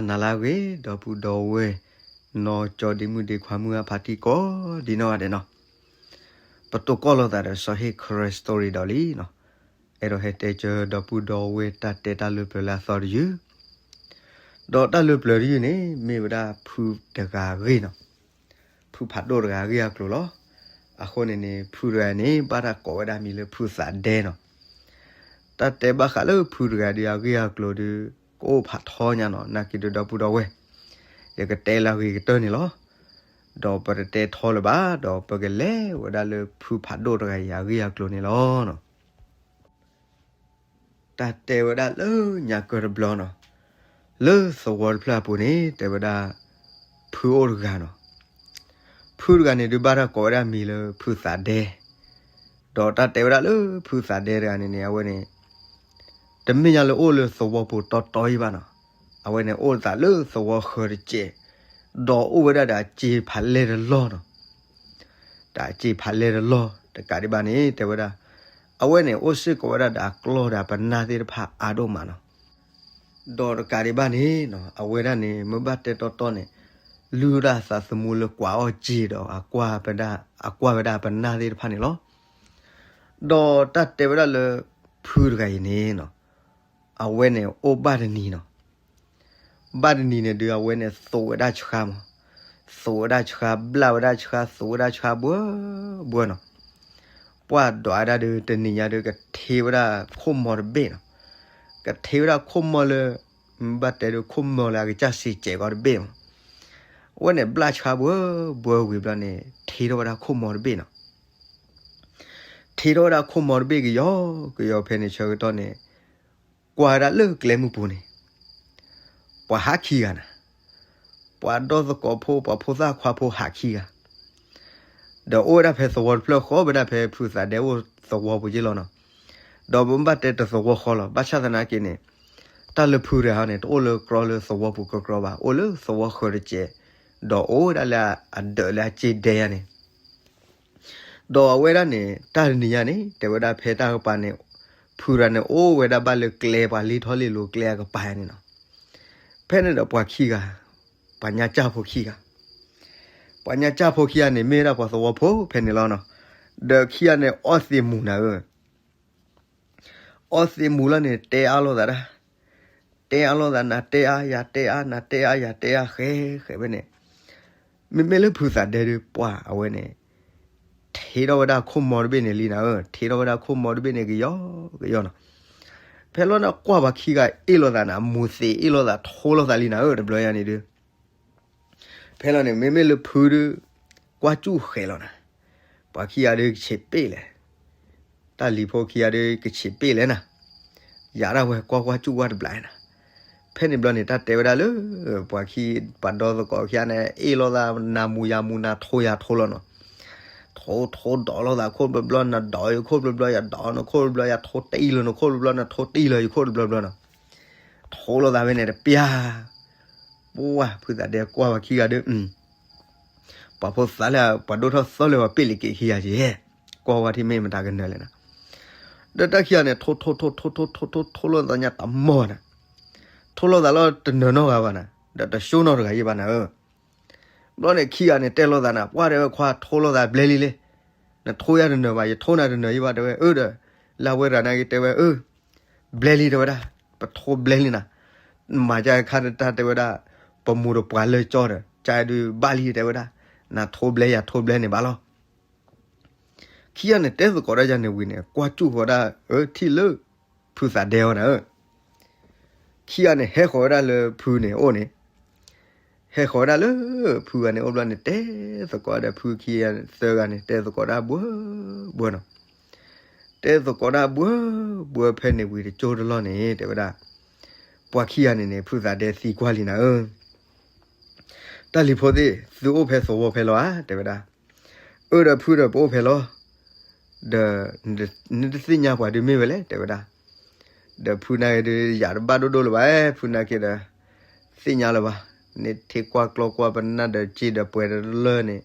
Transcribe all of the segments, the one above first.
နၤလၢအဂ့ၤ ဒီပုၢ်ဒီဝဲၢ် နီၢ်ကၠီဒ့မုၣ်ဒ့ခွါမုၢ်အဖါတံၢ်ကိးဒ်နီၢ်ဂၤဒဲးနီၤ, ပတိၢ်ကီၢ်လိာ်သးဒီးစီၤဟ့ၣ်ခရၢ story ဒီးလံနီၤ, အဲၣ်ဒိးဟဲတဲကၢဒီပုၢ်ဒီဝဲၢ်တၢ်တဲတၢ်လၢပျၢၤလၢအသီတယုၢ်, ဒီးတၢ်လၢပျၢၤတယုၢ်န့ၣ် မ့ၢ်ဝဲဒၣ်ဖုတဂၤအဂ့ၢ်နီၤ, ဖုဖးဒိၣ်တဂၤအဂ့ၢ်အကျိၤလီၤ. အဃိန့ၣ်န့ၣ် ဖုတဂၤန့ၣ် ဘၣ်တၢ်ကိးဝဲဒၣ်မံၤလၢဖုသးဒဲနီၤ. တၢ်တဲဘၣ်ဃးလၢဖုတဂၤဒီးအဂ့ၢ်အကျိၤဒီး ကအိၣ်ဖးထီညါနီၤ, နာ်က့ၤဒုဒီပုၢ်ဒီဝဲၢ်, ယကတဲလၢအဂ့ၤကတၢၢ်န့ၣ်လီၤ. ဒီးပတတဲထီလၢၤဘၣ်, ဒီးပကလဲၤဝဲဒၣ်လၢဖုဖးဒိၣ်တဂၤအံၤအဂ့ၢ်အကျိၤန့ၣ်လီၤ. တၢ်တဲဝဲဒၣ်လၢညါကၢၢ်တဘျီနီၤ, လၢသဝီတဖျၢၣ်အပူၤန့ၣ် တဲဝဲဒၣ် ဖုအိၣ်တဂၤနီၤ. ဖုတဂၤန့ၣ်ဒုးဘၣ်တၢ်ကိးဝဲဒၣ်မံၤလၢဖုသးဒဲ, ဒီးတၢ်တဲဝဲဒၣ်လၢဖုသးဒဲတဂၤန့ၣ်န့ၣ် အဝဲန့ၣ် တမ့ၢ်ညါလၢအိၣ်လၢသဝီပူၤတီတီအံၤဘၣ်နီၤ, အဝဲန့ၣ်အိၣ်သးလၢသဝီဃၢၤတစဲး, ဒီးအိၣ်ဝဲဒၣ်ဒီးအစ့ဖးလဲၢ်တလီၢ်နီၤ. ဒီးအစ့ဖးလဲၢ်တလီၢ်တကးဒံးဘၣ်န့ၣ် တဲဝဲဒၣ် အဝဲန့ၣ် အိၣ်စ့ၢ်ကီးဝဲဒၣ်ဒီးအကျီၢ်ဒီးအပနၢ်သ့ၣ်တဖၣ်အါဒိၣ်မးနီၤ. ဒီးတကးဒံးဘၣ်န့ၣ်နီၤ အဝဲဒၣ်န့ၣ် မ့ၢ်ဘၣ်တဲတီတီန့ၣ် လုၢ်ဒၣ်သးသမူလၢကွၢ်အီၣ်စ့ဒီး အကွၢ်ဝဲဒၣ်အပနၢ်သ့ၣ်တဖၣ်န့ၣ်လီၤ. ဒီးတၢ်တဲဝဲဒၣ်လၢ ဖုတဂၤအံၤန့ၣ်နီၤ အဝဲန့ၣ်အိၣ်ဘၣ်တနံၤနီၤ, ဘၣ်တနံၤန့ၣ်ဒုး အဝဲန့ၣ်သိးဝဲဒၣ်ဆှါမး, သိးဝဲဒၣ်ဆှါ ဘျၣ်ဝဲဒၣ်ဆှါ သိးဝဲဒၣ်ဆှါဘှၢဘှၢနီၤ. ပှၢ်ဒွးဝဲဒၣ်ဒီး တနံၤညါဒီး ကထ့ဝဲဒၣ်ခိၣ်မီတဘ့ၣ်နီၤ, ကထ့ဝဲဒၣ်ခိၣ်မီလၢ ဘၣ်တဲဒီးခိၣ်မီလၢအကစၢ်စံးစဲးကီးတဘ့ၣ်မး. အဝဲန့ၣ်ဘျၣ်ဆှါဘှၢဘှၢဝံၤဘျီန့ၣ် ထ့ထီၣ်ဝဲဒၣ်ခိၣ်မီတဘ့ၣ်နီၤ. ထ့ထီၣ်ဝဲဒၣ်ခိၣ်မီတဘ့ၣ်ကယီကယီဖဲန့ၣ်ဆၢကတီၢ်န့ၣ် ကွၢ်ဝဲဒၣ်လၢကျဲမုၢ်ပူၤန့ၣ် ပှၤဟးခံဂၤနၤ, ပှၤဒီသကိးဖိ ပှၤဖိသၣ်ခွါဖိဟးခံဂၤ, ဒီးအိၣ်ဝဲဒၣ်ဖဲသဝီတဖျၢၣ်ဃီဝဲဒၣ်ဖဲဖုသးဒဲအိၣ်သဝီပူၤက့လီၤနီၤ. ဒီးပမ့ၢ်ဘၣ်တဲတသဝီဃီလီၤ ဘၣ်ဆၣ်သနာ်က့န့ၣ် တၢ်လၢဖုတဂၤန့ၣ် တအိၣ်လၢကြီလၢသဝီပူၤကြီကြီဘၣ် အိၣ်လၢသဝီဃၢၤတစဲး, ဒီးအိၣ်ဝဲဒၣ်လၢအဒၢးလၢအစ့ဒဲယၤန့ၣ် ဒီးအဝဲဒၣ်န့ၣ် တၢ်တနံၤညါန့ၣ် တဲဝဲဒၣ်ဖဲတၢ်ကပၤန့ၣ် ဖုတဂၤန့ၣ် အိၣ်ဝဲဒၣ်ဘၣ်လၢကျဲပှၤလ့ထီၣ်လ့လိၤကျဲအကပၤယၤန့ၣ်နီၤ. ဖဲန့ၣ်ဒီးပှၤခံဂၤ, ပှၤညါစၢ်ဖိခံဂၤ, ပှၤညါစၢ်ဖိခံဂၤန့ၣ် မ့ၢ်ဝဲဒၣ်ပှၤသဝီဖိဖဲန့ၣ်လီၤနီၤ. ဒီးခံဂၤန့ၣ် အီသံးမူၤနၤဧၢ အီသံးမူၤလီၤန့ၣ် တဲအါလိာ်သးဒၣ်, တဲအါလိာ်သး နၤတဲအါ ယၤတဲအါ နၤတဲအါ ယၤတဲအါ ဃဲဃဲဖဲန့ၣ်, မ့မ့ၢ်လၢဖုသးဒဲဒီး ပှၢ်အဝဲန့ၣ် ထ့ထီၣ်ဝဲဒၣ်ခိၣ်မီတဘ့ၣ်န့ၣ်လံနၤဧၢ, ထ့ထီၣ်ဝဲဒၣ်ခိၣ်မီတဘ့ၣ်န့ၣ်ကယီကယီနီၤ. ဖဲလီၤန့ၣ်ကွၢ်ပှၤခံဂၤအ့ၣ်လိာ်သးနၤ မူၤသံးအ့ၣ်လိာ်သးထီလိာ်သးလံနၤဧၢ တဘျီယၤန့ၣ်ဒီး ဖဲလီၤန့ၣ် မ့မ့ၢ်လၢဖုဒီး ကွၢ်စူၣ်ဃဲးလီၤနၤ, ပှၤခံဂၤဒီးကဆံးပ့ၣ်လဲၣ်, တၢ်လံၤဖိခံဂၤဒီး ကဆံးပ့ၣ်လဲၣ်နၤ, ယၤဒၣ်ဝဲကွၢ်ကွၢ်စူၣ်ဝဲတဘျီနၤ. ဖဲန့ၣ်ဘျီန့ၣ် တၢ်တဲဝဲဒၣ်လၢ ပှၤခံ ပှၤဒီသကိးခံဂၤန့ၣ် အ့ၣ်လိာ်သး နၤမူၤယၤမူၤ နၤထိယၤထိလီၤနီၤ. ထိထိဒီးလိာ်သးခိၣ်ဘျီဘျီ နၤဒီးယခိၣ်ဘျီဘျီ ယၤဒီးနခိၣ်ဘျီဘျီ ယၤထိတအံၢ်လၢနခိၣ်ဘျီဘျီ နၤထိတအံၢ်လၢယခိၣ်တဘျီဘျီနီၤ. ထိလိာ်သးဖဲန့ၣ်တပျၢ် ပှၢ် ဖုသးဒဲကွၢ်ပှၤခံဂၤဒီး ပှၤဖိသၣ်လၢပှၤဒိၣ်ထီၣ်သီလၢပှၤပ့ၣ်လံက့ၤခံဂၤက့ၤ, ကွၢ်ဝဲထံၣ်မ့ၢ်မတၤကနၢၤလဲၣ်နၤ. ဒီးတၢ်ခံဂၤန့ၣ် ထိထိထိထိထိထိထိထိလိာ်သးညါတမီၢ်နၤ, ထိလိာ်သးလီၤတနၢၤနီတဂၤဘၣ်နၤ, ဒီးတဆိနီတဂၤယံၤဘၣ်နၤဧၢ. ဘျီန့ၣ်ခံဂၤန့ၣ်တဲလိာ်သးနၤ ပှၢ်တဲဝဲခွါထိလိာ်သးဘျဲလံလံ, နထိယၤတနၢၤဘၣ် ယထိနၤတနၢၤယံၤဘၣ်တဲဝဲအၢဒီး, လၢဝဲရၤနာ်က့တဲဝဲအၢ ဘျဲလံတဲဝဲဒၣ်, ပထိဘျဲလံနၤ, မၤကခါတၢ်တဲဝဲဒၣ်, ပမူတပှၤလၢကၠီဒီး ကဒုးဘၣ်လံတဲဝဲဒၣ်, နၤထိဘျဲယၤထိဘျဲန့ၣ်ဘၣ်လီၤ. ခံဂၤန့ၣ်တဲသကိးဒၣ်ယၤန့ၣ်ဝံၤန့ၣ် ကွၢ်စူၣ်ဃီဒၣ်အၢထံၣ်လၢ ဖုသးဒဲအီၤနၤဧၢ. ခံဂၤန့ၣ် ဟဲဃီၤဝဲဒၣ်လၢဖုန့ၣ်အိၣ်န့ၣ်, ဟဲဃီၤဝဲဒၣ်လၢဖုဂၤန့ၣ်အိၣ်ဘျီန့ၣ် တဲသကိးဒီးဖုခံဂၤသၢဂၤန့ၣ် တဲသကိးဒၣ်ဘှၢဘှၢနီၤ. တဲသကိးဒၣ်ဘှၢဘှၢဖဲန့ၣ်ဝံၤတကၠိတလီၢ်န့ၣ် တဲဝဲဒၣ်, ပှၤခံဂၤန့ၣ်န့ၣ် ဖုသးဒဲသံကွၢ်လံနၤဧၢ. တၢ်လံၤဖိသ့ၣ် သုအိၣ်ဖဲသဝီဖဲလီၤဧါ တဲဝဲဒၣ်. အၢဒီးဖုဒီးပအိၣ်ဖဲလီၤ. ဒီး နတသ့ၣ်ညါပှၤဒုးမ့ၢ်ဝဲလဲၣ် တဲဝဲဒၣ်. ဒီးဖုနာ်က့ဒီး ယၤတဘၣ်ဒိၣ်ဒိၣ်လၢၤဘၣ် ဖုနာ်က့ဒီး သ့ၣ်ညါလၢၤဘၣ်. နထံၣ်ကွၢ်ကျီကွၢ်ပနၢ်ဒီးစ့ဒီးပှဲၤတလၢန့ၣ်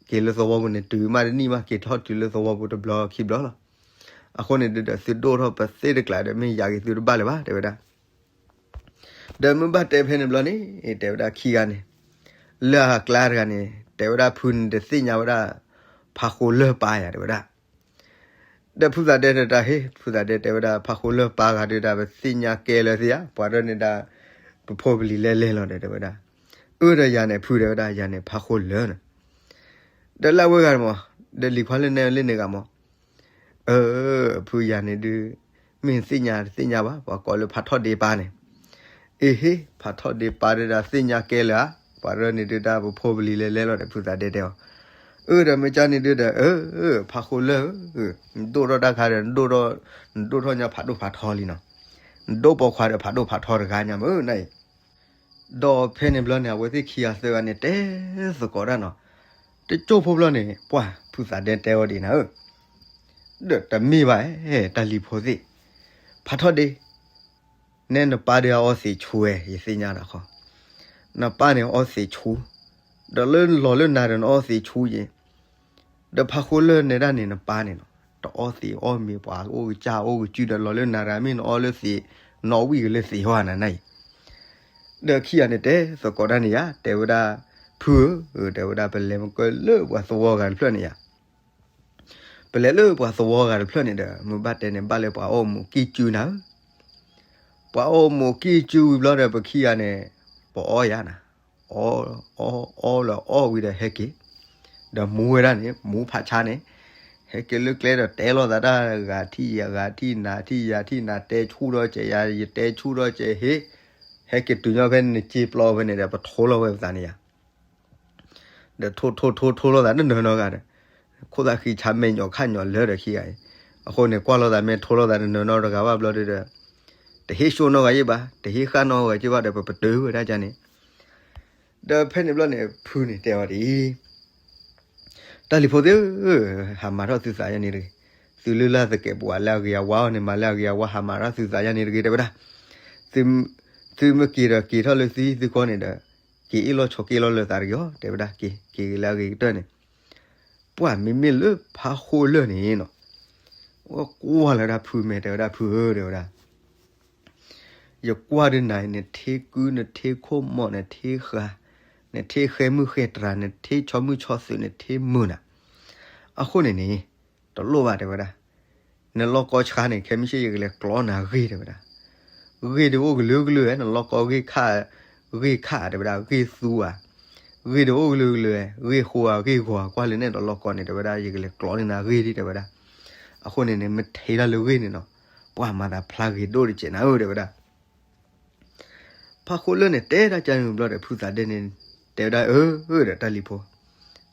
က့ၤလၢသဝီပူၤန့ၣ် တုၤမးတနံၣ်မး က့ၤထီၣ်တုၤလၢသဝီပူၤတဘျီခံဘျီလီၤ. အဃိန့ၣ်ဒီး သုဒိၣ်ထီၣ်ပသ့ၣ်တကျါဒီး မ့ၢ်ယၤက့ၤသုတဘၣ်လၢၤဘၣ် တဲဝဲဒၣ်. ဒီးမ့ၢ်ဘၣ်တဲဖဲန့ၣ်ဘျီန့ၣ် တဲဝဲဒၣ်ခံဂၤန့ၣ်, လၢအကျါတဂၤန့ၣ် တဲဝဲဒၣ်ဖုန့ၣ်တသ့ၣ်ညါဝဲဒၣ် ဖးဃိလၢၢ်ပၢ်ယၤ တဲဝဲဒၣ်. ဒီးဖုသးဒဲတၢ်ဟ့ၣ် ဖုသးဒဲတဲဝဲဒၣ် ဖးဃိလၢၢ်ပၢ်ဂၤဒုးဒၣ် ပသ့ၣ်ညါကဲလၢၤသ့ဧါ, ပှၤဒၢန့ၣ်ဒၣ် ပဖိပလံၤလဲၤလဲၤလီၤဒီး တဲဝဲဒၣ်. အၢ ဒီးယၤန့ၣ်ဖု တဲဝဲဒၣ် ယၤန့ၣ်ဖးဃိလၢၢ်န့ၣ်. ဒီးလၢအဝဲဂၤမး ဒီးလံၤခွါလၢနဲလၢန့ၣ်ဂၤမး အၢ ဖု ယၤန့ၣ်ဒုး မ့ၢ်သ့ၣ်ညါတသ့ၣ်ညါဘၣ် ပှၤကိးလၢဖးထီၣ်ဒ့ပၢ်န့ၣ်. အ့ဟ့ ဖးထီၣ်ဒ့ပၢ်ဒုးဒၣ်သ့ၣ်ညါကဲလၢၤဧါ, ပှၤဒၢန့ၣ်ဒုးဒၣ် ပဖိပလံၤလဲၤလဲၤလီၤဒီး ဖုသးဒဲတဲအီၤ. အၢ ဒီးမ့ၢ်ကန့ၣ်ဒုးဒီး အၢ ဖးဃိလၢၢ်ဧၢ, နဒိၣ်ထီၣ်တၢ်ခါဒီး နဒိၣ်ထီၣ်ညါဖးဒိၣ်ဖးထီလံနီၤ, နဒိၣ်ပိာ်ခွါဒီးဖးဒိၣ်ဖးထီတဂၤညါမ့ၢ်နအံၤ. ဒီးဖဲန့ၣ်ဘျီန့ၣ် အဝဲသ့ၣ်ခံဂၤသၢဂၤန့ၣ် တဲသကိးတၢ်နီၤ. တကၠိၢ်ဖိဘျီန့ၣ် ပှၤဖုသးဒဲတဲအီၤဒ်နၤဧၢ, ဒီးတမ့ၢ်ဘၣ် တၢ်လံၤဖိသ့ၣ်, ဖးထီၣ်ဒ့ နဲနပၢ်ဒုး အီသံးဆူဝဲ ယသ့ၣ်ညါတခီ, နပၢ်န့ၣ်အီသံးဆူ, ဒီးလၢလီၤလၢနၤဒီးနအီသံးဆူယဲ, ဒီးဖးဃိလၢၢ်နဲဒၣ်န့ၣ် နပၢ်န့ၣ်နီၤ တအီသံးအီမ့ၤ ပှၤအိၣ်ကစၢ်အိၣ်ကစုဒီး လီၤလၢနၤတဂၤမ့ၢ်နအီလၢသံး, နအီဝံၣ်ကလၢသံးဟီနၤနၤအံၤ. ဒီးခံဂၤန့ၣ်တဲသကိးတၢ်န့ၣ်ယါ တဲဝဲဒၣ်, ဖုဧၢ, တဲဝဲဒၣ် ပလဲၤမကၢလၢပှၤသဝီဂၤတဖျၢၣ်န့ၣ်ယါ ပလဲၤလၢပှၤသဝီဂၤတဖျၢၣ်န့ၣ်ဒီး မ့ၢ်ဘၣ်တဲန့ၣ် ဘၣ်လၢပှၤအီၣ်မိၢ်ကံၢ်စုနၤဧၢ, ပှၤအီၣ်မိၢ်ကံၢ်စုဝံၤဘျီဒီး ပခံဂၤန့ၣ် ပအီယါနၤ, အီ, အီ, အီလၢအီဝံၤဒီးဟဲက့ၤ, ဒီးမူဝဲဒၣ်န့ၣ် မူဖးဆါန့ၣ်, ဟဲက့ၤလၢကျဲဒီးတဲလိာ်သးတၢ်ဂၤထံၣ်ယၤ ဂၤထံၣ်နၤထံၣ်ယၤထံၣ်နၤ တဲဆူၣ်ထီၣ်ကဲးယၤ ယတဲဆူၣ်ထီၣ်ကဲးဟ့, ဟဲက့ၤတုၤညီဖဲန့ၣ် စ့ပျီဖဲန့ၣ်ဒီး ပထိလီၤဝဲပသးန့ၣ်ယါ ဒီးထိထိထိထိလိာ်သးတနၢၤနီတဂၤဒီး, ခိၣ်သးဃံဆါမဲာ်ညိးခၣ်ညိးလၢာ်ဒီးခံဂၤအံၤ, အဃိန့ၣ် ကွၢ်လိာ်သးမ့ၢ်ထိလိာ်သးတနၢၤနီတဂၤဘၣ်ဘျီဒီး, တဟ့ၣ်ဆှိၣ်နီတဂၤယ့ၢ်ဘၣ်, တဟ့ၣ်ဃၣ်နီတဂၤယ့ၢ်ဘၣ်ဒီး ပပတုာ်ဝဲဒၣ်ကန့ၣ်, ဒီးဖဲန့ၣ်ဘျီန့ၣ် ဖုန့ၣ်တဲအီၤဒ်အံၤ တၢ်လံၤဖိသ့ၣ်ဧၢ, ဟးမၤထီၣ်သုသးယါန့ၣ်တဂ့ၤ, သုလၢလၢ်သကဲးပဝးလၢအဂ့ၤအဝါအီၤန့ၣ် မၤလၢအဂ့ၤအဝါ ဟးမၤထီၣ်သုသးယါန့ၣ်တဂ့ၤ တဲဝဲဒၣ်, သုမ့ၢ်က့ၤဒီးက့ၤထီၣ်လၢသုဟံၣ်သုဃီန့ၣ်ဒီး, က့ၤအ့ၣ်လိာ်ဆိးက့လိာ်လၢသးတဂ့ၤအီၤ တဲဝဲဒၣ်, က့ၤက့ၤလၢအဂ့ၤကတၢၢ်န့ၣ်, ပှၤမ့မ့ၢ်လၢဖးဃိလၢၢ်န့ၣ်နီၤ, ဝဲကွၢ်လၢဒၣ်ဖုမဲာ်တဲဝဲဒၣ်ဖုဧၢ တဲဝဲဒၣ် ယကွၢ်ဒုးနၤ နထံကု နထံခိၣ်မီၣ် နထံဃာ်, နထံဃဲမုၢ်ဃဲတြၤ နထံဆီမုၢ်ဆီသုး နထံမုာ်နၤ, အဃိန့ၣ်န့ၣ်, တလိၣ်ဘၣ်တဲဝဲဒၣ်, နလီၢ်ကီဆှါန့ၣ် ခဲမုၢ်ဆ့ၣ်ယကလဲၤကျီနၤဂ့ၢ်တဲဝဲဒၣ်, ဂ့ၢ်ဒုးအိၣ်ကလုာ်ကလုာ်ဝဲ နလီၢ်ကီဂ့ၢ်ခၣ်, ဂ့ၢ်ခၣ်တဲဝဲဒၣ် ဂ့ၢ်သူဧါ, ဂ့ၢ်ဒုးအိၣ်ကလုာ်ကလုာ်ဝဲ ဂ့ၢ်ဃိဧါ ဂ့ၢ်ဂီၤဧါ ကွၢ်လၢနဲၣ်ဒီးလီၢ်ကီန့ၣ် တဲဝဲဒၣ် ယကလဲၤကျီန့ၢ်နၤဂ့ၢ်ဒ်တဲဝဲဒၣ်, အဃိန့ၣ်န့ၣ် မ့ၢ်ထဲတၢ်လၢဂ့ၢ်န့ၣ်နီၤ, ပှၤမၤသးဖျါဂ့ၤဒိၣ်တစဲးနၤဧၢ တဲဝဲဒၣ် ဖးဃိလၢၢ်န့ၣ် တဲတၢ်ကန့ၣ်ဘျီဒီး ဖုသးဒဲန့ၣ် တဲဝဲဒၣ် အၢ ဒီးတၢ်လံၤဖိ,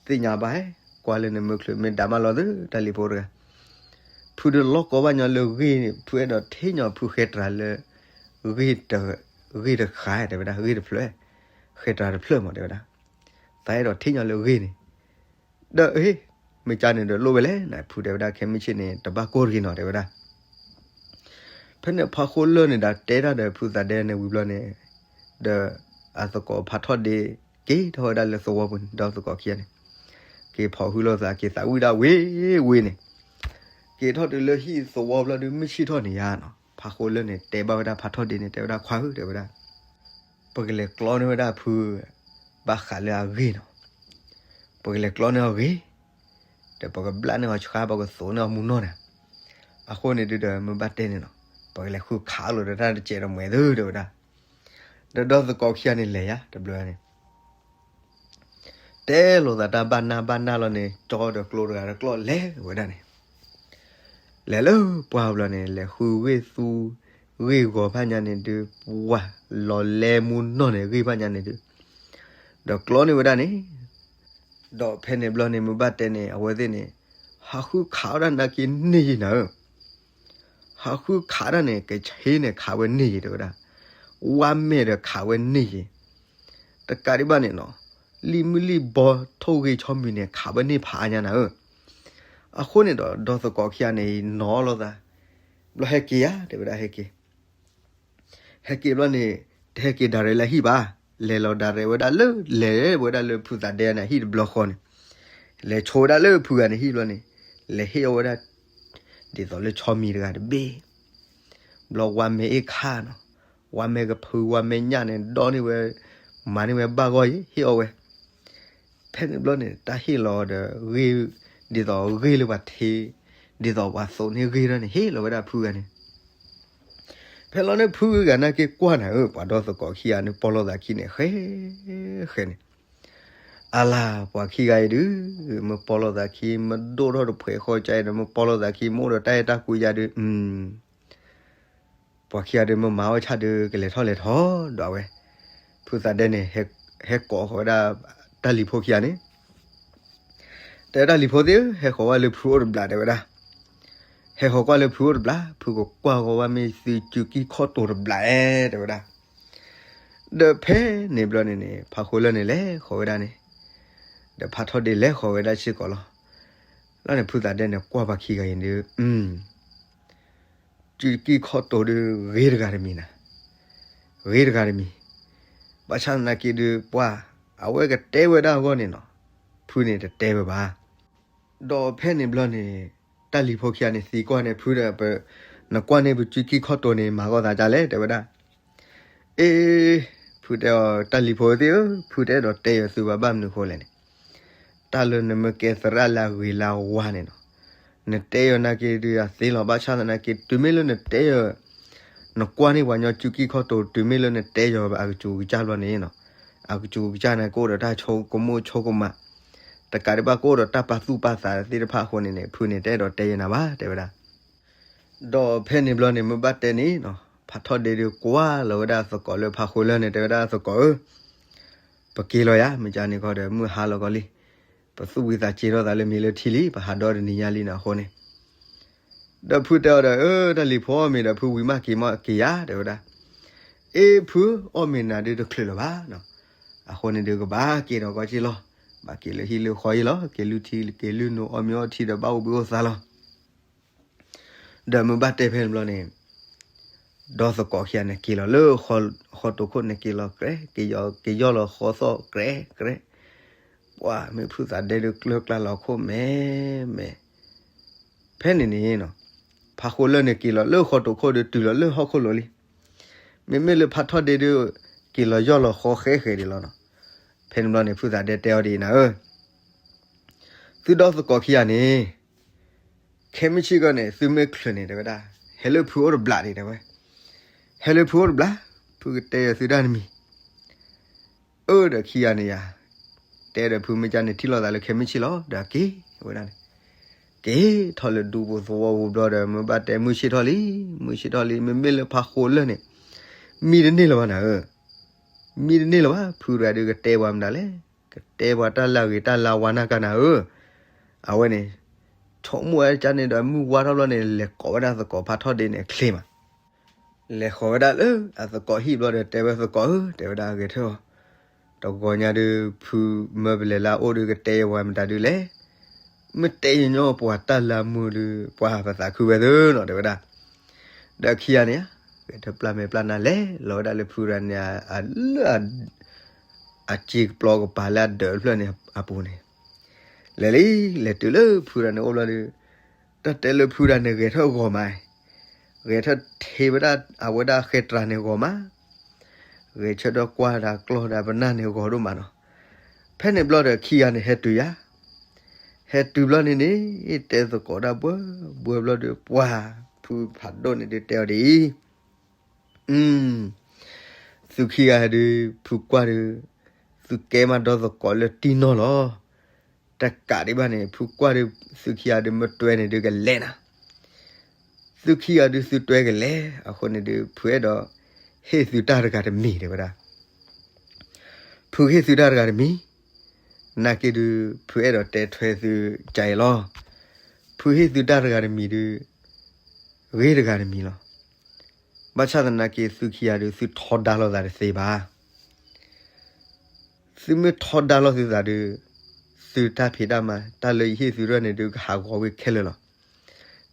သ့ၣ်ညါဘၣ်ဟဲ, ကွၢ်လၢနမ့ၢ်ချုးမ့ၢ်ဒါမးလီၤသၢ တၢ်လံၤဖိတဂၤ, ဖုဒုးလီၢ်ကီဘၣ်ညီလၢဂ့ၢ်န့ၣ် ဖုအဲၣ်ဒိးထံၣ်ညီဖုဃဲတြၤလၢ ဂ့ၢ်တ, ဂ့ၢ်တဃာ်တဲဝဲဒၣ် ဂ့ၢ်တဖျၢၣ်, ဃဲတြၤတဖျၢၣ်မးတဲဝဲဒၣ်, သးအဲၣ်ဒိးထံၣ်ညီလၢဂ့ၢ်န့ၣ် ဒီးအ့ မ့ၢ်ကန့ၣ်ဒီးလိၣ်ဝဲလဲၣ်န့ၣ် ဖုတဲဝဲဒၣ် ခဲမုၢ်ဆ့ၣ်န့ၣ် တဘၣ်ကိၢ်တဂ့ၤနီၤ တဲဝဲဒၣ်. ဖဲန့ၣ်ဖးဃိလၢၢ်န့ၣ်ဒီး တဲတၢ်ဒီးဖုသးဒဲန့ၣ်ဝံၤဘျီန့ၣ်, ဒီးအသကိးဖးထီၣ်ဒ့ က့ၤထီၣ်ဝဲဒၣ်လၢသဝီပူၤန့ၣ် ဒီးသကိးခံဂၤန့ၣ် က့ၤဖီၣ်ဟုလိာ်သး က့ၤသးဝံၣ်ဒၣ်ဝ့ၢ်ဝ့ၢ်န့ၣ်, က့ၤထီၣ်တုၤလၢဟံၣ်သဝီဘျီဒုး မုၢ်ဆ့ၣ်ထီၣ်န့ၣ်ယါနီၤ ဖးဃိလၢၢ်န့ၣ် တဲဘၣ်ဝဲဒၣ်ဖးထီၣ်ဒ့န့ၣ် တဲဝဲဒၣ် ခွါဧၢ တဲဝဲဒၣ် ပကလဲၤကျီန့ၢ်ဝဲဒၣ်ဖု ဘၣ်ဃးလၢအဂ့ၢ်နီၤ. ပကလဲၤကျီန့ၢ်အီၤဂ့ၢ်, ဒီးပကဘျၣ်န့ၢ်အီၤဆှါ ပကသိးန့ၢ်အီၤမူနီၢ်န့ၣ်, အဃိန့ၣ်ဒုးဒီး မ့ၢ်ဘၣ်တဲန့ၣ်နီၤ, ပကလဲၤဃုခးလိာ်ဒီးတၢ်တစဲးတမှဲၤသု တဲဝဲဒၣ်. ဒီးဒီသကိးခံဂၤန့ၣ်လဲၤယါ တဘျီန့ၣ် တဲလိာ်သးတၢ်ဘၣ်နၢ်ဘၣ်နၢ်လီၤန့ၣ် ကၠီဒီးကျိတဂၤတကျီၢ်လဲၤဝဲဒၣ်န့ၣ် လဲၤလၢပှၢ်ဘျီန့ၣ် လဲၤဃုဂ့ၢ်သူ ဂ့ၢ်ဂီၤဖးညါန့ၣ်ဒုး ပှၢ်လီၤလဲမူနီၢ်န့ၣ် ဂ့ၢ်ဖးညါန့ၣ်ဒုး ဒီးကျီန့ၢ်ဝဲဒၣ်န့ၣ်, ဒီးဖဲန့ၣ်ဘျီန့ၣ် မ့ၢ်ဘၣ်တဲန့ၣ် အဝဲသ့ၣ်န့ၣ် ဟးဃုခးဝဲဒၣ်နာ်က့န့ၢ်ယံၤနၤဧၢ, ဟးဃုခးဒၣ်န့ၣ် ကဆ့န့ၣ်ခးဝဲန့ၢ်ယံၤတဲဝဲဒၣ်, ဝါမဲာ်ဒီးခးဝဲန့ၢ်ယံၤ တကးဒံးဘၣ်န့ၣ်နီၤ, လံၣ်မုၢ်လံၣ်ဘီထိၣ်ဂ့ၤဆီမံၤန့ၣ် ခးဝဲန့ၢ်ဖးအါညါနၤဧၢ. အဃိန့ၣ်ဒီး ဒီသကိးခံဂၤန့ၣ် နီၤလိာ်သး, ဘျီဟဲက့ၤယါ တဲဝဲဒၣ် ဟဲက့ၤ, ဟဲက့ၤဘျီန့ၣ် တဟဲက့ၤဒၣ်ရဲၣ်လၢဟံၣ်ဘၣ်, လဲၤလီၤဒၣ်ရဲၣ်ဝဲဒၣ်လၢ လဲၤဝဲဒၣ်လၢဖုသးဒဲန့ၣ် ဟံၣ်တဘျီဃီန့ၣ်, လဲၤဆိဝဲဒၣ်လၢဖုဂၤန့ၣ်ဟံၣ်ဘျီန့ၣ်, လဲၤဟ့ၣ်အီၣ်ဝဲဒၣ် ဒ်သိးလၢဆီမံၤတဂၤတဘ့ၣ်, ဘျီဝါမဲာ်အ့ၣ်ခးနီၤ, ဝါမဲကဖု ဝါမဲညၣ်န့ၣ် ဒီန့ၢ်ဝဲ မၤန့ၢ်ဝဲဘၣ်ဂီၢ်အံၤ ဟ့ၣ်အီၣ်ဝဲ. ဖဲန့ၣ်ဘျီန့ၣ် တၢ်ဟ့ၣ်လီၤဒီးဂ့ၢ် ဒ်သိးဂ့ၢ်လၢပှၤထ့, ဒ်သိးပှၤသိးန့ၢ်ဂ့ၢ်ထီၣ်န့ၣ် ဟ့ၣ်လီၤဝဲဒၣ်ဖုဂၤန့ၣ်. ဖဲလီၤန့ၣ်ဖုဂၤနာ်က့ကွၢ်နၤဧၢ ပှၤဒီသကိးခံဂၤန့ၣ် ပီၢ်လိာ်သးခံန့ၣ် ဃဲဃဲန့ၣ် အလၤ ပှၤခံဂၤအံၤဒုး မ့ၢ်ပီၢ်လိာ်သးခံ မ့ၢ်ဒိၣ်ထီၣ်တဖှဲးဃီကါအံၤဒီး မ့ၢ်ပီၢ်လိာ်သးခံ မ့ၢ်အိၣ်ဒီးတၢ်အဲၣ်တၢ်ကွံယၤဒုး ပှၤခံဂၤဒုး မ့ၢ်မၤအီၣ်ဆၣ်ဒုး ကလဲၤထီၣ်လဲၤထီၣ်ဒီးဝဲ. ဖုသးဒဲန့ၣ် ဟဲကိးဃီၤဝဲဒၣ် တၢ်လံၤဖိခံဂၤန့ၣ် တဲတၢ်လံၤဖိသ့ၣ်ဧၢ ဟဲဃီၤဝဲလၢဖုအိၣ်တဘျး တဲဝဲဒၣ်. ဟဲဃီၤကွၢ်လၢဖုအိၣ်တဘျး ဖုကကွၢ်ဃီၤဝဲမ့ၢ်သုစုကံၢ်ခီၣ်တိၤတဘျးဧါ တဲဝဲဒၣ်. ဒီးဖဲန့ၣ်ဘျီန့ၣ်န့ၣ် ဖးဃိလၢန့ၣ်လဲၤဃီၤဝဲဒၣ်န့ၣ်, ဒီးဖးထီၣ်ဒ့လဲၤဃီၤဝဲဒၣ်စ့ၢ်ကီးလီၤ. လီၤန့ၣ်ဖုသးဒဲန့ၣ် ကွၢ်ပှၤခံဂၤအံၤဒုး စုကံၢ်ခီၣ်တိၤဒုး ဂ့ၤတဂၤတမံၤနၤ, ဂ့ၤတဂၤတမံၤ, ဘၣ်ဆၣ်သနာ်က့ဒုး ပှၤ အဝဲကတဲဝဲဒၣ်အဂီၢ်န့ၣ်နီၤ, ဖုန့ၣ်တတဲဝဲဘၣ်. ဒီးဖဲန့ၣ်ဘျီန့ၣ် တၢ်လံၤဖိခံဂၤန့ၣ်သံကွၢ်န့ၣ် ဖုဒီး နကွၢ်န့ၢ်ပစုကံၢ်ခီၣ်တိၤန့ၣ် မၤဂီၢ်သးဒ်လဲၣ် တဲဝဲဒၣ်. အ့ ဖုတဲအီၤ တၢ်လံၤဖိသ့ၣ်ဧၢ, ဖုတအဲၣ်ဒိးတဲယၤသုဘၣ်ဘၣ်မနုၤအဃိလဲၣ်န့ၣ်, တၢ်လၢနမ့ၢ်ကဲသရၣ်လၢအဂ့ၤလၢအဝါန့ၣ်နီၤ, နတဲယၤနာ်က့ဒုးအသ့လီၤ. ဘၣ်ဆၣ်သနာ်က့ တုၤမ့ၢ်လၢနတဲယၤ နကွၢ်န့ၢ်ပှၤကညီစုကံၢ်ခီၣ်တိၤ တုၤမ့ၢ်လၢနတဲယၤအကစူၤကစၢ်ဘျီန့ၣ်နီၤ, အကစူၤကစၢ်န့ၣ် ကအိၣ်ဒီးတၢ်ဆိကမိၣ်ဆိကမး, တကးဒံးဘၣ်ကအိၣ်ဒီးတၢ်ပာ်သူၣ်ပာ်သးသ့ၣ်တဖၣ်အဃိန့ၣ်န့ၣ် ဖုန့ၣ်တအဲၣ်ဒိးတဲယၤနၤဘၣ် တဲဝဲဒၣ်. ဒီးဖဲန့ၣ်ဘျီန့ၣ် မ့ၢ်ဘၣ်တဲန့ၣ်နီၤ, ဖးထီၣ်ဒ့ဒုးကွၢ်လီၤဝဲဒၣ်သကိးလၢဖးဃိလၢန့ၣ် တဲဝဲဒၣ်သကိးဧၢ, ပက့ၤလီၤယၤ မ့ၢ်ကန့ၣ်ခီဒီး မုၢ်ဟါလီၤကီးလံ, ပသူၣ်ဝံသးစူၤထီၣ်သးလၢမ့ၢ်လၢထံလံ, ပဟးဒီတနံၤညါလံနီၤအဃိန့ၣ် ဒီးဖုတဲအီၤဒီး အၢ တၢ်လံၤဖိမ့ၢ်ဒီး ဖုဝံၤမးက့ၤမးက့ၤယၤ တဲဝဲဒၣ်. အ့ ဖု အီၣ်မ့ၤနၤဒုးတချုးလၢၤဘၣ်နီၤ, အဃိန့ၣ်ဒုးကဘၣ်က့ၤဒီးကီးက့ၤလီၤ, ဘၣ်က့ၤလၢဟံၣ်လၢဃီအံၤလီၤ, က့ၤလုၢ်ထံက့ၤလုၢ်နိ အီၣ်မ့ၤအီထံဒီးဘၣ်အိၣ်ဘှံးအိၣ်သါလီၤ. ဒီးမ့ၢ်ဘၣ်တဲဖဲန့ၣ်ဘျီန့ၣ် ဒီသကိးခံဂၤန့ၣ်က့ၤလီၤလၢဃီတိၤခိၣ်န့ၣ်က့ၤလီၤကြဲး, က့ၤယီၢ်လီၤဃီသီၣ်ကြဲးကြဲး, ပှၤမ့ၢ်ဖုသးဒဲဒုးကျၢၢ်ကျါလီၤခိၣ်မဲာ်မဲာ်, ဖဲန့ၣ်န့ၣ်နီၤ, ဖးဃိလၢန့ၣ်က့ၤလီၤလၢဃီတိၤခိၣ်ဒီးတုၤလီၤလၢဟီၣ်ခိၣ်လိၤလံ, မ့မ့ၢ်လၢဖးထီၣ်ဒ့ဒုး က့ၤလီၤယီၢ်လီၤဃီဃဲဃဲဒံးလီၤနီၤ. ဖဲန့ၣ်ဘျီန့ၣ် ဖုသးဒဲတဲအီၤဒ်အံၤနၤဧၢ, သုဒီသကိးခံဂၤန့ၣ် ခဲမုၢ်ဆ့ၣ်ကီၢ်န့ၣ် သုမ့ၢ်ချုးန့ၣ် တဲဝဲဒၣ်, ဟဲလၢဖုအိၣ်တဘျီဒံး တဲဝဲ, ဟဲလၢဖုအိၣ်တဘျီ, ဖုကတဲယၤသုတၢ်တမံၤ, အၢ ဒီးခံဂၤန့ၣ်ယၤ, တဲဒီးဖုမ့ၢ်ကန့ၣ်ထံၣ်လိာ်သးလၢခဲမုၢ်ဆ့ၣ်လီၤ, ဒီးက့ၤဝဲဒၣ်န့ၣ်, က့ၤထီၣ်လၢဒူပူၤသဝီပူၤဘျီဒီး မ့ၢ်ဘၣ်တဲမုၢ်ဆ့ၣ်ထီၣ်လံ, မုၢ်ဆ့ၣ်ထီၣ်လံ, မ့မ့ၢ်လၢဖးဃိလၢန့ၣ်, မံတန့ၢ်လၢၤဘၣ်နၤဧၢ, မံတန့ၢ်လၢၤဘၣ်, ဖုတဂၤဒုးကတဲပှၤမတၤလဲၣ်, ကတဲပှၤတၢ်လၢအဂ့ၤတၢ်လၢအဝါနၢ်ကၢ်နၤဧၢ, အဝဲန့ၣ် ဆိကမိၣ်ဝဲကန့ၣ်ဒီး မုၢ်ဝါထီၣ်ဘျီန့ၣ် လဲၤကိးဝဲဒၣ်သကိးဖးထီၣ်ဒ့န့ၣ်အချ့မး, လဲၤဃီၤဝဲဒၣ်လၢအသကိးဟံၣ်ဘျီဒီး တဲဝဲသကိးဧၢ, တဲဝဲဒၣ်ဂဲၤထၢၣ်အီၤ, တဂီၤညါဒုး ဖုမၢပလဲၤလၢအအိၣ်ဒုး ကတဲယဝၤမတၤဒုးလဲၣ်, မ့ၢ်တဲယညီပှၤတၢ်လၢအမုာ်ဒုး ပှၤပသးခုဝဲသၢနီၤ တဲဝဲဒၣ်, ဒီးခံဂၤန့ၣ်ဧါ, ဂဲၤထၢၣ်ပျၢ်မဲာ်ပျၢ်နါလဲၤလီၤဝဲဒၣ်လၢဖုရၤန့ၣ် အလၢ အစ့ကပျီကပၤလၢအဒၢးတဖျၢၣ်န့ၣ်အပူၤန့ၣ်, လဲၤလံ, လဲၤတုၤလၢဖုရၤန့ၣ်အိၣ်ဘျီဒီး, တၢ်တဲလၢဖုရၤန့ၣ်ဂဲၤထၢၣ်ဂီၤမး, ဂဲၤထၢၣ်ထ့ဝဲဒၣ်အဝဲဒၣ်ဃဲတြၤန့ၣ်ဂီၤမး, ဂဲၤဆၢထၢၣ်ကွၢ်တၢ်ကျီၢ်တၢ်ပနၢ်န့ၣ်ဂီၤဒိၣ်မးနီၤ, ဖဲန့ၣ်ဘျီဒီးခံဂၤန့ၣ်ဟဲတုၤယၤ ဟဲတုၤဘျီန့ၣ်န့ၣ် တဲသကိးတၢ်ဘှၢဘှၢဘျီဒီး ပှၤဖုဖးဒိၣ်န့ၣ်ဒုးတဲအီၤဒ်အံၤ, သုခံဂၤဒုး ဖုကွၢ်ဒုး, သုကဲမးဒီသကိးလၢတံၢ်နီၢ်လီၤ. တကးဒံးဘၣ်န့ၣ် ဖုကွၢ်ဒုး သုခံဂၤဒုး မ့ၢ်တွဲန့ၣ်ဒုးကလဲၤနၤ, သုခံဂၤဒုး သုတွဲကလဲၤအဃိန့ၣ်ဒုး ဖုအဲၣ်ဒိးဟ့ၣ်သုတၢ်တဂၤတမံၤ တဲဝဲဒၣ် ဖုဟ့ၣ်သုတၢ်တဂၤတမံၤ, နာ်က့ဒုး ဖုအဲၣ်ဒိးတဲထွဲသုကအံၤလီၤ. ဖုဟ့ၣ်သုတၢ်တဂၤတမံၤဒုး ဂ့ၤတဂၤတမံၤလီၤ. ဘၣ်ဆၣ်သနာ်က့ သုခံဂၤဒုး သုထီဒါလိာ်သးတသ့ဘၣ်. သုမ့ၢ်ထီဒါလိာ်သုသးဒုး သုတၢ်ဖံးတၢ်မၤ တၢ်လၢယဟ့ၣ်သုတဖၣ်န့ၣ်ဒုး ကဟးဂီၤဝဲခဲလၢာ်လီၤ.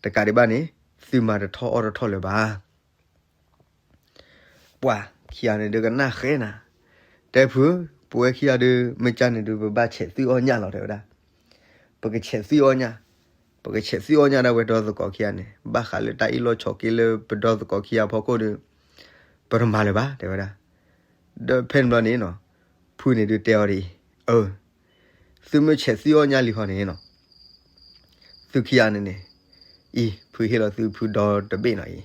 တကးဒံးဘၣ်န့ၣ် သုမၤတထီၣ်အီၣ်တထီၣ်လၢၤဘၣ်. ပှၤခံဂၤန့ၣ်ဒုးကနၣ်ဃဲနၤ, တဲဖု, ပဝဲခံဂၤဒုး မ့ၢ်ကန့ၣ်ဒုး ပဘၣ်ဆဲးသွံၣ်အီၣ်ညၣ်လီၤ တဲဝဲဒၣ်. ပကဆဲးသွံၣ်အီၣ်ညၣ်, ပကဆဲးသွံၣ်အီၣ်ညၣ်ဒၣ်ဝဲဒီသကိးခံဂၤန့ၣ် ဘၣ်ဃးလၢတၢ်အ့ၣ်လိာ်ဆိးက့လၢပဒီသကိးခံဂၤအဖီခိၣ်ဒီး ပတမၤလၢၤဘၣ် တဲဝဲဒၣ်. ဒီးဖဲန့ၣ်ဘျီန့ၣ်နီၤ, ဖုန့ၣ်ဒုးတဲအီၤဒ်အံၤ, အၢ, သုမ့ၢ်ဆဲးသွံၣ်အီၣ်ညၣ်လံခီန့ၣ်နီၤ, သုခံဂၤန့ၣ်န့ၣ်, အံၤ ဖုဟ့ၣ်လီၤသုဖုဒီတဘ့ၣ်နီၤအံၤ,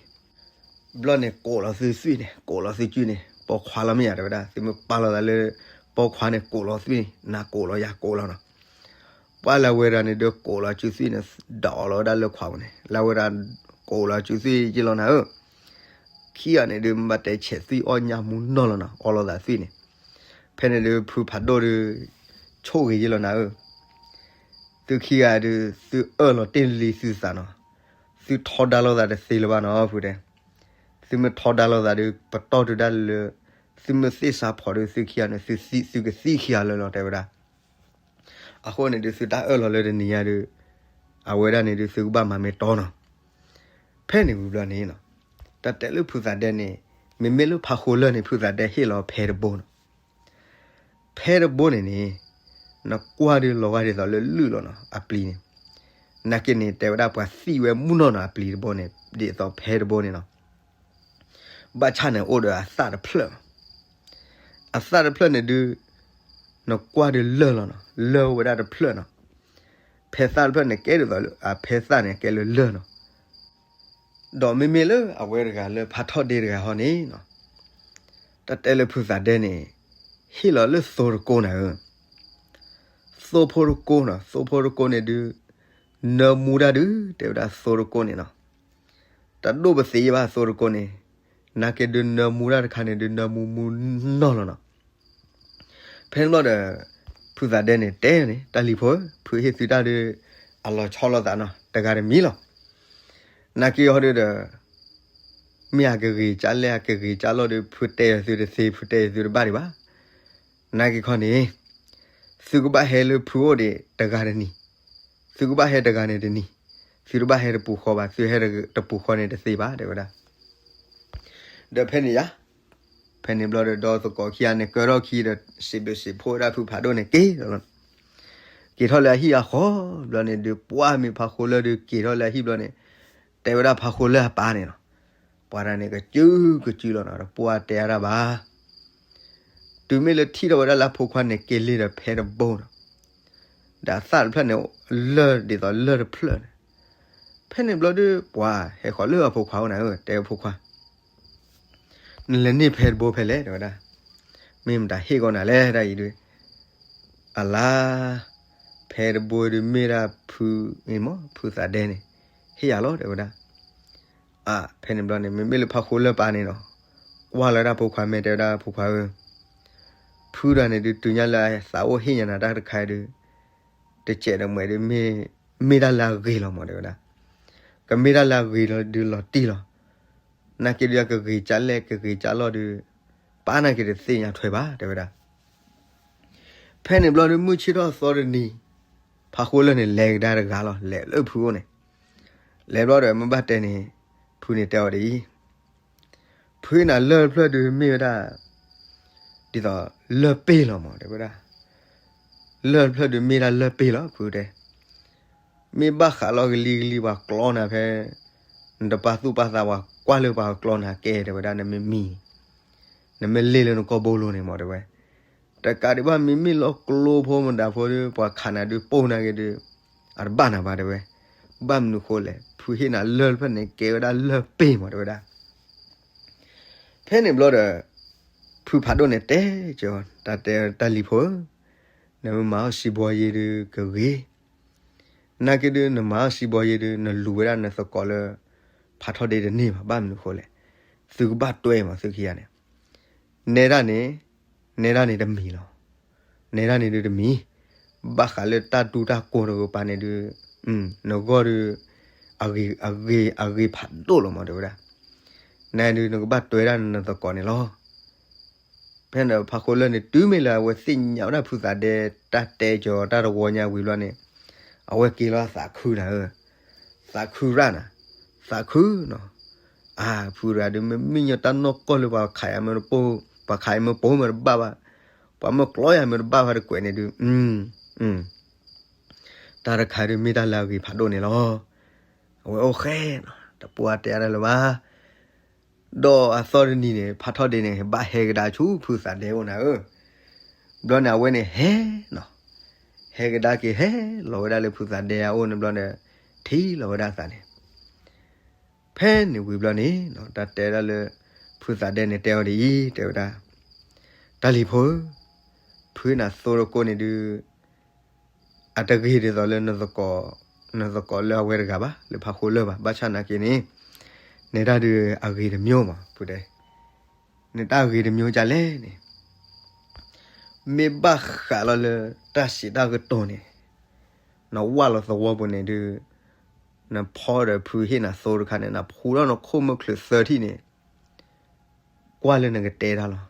ဘျီန့ၣ်ကိးလီၤသုသွံၣ်န့ၣ် ကိးလီၤသုကုန့ၣ် ပိာ်ခွါလီၤမ့ၢ်ဧါ တဲဝဲဒၣ်. သုမ့ၢ်ပာ်လီၤသးလၢ ပိာ်ခွါန့ၣ် ကိးလီၤသွံၣ်န့ၣ် နၤကိးလီၤယၤကိးလီၤနီၤ. ပှၤလၢအဝဲဒၣ်န့ၣ်ဒုးကိးလီၤအစုသွံၣ်န့ၣ် ဒီးအီၣ်လီၤဝဲဒၣ်လၢခွါပူၤန့ၣ် လၢအဝဲဒၣ်ကိးလီၤအစုသွံၣ်ယ့ၢ်လီၤနၤဧၢ. ခံဂၤန့ၣ်ဒုး မ့ၢ်ဘၣ်တဲဆဲးသွံၣ်အီၣ်ညၣ်မူနီၢ်လီၤနီၤ အီလီၤသးသွံၣ်န့ၣ်. ဖဲန့ၣ်ဒုး ဖုဖးဒိၣ်ဒုး ဆိၣ်ဂ့ၤယ့ၢ်လီၤနၤဧၢ. သုခံဂၤဒုး သုအၢၣ်လီၤတ့ၢ်လံသုသးနီၤ, သုထီဒါလိာ်သးတသ့လၢၤဘၣ်နီၤ ဖုတဲ. သုမ့ၢ်ထီဒါလိာ်သးဒုး ပတီၢ်တုၤဒၣ်လၢ သုမ့ၢ်သ့ၣ်စးဖီးဒုး သုခံဂၤန့ၣ် သုသံ သုကသံခံဂၤလၢာ်လီၤ တဲဝဲဒၣ်. အဃိန့ၣ်ဒုး သုတၢ်အၢၣ်လီၤလၢတနံၤညါဒုး အဝဲဒၣ်န့ၣ်ဒုး သုကဘၣ်မၤမ့ၢ်တီနီၤ. ဖဲန့ၣ်ဝံၤဘျီန့ၣ်နီၤ, တၢ်တဲလၢဖုသးဒဲန့ၣ် မ့မ့ၢ်လၢဖးဃိလၢၢ်န့ၣ် ဖုသးဒဲဟ့ၣ်လီၤဖဲတဘိနီၤ. ဖဲတဘိန့ၣ်န့ၣ် နကွၢ်ဒုးလီၤဂာ်ဒ်သိးလၢလုၢ်လီၤနီၤ အပျံၤန့ၣ်. နာ်က့န့ၣ် တဲဝဲဒၣ်ပှၤသံဝဲမူနီၢ်နီၤ အပျံၤတဘိန့ၣ် ဒ်သိးဖဲတဘိန့ၣ်နီၤ. ဘၣ်ဆၣ်န့ၣ်အိၣ်ဒီးအသၣ်တဖျၢၣ်, အသၣ်တဖျၢၣ်န့ၣ်ဒုး နကွၢ်ဒုးလၢၢ်လီၤနီၤ လၢၢ်ဝဲဒၣ်တဖျၢၣ်နီၤ. ဖဲသၣ်တဖျၢၣ်န့ၣ် ကဲဒ်သိးလၢ အဖဲသၣ်န့ၣ် ကဲလၢလၢၢ်နီၤ. ဒီးမ့မ့ၢ်လၢအဝဲတဂၤလၢဖးထီၣ်ဒ့တဂၤဟီန့ၣ်နီၤ, တၢ်တဲလၢဖုသးဒဲန့ၣ် ဟ့ၣ်လီၤလၢသိတကိးနၤဧၢ. သိဖိတကိးနီၤ, သိဖိတကိးန့ၣ်ဒုး နၢမူတၢ်ဒုး တဲဝဲဒၣ်သိတကိးန့ၣ်နီၤ. တဒိၣ်ပသ့ဘၣ်သိတကိးန့ၣ်, နာ်က့ဒုးနၢမူတၢ်တခါန့ၣ်ဒုး နၢမူမူနီၢ်လီၤနီၤ. ဖဲန့ၣ်ဘျီဒီး ဖုသးဒဲန့ၣ်တဲန့ၣ် တၢ်လံၤဖိဧၢ, ဖုဟ့ၣ်သုတၢ်ဒုး အလီၤဆီလိာ်သးနီၤ တဂၤတမံၤလီၤ. နာ်က့ဟီဒုးဒီး မ့ၢ်အကဂ့ၤကၢ်လဲၣ်အကဂ့ၤကၢ်လီၢ်ဒုး ဖုတဲအီၤသုတသ့ ဖုတဲအီၤသုတဘၣ်ဒံးဘၣ်. နာ်က့ခီန့ၣ် သုကဘၣ်ဟဲလၢဖုအိၣ်ဒံးတဂၤတနံၤ, သုကဘၣ်ဟဲတဂၤန့ၣ်တနံၤ, သုတဘၣ်ဟဲတပူၤဃီဘၣ်, သုဟဲတပူၤဃီန့ၣ်တသ့ဘၣ် တဲဝဲဒၣ်. ဒီးဖဲန့ၣ်ယါ, ဖဲန့ၣ်ဘျီဒီး ဒီးသကိးခံဂၤန့ၣ် ကၢထီၣ်ခံဒီး စံးဘျုးစံးဖှိၣ်ဝဲဒၣ်ဖုဖးဒိၣ်န့ၣ်က့ၤလီၤ. က့ၤထီၣ်လၢအဟံၣ်အဃီဘျီန့ၣ်ဒုး ပှၢ်မ့ၢ်ဖးဃိလၢၢ်ဒုး က့ၤထီၣ်လၢအဟံၣ်ဘျီန့ၣ် တဲဝဲဒၣ်ဖးဃိလၢၢ်အပၢ်န့ၣ်လီၤ. ပှၤတဂၤန့ၣ်ကစုကစုလီၤနီၤ, ဒီးပှၢ်တဲအါတၢ်ဘၣ်. တုၤမ့ၢ်လၢထံၣ်ထီၣ်ဝဲဒၣ်လၢအဖိခွါန့ၣ် က့ၤလ့ဒီးဖဲတဘိနီၤ, ဒီးအသၣ်တဖျၢၣ်န့ၣ် လၢၢ်ဒ်သိးလၢၢ်တဖျၢၣ်န့ၣ်. ဖဲန့ၣ်ဘျီဒုး ပှၤဟဲဃီၤလၢအဖိခွါအိၣ်နၤဧၢ, တဲအဖိခွါ နလဲၤန့ၢ်ဖဲတဘိဖဲလဲၣ် တဲဝဲဒၣ်. မ့ၢ်မတၤဟ့ၣ်ကီးနၤလဲၣ် တၢ်အံၤဒုး. အလါ, ဖဲတဘိဒုးမ့ၢ်ဒၣ်ဖု, မ့ၢ်မ့ၢ်ဖုသးဒဲန့ၣ် ဟ့ၣ်ယၤလီၤ တဲဝဲဒၣ်. အါ, ဖဲန့ၣ်ဘျီန့ၣ် မ့မ့ၢ်လၢဖးဃိလၢၢ်ပၢ်န့ၣ်နီၤ, ကွၢ်လီၤဝဲဒၣ်ဖိခွါ မ့ၢ်တဲဝဲဒၣ်ဖိခွါဧၢ, ဖုတဂၤန့ၣ်ဒုး တုၤညါလၢအသးအိၣ်ဟ့ၣ်ညါနၤတၢ်တခါဒုး တစဲးတမှဲးဒုး မ့ၢ်, မ့ၢ်တၢ်လၢအဂ့ၤလီၤမး တဲဝဲဒၣ်. ကမ့ၢ်တၢ်လၢအဂ့ၤလီၤဒုးလီၤတံၢ်လီၤ. နာ်က့ဒုးအကဂ့ၤကၢ်လဲၣ် ကဂ့ၤကၢ်လီၢ်ဒုး ပၢ်နာ်က့တသ့ၣ်ညါထွဲဘၣ် တဲဝဲဒၣ်. ဖဲန့ၣ်ဘျီဒုး မုၢ်ဆ့ၣ်ထီၣ်သီတနံၤ, ဖးဃိလၢၢ်န့ၣ် လဲၤကဒါတဂၤလီၤ, လဲၤလၢဖုအိၣ်န့ၣ်. လဲၤဘျီဒီး မ့ၢ်ဘၣ်တဲန့ၣ်, ဖုန့ၣ်တဲအီၤဒ်အံၤ, ဖုနၤလၢၢ်တဖျၢၣ်ဒုးမ့ၢ်ဝဲဒၣ် ဒ်သိးလၢၢ်ပ့ၢ်လီၤမး တဲဝဲဒၣ်. လၢၢ်တဖျၢၣ်ဒုးမ့ၢ်ဒၣ်လၢၢ်ပ့ၢ်လီၤ ဖုတဲ. မ့ၢ်ဘၣ်ဃးလီၤကလံၤကလံၤပှၤကျီနၤဖဲ နတပာ်သူၣ်ပာ်သးပှၤကွၢ်လၢပှၤကျီနၤကဲ တဲဝဲဒၣ် နမ့ၢ်မံၤ, နမ့ၢ်လ့ၢ်လၢနကိာ်ဘိလိၤန့ၣ်မး တဲဝဲ. တကးဒံးဘၣ်မ့မ့ၢ်လီၤကျိဖိမတၤဖိဒီး ပှၤခးနၤဒုးပိာ်နၤက့ၤဒုး အတဘၣ်နၤဘၣ် တဲဝဲ. ဘၣ်မနုၤဃိလဲၣ် ဖုဟ့ၣ်နၤလၢၢ်တဖျၢၣ်န့ၣ် ကဲဝဲဒၣ်လၢၢ်ပ့ၢ်မး တဲဝဲဒၣ်. ဖဲန့ၣ်ဘျီဒီး ဖုဖးဒိၣ်န့ၣ်တဲက့ၤအီၤ တၢ်တဲတၢ်လံၤဖိဧၢ, နမ့ၢ်မၤအီၣ်စံးဘီယ့ဒုးကဂ့ၤ, နာ်က့ဒုးနမၤအီၣ်စံးဘီယ့ဒုး နလူၤဝဲဒၣ်နသကိးလၢ ဖးထီၣ်ဒ့တန့ၢ်ဘၣ်. ဘၣ်မနုၤဃိလဲၣ်, သုကဘၣ်တွဲမး သုခံဂၤန့ၣ်, နဲဒၣ်န့ၣ်, နဲဒၣ်န့ၣ်တမံၤလီၤ. နဲဒၣ်န့ၣ်ဒုးတမံၤ, ဘၣ်ဃးလၢတၢ်တူၢ်တၢ်ကိၢ်တကပၤန့ၣ်ဒုး နဂီၢ်ဒုး အဂ့ၤ, အဂ့ၤ, အဂ့ၤဖးဒိၣ်လီၤမး တဲဝဲဒၣ်. နဒုးနကဘၣ်တွဲဒၣ်နသကိးန့ၣ်လီၤ. ဖဲန့ၣ်ဖးဃိလၢၢ်န့ၣ် တုၤမ့ၢ်လၢအဝဲသ့ၣ်ညါဝဲဒၣ်ဖုသးဒဲ တၢ်တဲက့ၤအီၤတၢ်တဝီညါဝံၤဘျီန့ၣ်, အဝဲက့ၤလီၤသးခုနၤဧၢ, သးခုရၣ်နၤ, သးခုနီၤ. အါ ဖုတဂၤဒုး မ့မ့ၢ်ညီတၢ်နီၢ်ကီၢ်လၢပှၤခးယၤမ့ၢ်တပိၢ်, ပှၤခးယၤမ့ၢ်ပိၢ်မ့ၢ်တဘၣ်ဘၣ်, ပှၤမ့ၢ်ကျီယၤမ့ၢ်တဘၣ်ဘၣ်တကွဲးန့ၣ်ဒုး တၢ်တခါဒုးမ့ၢ်တၢ်လၢအဂ့ၤဖးဒိၣ်န့ၣ်လီၤ. အဝဲအိၣ်ဃဲနီၤ, တပှၢ်တဲအါတၢ်လၢၤဘၣ်. ဒီးအသီတနံၤန့ၣ် ဖးထီၣ်ဒ့န့ၣ် ဘၣ်ဟဲကဒါဆူဖုသးဒဲအအိၣ်နၤဧၢ, ဘျီန့ၣ် အဝဲန့ၣ်ဟဲနီၤ, ဟဲကဒါက့ၤဟဲလီၤဝဲဒၣ်လၢဖုသးဒဲအအိၣ်န့ၣ်ဘျီဒီး ထံၣ်လီၤဝဲဒၣ်အသးန့ၣ်, ဖဲန့ၣ်ဝံၤဘျီန့ၣ် တၢ်တဲဒၣ်လၢ ဖုသးဒဲန့ၣ်တဲအီၤဒ်အံၤ တဲဝဲဒၣ်, တၢ်လံၤဖိဧၢ, ဖုနၤသိတကိးန့ၣ်ဒုး အတဂ့ၤဒ်သိးလၢ နသကိးလၢအဝဲတဂၤဘၣ် လၢဖးဃိလၢၢ်ဘၣ်, ဘၣ်ဆၣ်နာ်က့န့ၣ် နဲဒၣ်ဒုးအဂ့ၤတမျိုးမး ဖုတဲ, နတၢ်ဂ့ၤတမျိုးဒ်လဲၣ်န့ၣ် မ့ၢ်ဘၣ်ဃးလီၤလၢတၢ်စံးတၢ်ကတိၤန့ၣ်, နဝၢ်လီၤသဝီပူၤန့ၣ်ဒုး နဖီဒီးဖုဟ့ၣ်နၤသိတခါန့ၣ် နဖူထီၣ်နခိၣ်မုၢ်ချၢၣ်သၢထံၣ်န့ၣ် ကွၢ်လၢနကတဲတၢ်လီၤ.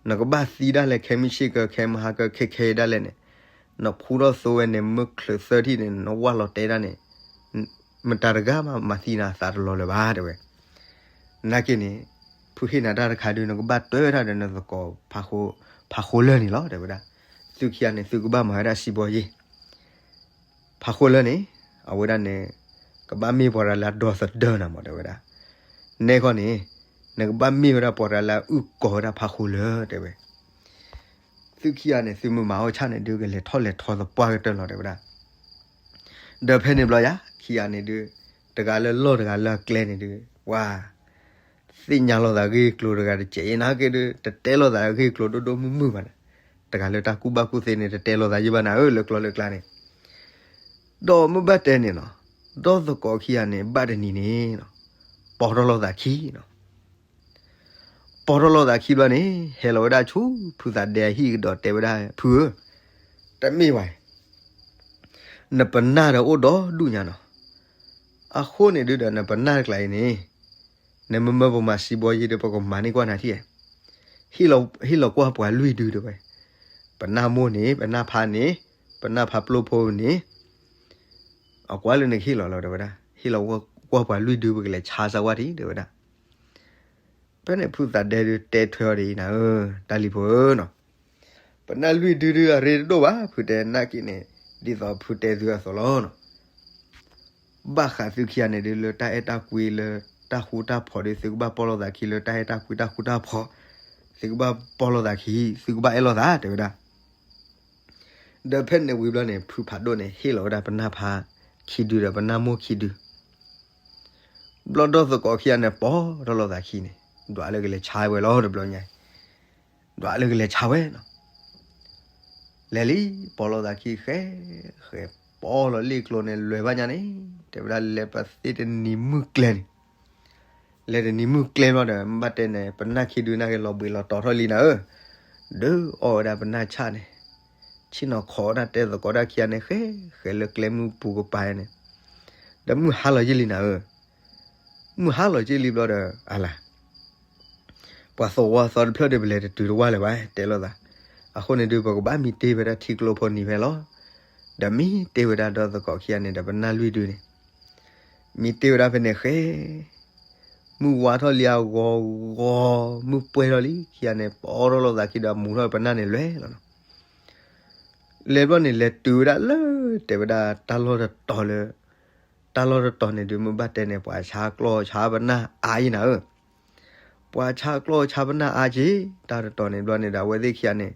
နကဘၣ်သံဒၣ်လဲာ် ခဲမုၢ်ဆ့ၣ်ကၢ ခဲမုၢ်ဟါကၢ ခဲခဲအံၤဒၣ်လဲာ်န့ၣ်, နဖူထီၣ်သိဝဲန့ၣ် မုၢ်ချၢၣ်သၢထံၣ်န့ၣ် နဝၢ်လီၤတဲတၢ်န့ၣ် မတၤတဂၤမး မၤသံနၤသးတလီၤလၢၤဘၣ် တဲဝဲ. နာ်က့န့ၣ် ဖုဟ့ၣ်နၤတၢ်တခါဒုး နကဘၣ်တွဲဝဲဒၣ်ဒီးနသကိး ဖးဃိလၢၢ်န့ၣ်လီၤ တဲဝဲဒၣ်. သုခံဂၤန့ၣ် သုကဘၣ်မၤဝဲဒၣ်စံးဘီယ့ၢ် ဖးဃိလၢၢ်န့ၣ် အဝဲဒၣ်န့ၣ် ကဘၣ်မ့ၢ်ပှၤတဂၤလၢအဒီသဒၢနၤမး တဲဝဲဒၣ်. နဲခီန့ၣ် နကဘၣ်မ့ၢ်ဝဲဒၣ်ပှၤတဂၤလၢအအုၣ်ကီၤဝဲဒၣ်ဖးဃိလၢၢ် တဲဝဲ. သုခံဂၤန့ၣ် သုမုၢ်မၤအီၣ်ဆၣ်န့ၣ်ဒုး ကလဲၤထီၣ်လဲၤထီသပှၢ်ကတၢၢ်လီၤ တဲဝဲဒၣ်. ဒီးဖဲန့ၣ်ဘျီယၤ ခံဂၤန့ၣ်ဒုး တဂၤလၢလီၢ်တဂၤလၢအကျဲန့ၣ်ဒုး ပှၤ သ့ၣ်ညါလိာ်သးဂ့ၢ်ကျိၤတဂၤတစဲးအံၤ နာ်က့ဒုး တတဲလိာ်သးဂ့ၢ်ကျိၤဒိၣ်ဒိၣ်မုၢ်မုၢ်ဘၣ်န့ၣ်, တဂၤလၢတၢ်ကူၣ်ဘၣ်ကူၣ်သ့န့ၣ် တတဲလိာ်သးယံာ်ဘၣ်နၤဧၢ လၢကျီလၢကျါန့ၣ်. ဒီးမုၢ်ဘၣ်တဲန့ၣ်နီၤ, ဒီသကိးခံဂၤန့ၣ် ဘၣ်တနံၤန့ၣ်နီၤ, ပီထီၣ်လိာ်သးခံနီၤ. ပီထီၣ်လိာ်သးခံဘျီန့ၣ် ဟဲလီၤဝဲဒၣ်ဆူဖုသးဒဲအဟံၣ်ကဒီးတဲဝဲဒၣ် ဖုဧၢ, တမ့ၢ်ဘၣ် နပနၢ်ဒီးအိၣ်ဒီဒူၣ်ညါနီၤ. အဃိန့ၣ်ဒုးဒီး နပနၢ်တကျါအံၤန့ၣ် နမ့မၢပမၤစံးဘီယ့ၢ်ဒီး ပကမၤန့ၢ်ကွၢ်နၤထံၣ်, ဟ့ၣ်လီၤကွၢ်ပှၤလွံၢ်ဒုတဲဝဲ, ပနၢ်မိၢ်န့ၣ် ပနၢ်ဖးန့ၣ် ပနၢ်ဖးပျိဖိန့ၣ်, အကွၢ်လၢနကဟ့ၣ်လီၤလီၤတဲဝဲဒၣ်, ဟ့ၣ်လီၤကွၢ်ပှၤလွံၢ်ဒု ပကလဲၤဆါစၢၤဝဲထံၣ်တဲဝဲဒၣ်. ဖဲန့ၣ်ဖုသးဒဲဒုးတဲထွဲအီၤဒ်အံၤနၤဧၢ, တၢ်လံၤဖိဧၢနီၤ, ပနၢ်လွံၢ်ဒုဒုးအရ့တဒိၣ်ဘၣ် ဖုတဲနာ်က့န့ၣ်, ဒ်သိးဖုတဲသုအသိးလီၤနီၤ. ဘၣ်ဃးသုခံဂၤန့ၣ်ဒုး လၢတၢ်အဲၣ်တၢ်ကွံလၢတၢ်ဃူတၢ်ဖိးဒုး သုကဘၣ်ပီၢ်လိာ်သးခံလၢတၢ်အဲၣ်တၢ်ကွံတၢ်ဃူတၢ်ဖိး, သုကဘၣ်ပီၢ်လိာ်သးခံ, သုကဘၣ်အဲၣ်လိာ်သးတဲဝဲဒၣ်. ဒီးဖဲန့ၣ်ဝံၤဘျီန့ၣ် ဖုဖးဒိၣ်န့ၣ် ဟ့ၣ်လီၤဝဲဒၣ်ပနၢ်ဖးခံဒုဒီးပနၢ်မိၢ်ခံဒု ဘျီဒီသကိးခံဂၤန့ၣ် ပီၢ်ထီၣ်လိာ်သးခံန့ၣ် ဒွးလၢကလဲၤဆါဝဲလီၤတဘျီညါ, ဒွးလၢကလဲၤဆါဝဲနီၤ. လဲၤလံ ပီၢ်လိာ်သးခံဃဲ, ဃဲပီၢ်လီၤလ့ၣ်ကျိၤန့ၣ် လဲၤဘၣ်ညါန့ၣ်, တဲဝဲဒၣ်လဲၤပသ့တနံၤမုၢ်ကျဲန့ၣ်, လဲၤတနံၤမုၢ်ကျဲဘျီဒီး ဘၣ်တဲန့ၣ် ပနၢ်ခံဒုန့ၣ်က့ၤလီၤဘှံးလီၤတီၤထီၣ်လံနၤဧၢ, ဒုးအီၣ်ဝဲဒၣ်ပနၢ်ဆၣ်န့ၣ်, ဆ့ၣ်နီၤခိးဝဲဒၣ်တဲသကိးတၢ်ခံဂၤန့ၣ် ဃဲ, ဃဲလၢကျဲမုၢ်ပူၤကပၤန့ၣ်, ဒီးမုၢ်ဟါလီၤယံာ်လံနၤဧၢ, မုၢ်ဟါလီၤယံာ်လံဘျီဒီး အလၤ ပှၤသဝီသီတဖျၢၣ်ဒီး ပလဲၤတတုၤတဝၢ်လၢၤဘၣ် တဲလိာ်သး, အဃိန့ၣ်ဒုး ပကဘၣ်မံတ့ၢ်ဝဲဒၣ်ထံကျိဖိနံၤဖဲလီၤ. ဒီးမံတ့ၢ်ဝဲဒၣ်ဒီသကိးခံဂၤန့ၣ်ဒီး ပနၢ်လွံၢ်ဒုန့ၣ်, မံတ့ၢ်ဝဲဒၣ်ဖဲန့ၣ်ဃဲ, မုၢ်ဝါထီၣ်လံအဂီၤဂီၤ, မုၢ်ပှဲၤထီၣ်လံ ခံဂၤန့ၣ် ပီၢ်ထီၣ်လိာ်သးခံဒီး မူထီၣ်ပနၢ်န့ၣ်လဲၤလီၤနီၤ. လဲၤဘျီန့ၣ် လဲၤတုၤဝဲဒၣ်လၢ တဲဝဲဒၣ်တၢ်လီၢ်တတီၤလၢ, တၢ်လီၢ်တတီၤန့ၣ်ဒုး မ့ၢ်ဘၣ်တဲန့ၣ် ပှၤဆါကျီၢ်ဆါပနၢ်အါယံာ်နၤဧၢ, ပှၤဆါကျီၢ်ဆါပနၢ်အါက့ၤ တၢ်တတီၤန့ၣ်ဘျီန့ၣ်ဒီး အဝဲသ့ၣ်ခံဂၤန့ၣ်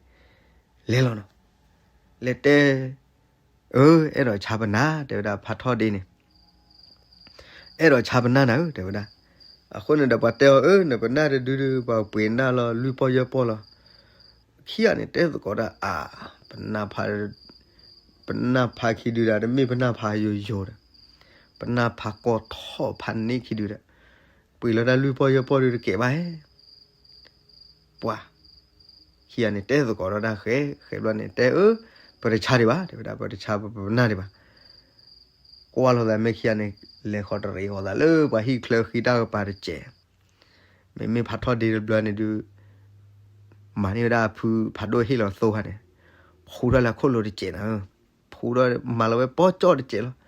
လဲၤလီၤနီၤ. လဲၤတဲ, အၢ အဲၣ်ဒိးဆါပနၢ် တဲဝဲဒၣ်ဖးထီၣ်ဒ့န့ၣ်, အဲၣ်ဒိးဆါပနၢ်နၤဧၢ တဲဝဲဒၣ်. အဃိန့ၣ်ဒီး ပှၤတဲအီၤ အၢ နပနၢ်တဒုဒုး ပှၤပှ့ၤနၢ်လီၤ လွံၢ်ပီၢ်ယဲၢ်ပီၢ်လီၤ. ခံဂၤန့ၣ် တဲသကိးတၢ်အါ, ပနၢ်ဖး, ပနၢ်ဖးခံဒုဒီး တမ့ၢ်ပနၢ်ဖးယိာ်ယိာ်ဒီး, ပနၢ်ဖးကီၢ်ထီၣ်ဖးန့ၢ်ခံဒုဒီး, ပှ့ၤလီၤတၢ်လွံၢ်ပီၢ်ယဲၢ်ပီၢ်ဒုးတကဲးဘၣ်ဧါ ပှၤ ခံဂၤန့ၣ် တဲသကိးဒီးတၢ်ဃဲ, ဃဲဘျီန့ၣ် တဲအၢ, ပတဆါဒံးဘၣ် တဲဝဲဒၣ်, ပတဆါပနၢ်ဒံးဘၣ်. ကွၢ်လိာ်သးမ့ၢ်ခံဂၤန့ၣ် လဲၤဃီၤတရံးဃီၤသးလၢပှၤဟံၣ်ချၢဃံတၢ်ကပၤတစဲး, မ့မ့ၢ်ဖးထီၣ်ဒ့တဘျီန့ၣ်ဒုး မၤန့ၢ်ဝဲဒၣ်ဖုဖးဒိၣ်ဟ့ၣ်လီၤသိခါန့ၣ်, ဖူထီၣ်လၢခိၣ်လိၤတစဲးနၤဧၢ, ဖူထီၣ်မၤလီၤဝဲပီၢ်ကၠီၣ်တစဲးလီၤ.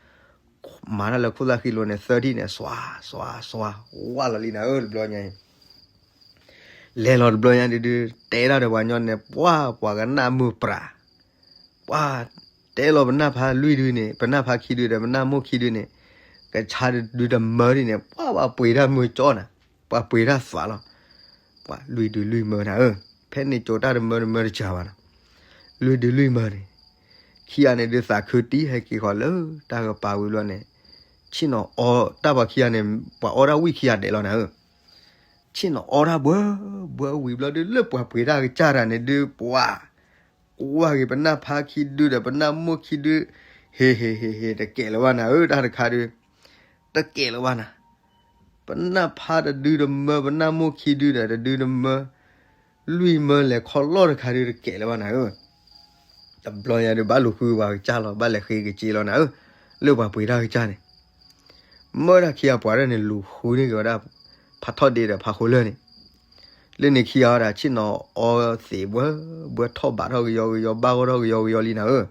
မၤတၢ်လၢခိၣ်သၣ်ဃံလိၤန့ၣ် သၢထံၣ်န့ၣ် စွါ စွါ စွါ ဝၢ်လီၤလံနၤဧၢ တဘျီညါအံၤ လဲၤလီၤတဘျီညါဒုးဒုး တဲဒၣ်ဒီးပှၤညီန့ၣ် ပှၢ် ပှၤကနၣ်မုာ်ပြး, ပှၢ် တဲလီၤပနၢ်ဖးလွံၢ်ဒုန့ၣ် ပနၢ်ဖးခံဒုဒီး ပနၢ်မိၢ်ခံဒုန့ၣ် ကဆါဒုးတမၢဒ်န့ၣ် ပှၢ် ပှၤပှ့ၤတၢ်မုာ်ကၠီနၤ, ပှၤပှ့ၤတၢ်သးလီၤ. ပှၤလွံၢ်ဒုလွံၢ်မၢနၤဧၢ, ဖဲန့ၣ်ကၠိတၢ်တမၢတမၢတစှၤဘၣ်နီၤ, လွံၢ်ဒုလွံၢ်မၢန့ၣ်, ခံဂၤန့ၣ်ဒုးသးခုတံၢ် ဟဲက့ၤဃီၤလၢတၢ်ကပၤဝံၤဘျီန့ၣ်, ဆ့ၣ်နီၤအီတၢ်ပှၤခံဂၤန့ၣ်, ပှၤအီတၢ်ဝံၣ်ခံဂၤဒဲးလီၤနၤဧၢ. ဆ့ၣ်နီၤအီတၢ်ဘှၢဘှၢဝံၤဘျီဒုး လၢပှၤပှ့ၤတၢ်ကစၢ်တၢ်န့ၣ်ဒုး ပှၤ ကွၢ်က့ၤပနၢ်ဖးခံဒုဒီး ပနၢ်မိၢ်ခံဒု, ဟ့ၣ်ဟ့ၣ်ဟ့ၣ်ဟ့ၣ် တကဲလၢၤဘၣ်နၤဧၢ, တၢ်တခါဒုး တကဲလၢၤဘၣ်နၤ. ပနၢ်ဖးတဒုတမၢ, ပနၢ်မိၢ်ခံဒုဒီးတဒုတမၢ, လွံၢ်မၢလဲၤခီလီၢ်တခါဒုး တကဲလၢၤဘၣ်နၤဧၢ. တဘျီညါဒုး ဘၣ်လူၤဃုပှၤကစၢ်လီၤ, ဘၣ်လဲၤဃ့က့ၤစ့လီၤနၤဧၢ, လၢပှၤပှ့ၤတၢ်ကစၢ်န့ၣ် မၢဒၣ်ခံဂၤပှၤဒၣ်န့ၣ် လူၤဃုန့ၢ်က့ၤဝဲဒၣ် ဖးထီၣ်ဒ့ဒီးဖးဃိလၢၢ်န့ၣ်, လၢန့ၣ်ခံဂၤဝဲဒၣ် ဆ့ၣ်နီၤအီသ့းဘှၢ, ဘှၢထီၣ်ဘးထီၣ်ကယီကယီ ဘၣ်ဂီၢ်ထီၣ်ကယီကယီလံနၤဧၢ.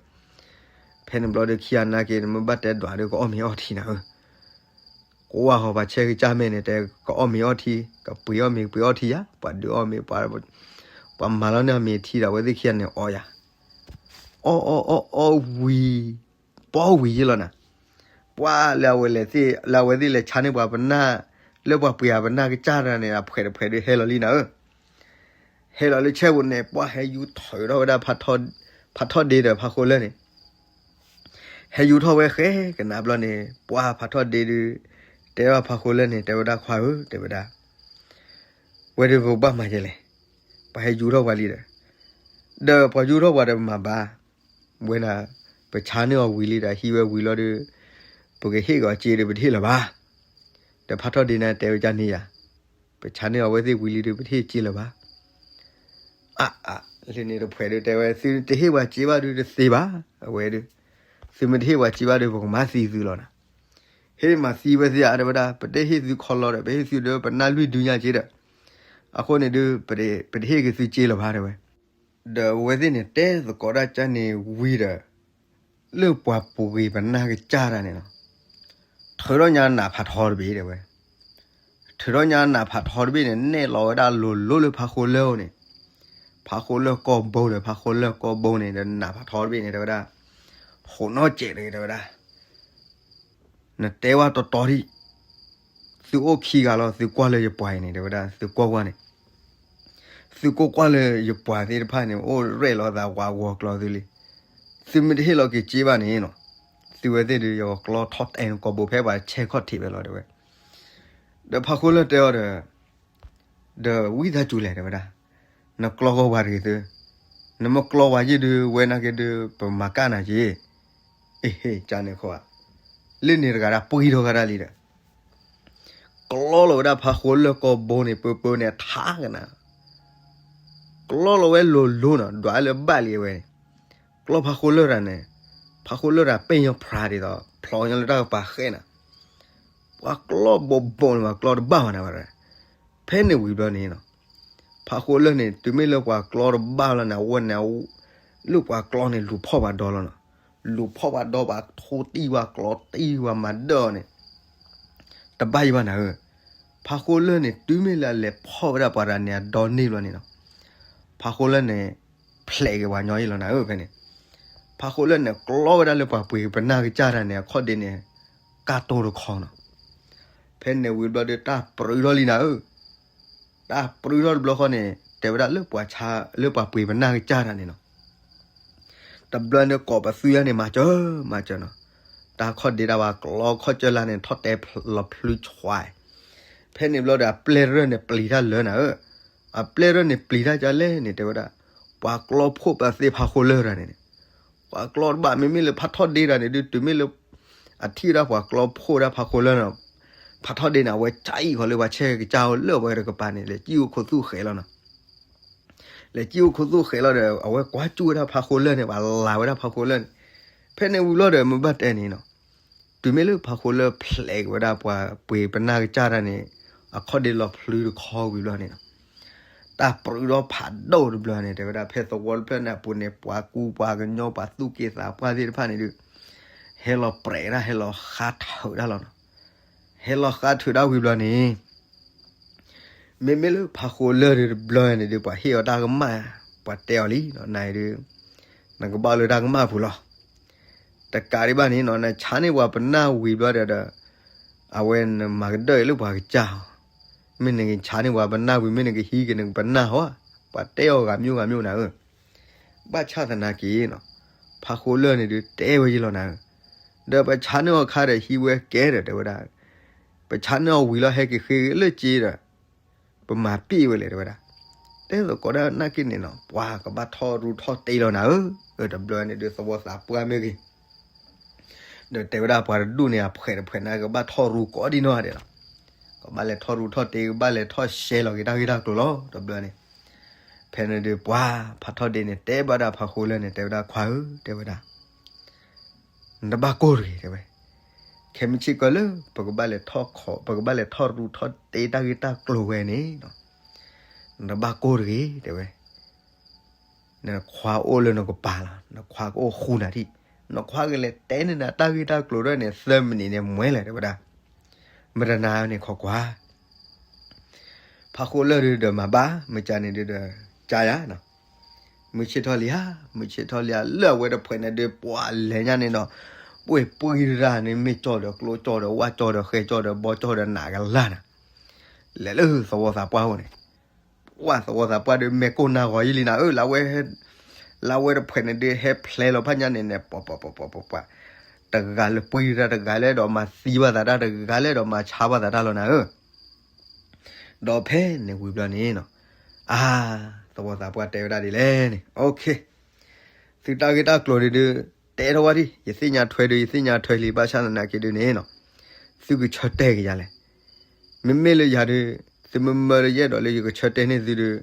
ဖဲန့ၣ်ဘျီဒုး ခံဂၤနာ်က့ၤ နမ့ၢ်ဘၣ်တဲဒွးဒုး ကအီၣ်မ့ၤအီထံနၤဧၢ. ကွၢ်ဃီၤပှၤဆဲးကစၢ်မဲာ်န့ၣ် တဲကအီၣ်မ့ၤအီထံ, ကပှ့ၤအီၣ်မ့ၤ ကပှ့ၤအီထံယၤ, ပှၤဒုးအီၣ်မ့ၤ, ပှၤမၤလီၤန့ၢ်အီၣ်မ့ၤထံဒီး အဝဲသ့ၣ်ခံဂၤန့ၣ်အီယၤ, အီအီအီအီဝံၤ ပီဝံၤယ့ၢ်လီၤနၤ. ပှၤလၢအဝဲလဲၤသ့ၣ်, လၢအဝဲသ့ၣ်လဲၤဆါန့ၢ်ပှၤပနၢ်, လၢပှၤပှ့ၤအပနၢ်ကစၢ်တၢ်န့ၣ် အဖှဲးတဖှဲးဒုးဟဲလီၤလံနၤဧၢ. ဟဲလီၤလၢဆဲးပူၤန့ၣ် ပှၤဟဲယူၤထီၣ်ထီၣ်ဝဲဒၣ် ဖးထီၣ်ဒ့ဒီးဖးဃိလၢၢ်န့ၣ်, ဟဲယူၤထီၣ်ဝဲဃဲကနၣ်ဘျီန့ၣ် ပှၤဖးထီၣ်ဒ့ဒုး တဲဘၣ်ဖးဃိလၢၢ်န့ၣ် တဲဝဲဒၣ်ခွါဧၢ တဲဝဲဒၣ်, ဝဲဒၣ်ပဘၣ်မၤယဲလဲၣ်, ပှၤဟဲယူၤထီၣ်ပှၤလံဒီး, ဒီးပှၤယူၤထီၣ်ပှၤဒီးမၤဘၣ်, ဝဲဒၣ် ပဆါန့ၢ်အီၤဝံၤလံဒီး ဟံးဝဲဝံၤလီၤဒီး ပကဟ့ၣ်က့ၤအီၤစ့ဒီး ပတဟ့ၣ်လၢၤဘၣ်. ဒီးဖးထီၣ်ဒ့န့ၣ်တဲဝဲဒ်န့ၣ်ယၤ, ပဆါန့ၢ်အီၤဝဲသ့ၣ်ဝံၤလံဒီး ပတဟ့ၣ်စ့လၢၤဘၣ်. အါအါ, လၢန့ၣ်တဖှဲးဒုးတဲဝဲ သုတဟ့ၣ်ပှၤစ့ဘၣ်ဒုးတသ့ဘၣ်, အဝဲဒုး, သုမ့ၢ်တဟ့ၣ်ပှၤစ့ဘၣ်ဒီး ပကမၤသံသုလီၤနၤ. ဟ့ၣ်မၤသံဝဲသ့ၣ်ဧါ တဲဝဲဒၣ်, ပတဟ့ၣ်သုခီလီၤဒီး ပဟ့ၣ်သုဒီးပနၢ်လွံၢ်ဒုညါစ့ဒီး, အဃိန့ၣ်ဒုး ပတဟ့ၣ်က့ၤသုစ့လၢၤဘၣ် တဲဝဲ. ဒီးအဝဲသ့ၣ်န့ၣ်တဲသကိးတၢ်ကၢ်န့ၣ်ဝံၤဒီး လၢပှၤပှ့ၤပနၢ်ကစၢ်တၢ်န့ၣ်လီၤ, ထုးထီၣ်ညါနးဖးထီတဘ့ၣ် တဲဝဲ, ထုးထီၣ်ညါနးဖးထီတဘ့ၣ်န့ၣ် နဲၣ်လီၤဝဲဒၣ်လိၤလိၤလၢဖးဃိလၢၢ်န့ၣ်, ဖးဃိလၢၢ်ကီၢ်ဘိဒီး ဖးဃိလၢၢ်ကီၢ်ဘိန့ၣ်ဒီး နးဖးထီတဘ့ၣ်န့ၣ် တဲဝဲဒၣ်, ဟိးနီၢ်စဲးတဂ့ၤ တဲဝဲဒၣ်, နတဲဝဲတီတီဒံး, သုအိၣ်ခံဂၤလီၤ သုကွၢ်လၢယပှၤအံၤန့ၣ် တဲဝဲဒၣ် သုကွၢ်ကွၢ်န့ၣ် သုကွၢ်ကွၢ်လၢယပှၤသ့ၣ်တဖၣ်န့ၣ် အိၣ်ရဲၣ်လီၤသးဝးဂီၤကျီသုလံ, သုမ့ၢ်တဟ့ၣ်လီၤက့ၤစ့ဘၣ်န့ၣ်လီၤ, သုဝဲသ့ၣ်ဒုး ယကကျီထီၣ်တဲာ်နကိာ်ဘိဖဲပှၤဆဲးခီၣ်ထံးဝဲလီၤ တဲဝဲ. ဒီးဖးဃိလၢၢ်တဲအီၤဒီး, ဒီးဝံသးစူၤလဲၣ် တဲဝဲဒၣ်, နကျီကီၤပှၤတဂ့ၤသု, နမ့ၢ်ကျီပှၤယ့ၢ်ဒုး ဝဲနာ်က့ဒုး ပမၤကၣ်နၤက့ၤ, အ့ဟ့ၣ် ကန့ၣ်ခိၣ်ဧါ, လၢန့ၣ်တဂၤဒၣ်ပှံၢ်ထီၣ်ကဒါလံဒီး ကျီလီၤဝဲဒၣ်ဖးဃိလၢၢ်ကီၢ်ဘိန့ၣ် ပၢပၢန့ၣ်ထါကနၤ, ကျီလီၤဝဲလိၤလိၤနီၤ ဒွးလၢဘၣ်လံဝဲန့ၣ်, ကျီဖးဃိလၢၢ်တၢ်န့ၣ်, ဖးဃိလၢၢ်တၢ်ပ့ၢ်ညီဖြါဒ်သိး ဖျိးညီလၢတၢ်ကပၤဃဲနၤ, ပှၤကျီဘိဘိန့ၣ် ပှၤကျီတဘၣ်ဝဲနၤဝဲ, ဖဲန့ၣ်ဝံၤဘျီန့ၣ်နီၤ, ဖးဃိလၢၢ်န့ၣ် တုၤမ့ၢ်လၢပှၤကျီတဘၣ်လီၤန့ၣ် အဝဲန့ၣ် လၢပှၤကျီန့ၣ် လူၤဖီၣ်ပှၤဒီလီၤနီၤ, လူၤဖီၣ်ပှၤဒီ ပှၤထိတံၢ်ပှၤကျီတံၢ်ပှၤမၤဒၢၣ်အီၤန့ၣ် တဘၣ်ယံၤဘၣ်နၤဧၢ, ဖးဃိလၢၢ်န့ၣ် တုၤမ့ၢ်လၢအလဲၤဖီၣ်ဝဲဒၣ်ပှၤတဂၤန့ၣ် အဒီန့ၢ်ဘျီန့ၣ်နီၤ, ဖးဃိလၢၢ်န့ၣ် ဖျဲးက့ၤပှၤညီအံၤလီၤနၤဧၢ ဖဲန့ၣ်, ဖးဃိလၢၢ်န့ၣ် ကျီဝဲဒၣ်လၢပှၤပှ့ၤပနၢ်ကစၢ်တၢ်န့ၣ် အခီၣ်ဒ့န့ၣ် ကၢ်တိၢ်တခီနီၤ, ဖဲန့ၣ်ဝံၤဘျီဒီး တၢ်ပြူးထီၣ်လံနၤဧၢ, တၢ်ပြူးထီၣ်တဘျီဃီန့ၣ် တဲဝဲဒၣ်လၢပှၤဆါ လၢပှၤပှ့ၤပနၢ်ကစၢ်တၢ်န့ၣ်နီၤ တဘျီန့ၣ်ကိးပသူယါန့ၣ် မၤစၢၤ မၤစၢၤနီၤ, တၢ်ခီၣ်ဒ့တၢ်ဝဲကျီခီၣ်စၢၢ်လၢ်န့ၣ် ထီၣ်တဲလီၤဖျုဆွဲ, ဖဲန့ၣ်ဘျီဒီး အပျဲၢ်ရၢၢ်န့ၣ်ပျံၤတၢ်လၢနၤဧၢ, အပျဲၢ်ရၢၢ်န့ၣ်ပျံၤတၢ်ကလဲၣ်န့ၣ် တဲဝဲဒၣ်, ပှၤကျီဖှိၣ်ပသ့ဖးဃိလၢၢ်တၢ်န့ၣ်န့ၣ်, ပှၤကျီတဘၣ် မ့မ့ၢ်လၢဖးထီၣ်ဒ့တၢ်န့ၣ်ဒုး တုၤမ့ၢ်လၢ အထံၣ်ဝဲဒၣ်ပှၤကျီဖှိၣ်ဒၣ်ဖးဃိလၢၢ်န့ၣ်, ဖးထီၣ်ဒ့န့ၣ် အဝဲကၢ်အံၤဃီလၢပှၤဆဲးကစၢ်အိၣ်လၢအဝဲတကပၤန့ၣ် လဲၤကံၣ်အိၣ်ခိးသူၣ်ဃဲးလီၤနီၤ လဲၤကံၣ်အိၣ်ခိးသူၣ်ဃဲးလီၤဒီး အဝဲကွၢ်ကၠူၣ်ဝဲဒၣ်ဖးဃိလၢၢ်န့ၣ် ပှၤလၤဝဲဒၣ်ဖးဃိလၢၢ်န့ၣ်, ဖဲန့ၣ်ဝံၤလီၤဒီး မ့ၢ်ဘၣ်တဲန့ၣ်နီၤ, တုၤမ့ၢ်လၢဖးဃိလၢၢ်ဖျဲးက့ၤဝဲဒၣ်ပှၤပှ့ၤပနၢ်ကစၢ်တၢ်န့ၣ် အခီၣ်ဒ့လီၤဖျုတခီဝံၤဘျီန့ၣ်နီၤ, တၢ်ပြူးဒီးဖးဒိၣ်တဘျီန့ၣ် တဲဝဲဒၣ် ဖဲသဝီတဖျၢၣ်န့ၣ်အပူၤန့ၣ် ပှၤကူပှၤကညီပှၤသူၣ်က့သးပှၢ်သ့ၣ်တဖၣ်န့ၣ်ဒုး ဟဲလီၤပြဲးဒၣ် ဟဲလီၤဃါထုးဒၣ်လီၤနီၤ, ဟဲလီၤဃါထုးဒၣ်ဝံၤဘျီန့ၣ် မ့မ့ၢ်လၢဖးဃိလၢၢ်ဒုးတဘျီန့ၣ်ဒုး ပှၤဟ့ၣ်အီၤတၢ်ကမၣ်, ပှၤတဲအီၤလံနီၤ နဒုး နကဘၣ်လၢတၢ်ကမၣ်ပူၤလီၤ. တကးဒံးဘၣ်န့ၣ်နီၤ နဆါန့ၢ်ပှၤပနၢ်ဝံၤဘျီဒီး အဝဲနမၤကဒၢၣ်အံၤလၢပှၤကစၢ်အီၤ, မ့ၢ်နကဆါန့ၢ်ပှၤပနၢ်ဝံၤ မ့ၢ်နကဟံးက့ၤနကပနၢ်ဟီ, ပှၤတဲအီၤဂၤမံၤဂၤမံၤနၤဧၢ, ဘၣ်ဆၣ်သနာ်က့နီၤ, ဖးဃိလၢၢ်န့ၣ်ဒုးတဲဝဲယလီၤနၤဧၢ, ဒီးပဆါန့ၢ်အီၤခါဒီးဟံးဝဲကဲဒီးတဲဝဲဒၣ်, ပဆါန့ၢ်အီၤဝံၤလီၤဟဲက့ၤဃ့လၢစ့ဒီး ပမၤပ့ၢ်ဝဲလဲၣ်တဲဝဲဒၣ်, တဲသကိးဒၣ်နာ်က့န့ၣ်နီၤ ပှၤကဘၣ်ထီၣ်ရူထီၣ်တ့လီၤနၤဧၢ, တဘျီန့ၣ်ဒုးသဝီသးပှၢ်မ့ၢ်ဂ့ၤ ဒီးတဲဝဲဒၣ်ပှၤတဒူၣ်န့ၣ် အဖှဲးတဖှဲးန့ၣ် ကဘၣ်ထီၣ်ရူကိးဒံနီၢ်ဂၤဒဲးလီၤ. ကဘၣ်လဲၤထီၣ်ရူထီၣ်တ့ ကဘၣ်လဲၤထီၣ်ရှဲလီၤက့ၤတၢ်ဂ့ၢ်တၢ်ကျိၤလီၤ တဘျီန့ၣ်. ဖဲန့ၣ်ဒုးပှၤဖးထီၣ်ဒ့န့ၣ် တဲဘၣ်ဒၣ်ဖးဃိလၢၢ်န့ၣ် တဲဝဲဒၣ်ခွါဧၢ တဲဝဲဒၣ်, နတဘၣ်ကိၢ်တဂ့ၤ တဲဝဲ, ခဲမုၢ်ဆ့ၣ်ကီၢ်လၢ ပကဘၣ်လဲၤထီၣ်ခီ ပကဘၣ်လဲၤထီၣ်ရူထီၣ်တ့တၢ်ဂ့ၢ်တၢ်ကျိၤဝဲန့ၣ် နတဘၣ်ကိၢ်တဂ့ၤ တဲဝဲ. နခွါအိၣ်လၢနကပၤလီၤ, နခွါကအိၣ်ဃူနၤထံၣ်, နခွါကလဲၤတဲန့ၢ်နၤတၢ်ဂ့ၢ်တၢ်ကျိၤဒ်န့ၣ် သၢမံးနံးန့ၣ်မွဲလဲၣ် တဲဝဲဒၣ်. မတနၤန့ၣ်ခိးကွၢ် ဖးဃိလၢၢ်ဒုးဒီးမၤဘၣ် မုၢ်ကၢန့ၣ်ဒုးဒီး ကၢယၤနီၤ, မုၢ်ဆ့ၣ်ထီၣ်လံဧါ, မုၢ်ဆ့ၣ်ထီၣ်လံဧါ လၢအဝဲတဖှဲးန့ၣ်ဒုး ပှၤလဲၤညါန့ၣ်ဒီး ပှ့ၤပှံတရၣ်န့ၣ် မ့ၢ်ကၠီၣ်ဒီးကျိကၠီၣ်ဒီးဝၣ်ကၠီၣ်ဒီးဃဲကၠီၣ်ဒီးဘီကၠီၣ်ဒီးနးကလၢ်နၤ, လဲၤလၢသဝီသးပှၢ်အိၣ်န့ၣ် ပှၤသဝီသးပှၢ်ဒုး မဲာ်ကိၢ်နၢ်ဂီၤယံလံနၤဧၢ, လၢအဝဲတဖှဲးန့ၣ်ဒုး ဟဲဖျဲလီၤဖးညါန့ၣ်န့ၣ် ပှၤ ပှၤ ပှၤ ပှၤ ပှၤ တဂၤလၢပှံတရၣ် တဂၤလၢဒီးမၤသံဘၣ်သးတၢ် တဂၤလၢဒီးမၤဆါဘၣ်သးတၢ်လီၤနၤဧၢ. ဒီးဖဲန့ၣ်ဝံၤဘျီန့ၣ်နီၤ, အါ, သဝီသးပှၢ်တဲဝဲဒၣ်ဒ်လဲၣ်န့ၣ်, သုတၢ်ဂ့ၢ်တၢ်ကျိၤဒုးဒုး တဲထီၣ်ဝဲဒၣ်, ယသ့ၣ်ညါထွဲဒုး ယသ့ၣ်ညါထွဲလံ ဘၣ်ဆၣ်သနာ်က့ဒုးန့ၣ်နီၤ, သုကဆၢတဲာ်က့ၤယၤလဲၣ်. မ့မ့ၢ်လၢယၤဒုး သုမ့မၢလၢယအဲၣ်ဒိးလၢယကဆၢတဲာ်န့ၢ်သုဒုး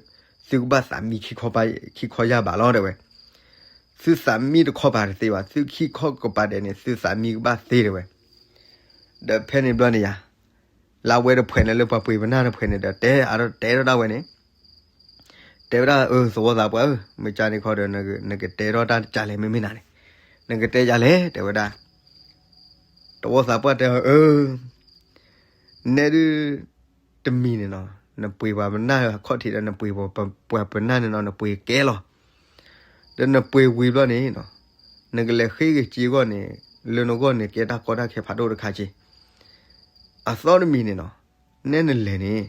သုကဘၣ်သးမံခံခီ ခံခီယၢ်ဘၣ်လီၤ တဲဝဲ. သုသးမံတခီပၤတသ့ဘၣ်, သုခံခီကပၤဒဲးန့ၣ် သုသးမံကဘၣ်သ့ တဲဝဲ. ဒီးဖဲန့ၣ်ဘျီန့ၣ်ယၤ လၢအဝဲတဖှဲးန့ၣ် လၢပှၤပှ့ၤပနၢ်တဖှဲးန့ၣ်ဒီး တဲအါထီၣ်တဲထီၣ်ဒၣ်ဝဲန့ၣ်, တဲဝဲဒၣ် အၢ သဝီသးပှၢ်ဧၢ, မုၢ်ကၢန့ၣ်ခီဒီး နကတဲထီၣ်တၢ်ကလဲၣ် မ့မ့ၢ်နၤန့ၣ်, နကတဲယၤလဲၣ် တဲဝဲဒၣ်. သဝီသးပှၢ်တဲအီၤ အၢ နဲဒုး တမံၤန့ၣ်နီၤ နပှ့ၤပှၤပနၢ်အခီၣ်ထံးဒီး နပှ့ၤပှၤပနၢ်န့ၣ်နီၤ နပှ့ၤကဲလီၤ. ဒီးနပှ့ၤဝံၤဘျီန့ၣ်နီၤ နကလဲၤဃ့က့ၤစ့အဂီၢ်န့ၣ် လၢနဂီၢ်န့ၣ် ကဲတၢ်ကီတၢ်ခဲဖးဒိၣ်တခါက့. အသီတမံၤန့ၣ်နီၤ နဲနလဲၤန့ၣ်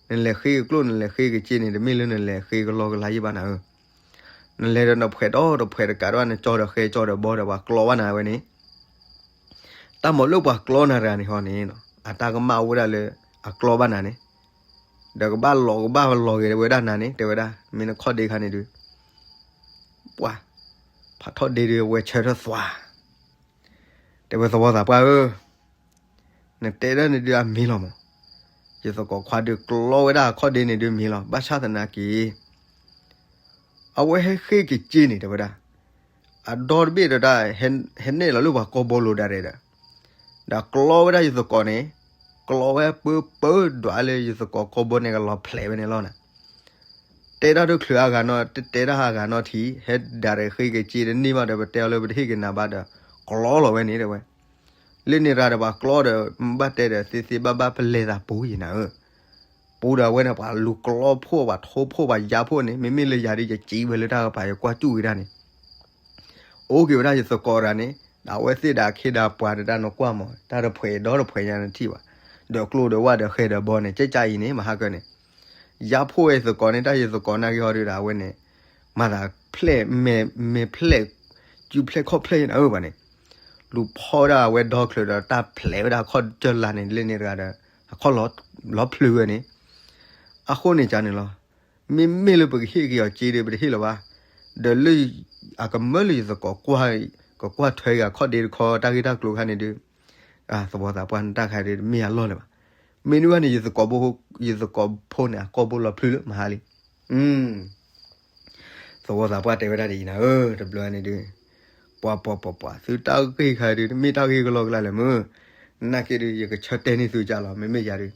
နလဲၤဃ့ကကျိၣ် နလဲၤဃ့ကစ့န့ၣ် တမ့ၢ်လၢနလဲၤဃ့ကလီကလါယံၢ်ဘၣ်နၤဧၢ. နလဲၤဒီးနဖှဲးဒီတဖှဲးတကးဒီး နကၠီဒီးဃဲကၠီဒီးဘီဒီးပှၤကျီဘၣ်နၤဝဲန့ၣ် တၢ်မၤလၢပှၤကျီနၤတဂၤန့ၣ်ဟီန့ၣ် အတၢ်ကမၣ်အိၣ်ဝဲဒၣ်လၢ အကျီဘၣ်နၤန့ၣ်, ဒီးကဘၣ်လီၤကဘၣ်လီၤဂ့ၤဝဲဒၣ်နၤန့ၣ် တဲဝဲဒၣ် မ့ၢ်နခီၣ်ဒ့ခါန့ၣ်ဒုး ပှၤ ဖးထီၣ်ဒ့ဒုး ဝဲဆၢထၢၣ်သွါ တဲဝဲသဝီသးပှၢ်ဧၢ, နတဲဒၣ်န့ၣ်ဒုးအမ့ၢ်လီၤမး, ယသကိးခွါဒုးကျီဝဲဒၣ်အခီၣ်ဒ့န့ၣ်ဒုးမ့ၢ်လီၤ, ဘၣ်ဆၣ်သနာ်က့ အဝဲဟဲဃ့က့ၤစ့န့ၣ် တဲဝဲဒၣ်, အဒီတဘ့ၣ်ဒီးတၢ် ဟဲနဲၣ်လီၤလၢပှၤကိာ်ဘိလိၤဒၣ်ရဲၣ်ဒီး, ဒီးကျီဝဲဒၣ်ယသကိးန့ၣ်, ကျီဝဲပၢပၢဒွးလၢယသကိးကိာ်ဘိန့ၣ်ကလီၤဖျဲးဝဲန့ၣ်လီၤနၤ. တဲတၢ်ဒိၣ်ချုးအါဂၤနီၢ်, တတဲတၢ်အါဂၤနီၢ်ထံး, ဟဲဒၣ်ရဲၣ်ဃ့က့ၤစ့တန့ၢ်ဘၣ်ဒီး ပတဲအီၤလၢပတဟ့ၣ်က့ၤနၤဘၣ်ဒီး ကျီလီၤဝဲန့ၣ် တဲဝဲ. လၢန့ၣ်ရၤဒီးပှၤကျီဒီး ဘၣ်တဲဒီးသ့သ့ဘၣ်ဘၣ်ပလဲၤသးပူၤယံၤနၤဧၢ. ပူၤဒီးအဝဲန့ၣ် ပှၤလူၤကျီဖှိၣ် ပှၤထိဖှိၣ် ပှၤယါဖှိၣ်န့ၣ် မ့မ့ၢ်လၢယၤဒ်ယစံးဝဲလၢတၢ်ကပၤ ယကွၢ်စူၣ်ဝဲဒၣ်န့ၣ် အိၣ်က့ၤဝဲဒၣ်ယသကိးတဂၤန့ၣ်, ဒီးအဝဲသ့ၣ်ဒီးအခ့ဒီးပှၤတဒၣ်နကွၢ်မး တၢ်တဖှဲးဒီတဖှဲးညါနထံၣ်ဘၣ်, ဒီးကျိဒီးဝၣ်ဒီးဃဲဒီးဘီန့ၣ် ကဲကါအံၤန့ၣ် မဟါကၢန့ၣ်, ယါဖှိၣ်ဝဲယသကိးန့ၣ် တၢ်ယသကိးနာ်က့ဟီဒုးဒီးအဝဲန့ၣ်, မၤသးဖျဲၣ်, မဲာ်ဖျဲၣ်, စုဖျဲၣ်ခီၣ်ဖျဲၣ်ယနၤဧၢဘၣ်န့ၣ်, လူၤဖီၣ်ဝဲဒၣ်အဝဲဒီချုးဒီးတၢ်ဖျဲးဝဲဒၣ်ခီၣ်ကၢၢ်လါန့ၣ် လၢန့ၣ်တဂၤဒီး, အခီၣ်လီၤဖျုးဝဲန့ၣ်, အဃိန့ၣ်ကန့ၣ်လီၤ. မ့မ့ၢ်လၢပကဟ့ၣ်က့ၤအီၤစ့ဒီး ပတဟ့ၣ်လၢၤဘၣ်, ဒီးလၢ အကမၢလၢယသကိးကွၢ်, ကကွၢ်ထွဲက့ၤအခီၣ်ဒ့တခီတၢ်ဂ့ၢ်တၢ်ကျိၤခါန့ၣ်ဒုး, သဝီသးပှၢ်နတၢ်ခါဒုးတမ့ၢ်အလီၢ်လၢၤဘၣ်. မ့ၢ်နုၤဘၣ်န့ၣ် ယသကိးဖိန့ၣ် အကိာ်ဘိလီၤဖျုးလၢမဟါလံ. သဝီသးပှၢ်တဲဝဲဒၣ်ဒ်အံၤနၤဧၢ, တဘျီန့ၣ်ဒုး, ပှၤပှၤပှၤပှၤ သုတၢ်ဂ့ၢ်ခါဒုး တမ့ၢ်တၢ်ဂ့ၢ်ကလီကလါလၢၤမုၢ်, နာ်က့ဒုး ယကဆၢတဲာ်န့ၢ်သုကလီၤ မ့မ့ၢ်ယၤဒုး,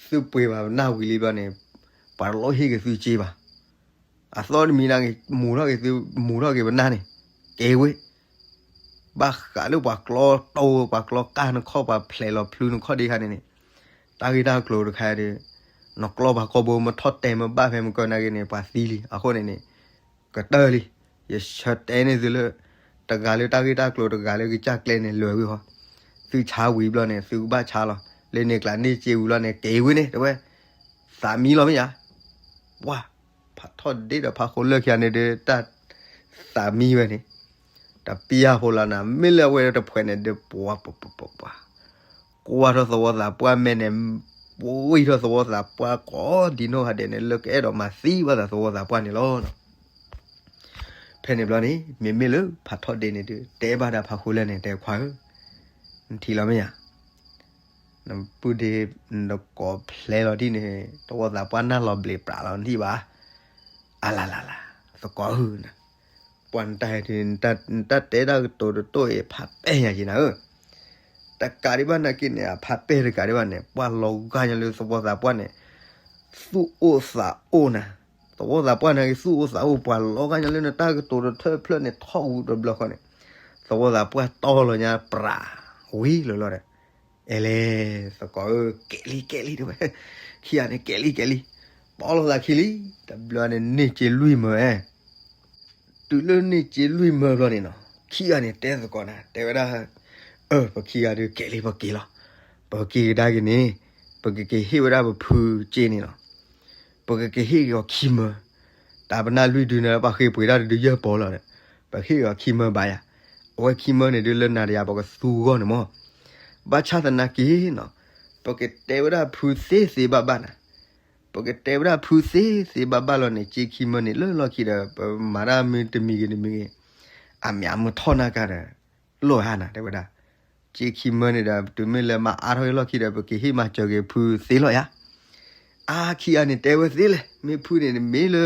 သုပှ့ၤဘၣ်ပနၢ်ဝံၤလံဘျီန့ၣ်, ပှၤတလိၣ်ဟ့ၣ်က့ၤသုစ့ဘၣ်. အသီတမံၤနာ်က့ မူၤထီၣ်က့ၤသု, မူၤထီၣ်က့ၤပနၢ်န့ၣ်, ကဲဝဲ ဘၣ်ဃးလၢပှၤကျီတိၢ် ပှၤကျီကၢ်နခီၣ် ပှၤဖျဲးလီၤဖျုးနခီၣ်ဒ့ခါန့ၣ်န့ၣ်, တၢ်ဂ့ၢ်တၢ်ကျိၤတခါဒုး, နကျီပှၤကိာ်ဘိ မထီၣ်တဲာ်မဘၣ်ဖဲမကၢနာ်က့န့ၣ် ပှၤသံလံ. အဃိန့ၣ်န့ၣ်, ကတၢၢ်လံ, ယဆၢတဲာ်န့ၢ်သုလၢ, တဂၤလၢတၢ်ဂ့ၢ်တၢ်ကျိၤ တဂၤလၢကစၢ်ကျဲန့ၣ် လွဲၤဝံၤဃီ, သုဆါဝံၤဘျီန့ၣ် သုကဘၣ်ဆါလီၤ. ဒ်န့ၣ်ကျါန့ၢ်စ့ဝံၤလီၤန့ၣ် က့ၤဝံၤန့ၣ် တဲဝဲ, သးမံလီၤမ့ၢ်ဧါ, ပှၤ, ဖးထီၣ်ဒ့ဒီးဖးဃိလၢခံဂၤန့ၣ်ဒီး တၢ်သးမံဝဲန့ၣ်, တပျၢ်ဖိလီၤနၤ မ့ၢ်လၢအဝဲတဖှဲးန့ၣ်ဒီး ပှၤပှၤပှၤပှၤပှၤ ကွၢ်ထီၣ်သဝီသးပှၢ်မဲာ်န့ၣ်, ဝံထီၣ်သဝီသးပှၢ်ကိးဒံနီၢ်ဂၤဒဲးန့ၣ် လၢကအဲၣ်ဒိးမၤသံဘၣ်သးသဝီသးပှၢ်န့ၣ်လီၤ. ဖဲန့ၣ်ဘျီန့ၣ် မ့မ့ၢ်လၢဖးထီၣ်ဒ့န့ၣ်ဒုး တဲဘၣ်ဒၣ်ဖးဃိလၢာ်န့ၣ် တဲခွါဧၢ, နထံၣ်လီၤမ့ၢ်ဧါ, နပုၢ်ဒ့ နကိးဖျဲလီၤဒ်န့ၣ် သဝီသးပှၢ်နၢ်လီၤဘျံးပြးလီၤနထံၣ်ဘၣ်, အလၤလၤလၤ, သကိးဧၢ, ပှၤနတၢ်ဟဲဒုး နတၢ်တဲတၢ်ကတိၤတတိၢ်အံၤ ဖးပဲၢ်ညါက့ၤနၤဧၢ, တကးဒံးဘၣ်နာ်က့န့ၣ် အဖးပဲၢ်တကးဒံးဘၣ်န့ၣ် ပှၤလီၤဂာ်ညါလၢသဝီသးပှၢ်န့ၣ် သူၣ်အိၣ်သးအိၣ်နၤ, သဝီသးပှၢ်နာ်က့ သူၣ်အိၣ်သးအိၣ် ပှၤလီၤဂာ်ညါလၢနတၢ်ကတိၤတထၢၣ်ဖျၢၣ်န့ၣ် ထီၣ်ဝံၤတဘျီဃီန့ၣ်, သဝီသးပှၢ်တီလီၤညါပြးဝံၤလၢလီၤဒီး, အဲလဲၤ, သကိးဧၢ ကဲးလံကဲးလံတဲဝဲ, ခံဂၤန့ၣ် ကဲးလံကဲးလံ, တီလီၤသးခံလံ, တဘျီန့ၣ်န့ၢ်စ့လွံၢ်မၢဝဲ တုၤလၢန့ၢ်စ့လွံၢ်မၢဘျီန့ၣ်နီၤ ခံဂၤန့ၣ်တဲသကိးနၤ တဲဝဲဒၣ်, အၢ ပခံဂၤဒုးကဲးလံပက့ၤလီၤ, ပက့ၤကဒါက့ၤန့ၣ်, ပကက့ၤဟ့ၣ်ဝဲဒၣ်ပဖုစ့န့ၣ်လီၤ, ပကက့ၤဟ့ၣ်က့ၤအီၤခံမၢ, တၢ်ပနၢ်လွံၢ်ဒုန့ၣ် ပှၤဃ့ပှ့ၤတၢ်တဒုယဲၢ်ပီၤလီၤဒီး, ပဟ့ၣ်က့ၤအီၤခံမၢဘၣ်ယၤ, အဝဲခံမၢန့ၣ်ဒုးလၢနၤဒီးယၤပကသူဂီၢ်န့ၣ်မၢ်, ဘၣ်ဆၣ်သနာ်က့နီၤ, ပကတဲဝဲဒၣ်ဖုသ့သ့ဘၣ်ဘၣ်နၤ ပကတဲဝဲဒၣ်ဖုသ့သ့ဘၣ်ဘၣ်လီၤန့ၣ် စ့ခံမၢန့ၣ်လၢလီၢ်ခံဒီး ပမၤတၢ်မ့ၢ်တမံၤဂ့ၤတမံၤဂ့ၤ, အမ့ၢ်အမုၢ်ထီၣ်နၢ်ကါဒီး, လီၤဧါနၤ တဲဝဲဒၣ်, စ့ခံမၢန့ၣ်ဒီး တုၤမ့ၢ်လၢမၤအါထီၣ်လၢလီၢ်ခံဒီး ပကဟ့ၣ်မၤစၢၤက့ၤဖုသ့လီၤယၤ, အါခံဂၤန့ၣ်တဲဝဲသ့လဲၣ် မ့ၢ်ဖုန့ၣ်နမ့ၢ်လၢ,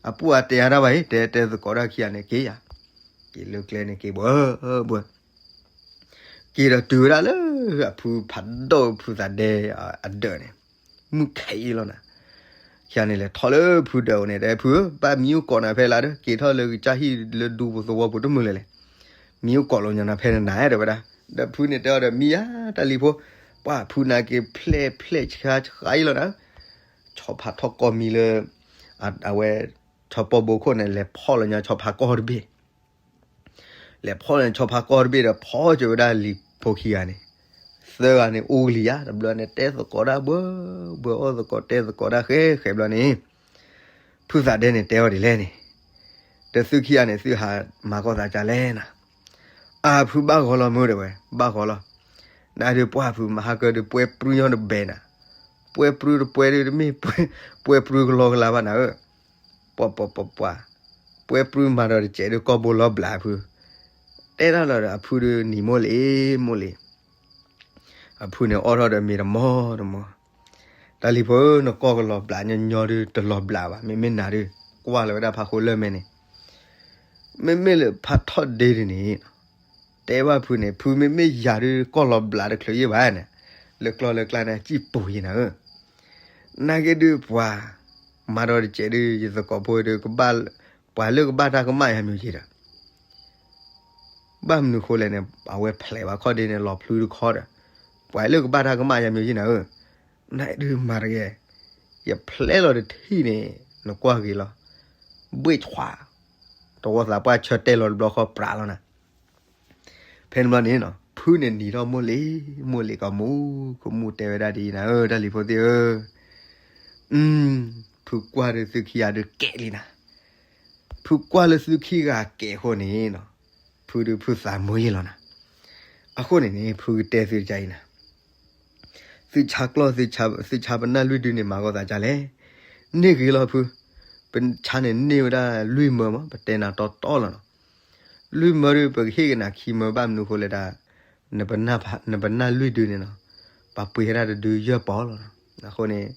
အပူၤအတဲအါတၢ်ဘၣ်အံၤ တဲတဲသကိးတၢ်ခံဂၤန့ၣ်က့ၤယၤ, က့ၤလၢကျဲန့ၣ်က့ၤဘှဲဘှဲ က့ၤဒီးတုၤဝဲဒၣ်လၢ အဖုဖးဒိၣ်ဖုသးဒဲအဒၢးန့ၣ်, မုၢ်ခဲအံၤလီၤနၤ, ခံဂၤန့ၣ်လဲၤထီၣ်လၢဖုဒၢးအအိၣ်န့ၣ် တဲဖုဧၢ ဘၣ်မံအိၣ်ကိးနၤဖဲလၢဒီး က့ၤထီၣ်လၢကစၢ်ဟံၣ်လၢဒူပူၤသဝီပူၤတမုာ်လဲၣ်လဲၣ်, မံအိၣ်ကိးလီၤညီနၤဖဲနနၤတဲဝဲဒၣ်, ဒီးဖုန့ၣ်တဲအီၤဒီးမံယၤတၢ်လံၤဖိ, ပှၤဖုနာ်က့ၤဖျဲၣ်ဖျဲၣ်ဆှါဆှါအံၤလီၤနၤ, ဆီဖးထီၣ်ကိးမံၤလၢ, အဝဲ, ဆီပီဘိခိၣ်န့ၣ် လဲၤဖီၣ်လီၤညီဆီဖးကီၢ်တဘ့ၣ် လဲၤဖီၣ်လီၤဆီဖးကီၢ်တဘ့ၣ်ဒီး ဖီၣ်ကၢၤဝဲဒၣ်လံၤဖိခံဂၤန့ၣ်, သၢဂၤန့ၣ်အိၣ်ကလံၤယၤ တဘျီန့ၣ် တဲသကိးတၢ်ဘှဲဘှဲအီၣ်သကိးတဲသကိးတၢ်ဃဲဃဲဘျီန့ၣ်, ဖုသးဒဲန့ၣ်တဲအီၤဒ်လဲၣ်န့ၣ်, ဒီးသုခံဂၤန့ၣ် သုဟးမၤကီၢ်သးကလဲၣ်နၤ, အဖုဘၣ်ဂီၤလီၤမ့ၢ်တဲဝဲ ဘၣ်ဂီၤလီၤ, နဒုးပှၢ်ဖုမၤဟါကၢဒုးပှဲၤပြူညီတဘဲနၤ, ပှဲၤပြူတပှဲၤဒုးတမ့ၢ်, ပှဲၤပြူကလီကလီဘၣ်နၤဧၢ ပှၤပှၤပှၤပှၤ, ပှဲၤပြူမၤဒီးတစဲးဒုးကီၢ်ဘိလီၤဘျးဖု, တဲတၢ်လီၤဒီးအဖုဒုးနံၤမိၢ်လံၤမိၢ်လံၤ, အဖုန့ၣ်အီၣ်ထီၣ်ဒီးမ့ၤတမီၢ်တမီၢ်, တၢ်လံၤဖိဧၢ နကီၢ်ကလီၤဘျးညီညီဒုးတလီၤဘျးဘၣ် မ့မ့ၢ်နၤဒုး, ကွၢ်လီၤဝဲဒၣ်ဖးဃိလၢာ်မဲာ်န့ၣ်, မ့မ့ၢ်လၢဖးထီၣ်ဒ့ဒ်န့ၣ်, တဲဘၣ်ဖုန့ၣ် ဖုမ့မ့ၢ်ယၤဒုးကီၢ်လီၤဘျးတချုးယဲၢ်ဘၣ်န့ၣ်, လၢကျီၢ်လၢကျါန့ၣ် စံၣ်ပူၤယဲၢ်နၤဧၢ နာ်က့ဒုးပှၤ, မၤဒီးတစဲးဒုး ယသကိးဖိဒုးကဘၣ်, ပှၤလၢကဘၣ်တၢ်ကမၣ်ယၤမ့ၢ်ယဲၢ်ဒီး, ဘၣ်မနုၤဃိလဲၣ်န့ၣ် အဝဲဖျဲးဘၣ်ခီၣ်ဒ့န့ၣ် လီၤဖျူတခီဒီး, ပှၤလၢကဘၣ်တၢ်ကမၣ်ယၤမ့ၢ်ယဲၢ်နၤဧၢ, နဒုးမၤတဂ့ၤ, ယဖျဲလီၤတထံၣ်န့ၣ်, နကွၢ်ဂ့ၤလီၤ, ဘှ့ၣ်ဆွး, တဝီသးပှၢ်ဆၢတဲာ်လီၤတဘျီဃီပြးလီၤနၤ ဖဲန့ၣ်ဘျီန့ၣ်နီၤ ဖုန့ၣ်နံၤထီၣ်မိၢ်လံၤ, မိၢ်လံၤကီးမူ, ကမူၣ်တဲဝဲဒၣ်ဒ်အံၤနၤဧၢ တၢ်လံၤဖိသ့ၣ်ဧၢ, ဖုကွၢ်ဒီးသုခံဂၤဒုးကဲးလံနၤ, ဖုကွၢ်လၢသုခံဂၤကဲးအဃိန့ၣ်နီၤ, ဖုဒုးဖုသးမုာ်ယဲၢ်လီၤနၤ, အဃိန့ၣ်န့ၣ် ဖုကတဲသုတကါအံၤနၤ သုဆါကျီၢ်, သုဆါပနၢ်လွံၢ်ဒုန့ၣ် မၤကီၢ်သးဒ်လဲၣ်, န့ၢ်ဂ့ၤလီၤဖု, ပဆါန့ၣ်န့ၢ်ဝဲဒၣ်လွံၢ်မၢမး ပတဲနၤတီတီလီၤနီၤ, လွံၢ်မၢဒုး ပကဟ့ၣ်က့ၤနၤခံမၢဘၣ်မနုၤဃိလဲၣ်ဒၣ်, နပနၢ်လွံၢ်ဒုန့ၣ်နီၤ, ပှၤပှ့ၤဝဲဒၣ်တဒုယဲၢ်ပီၢ်လီၤနီၤ, အဃိန့ၣ်,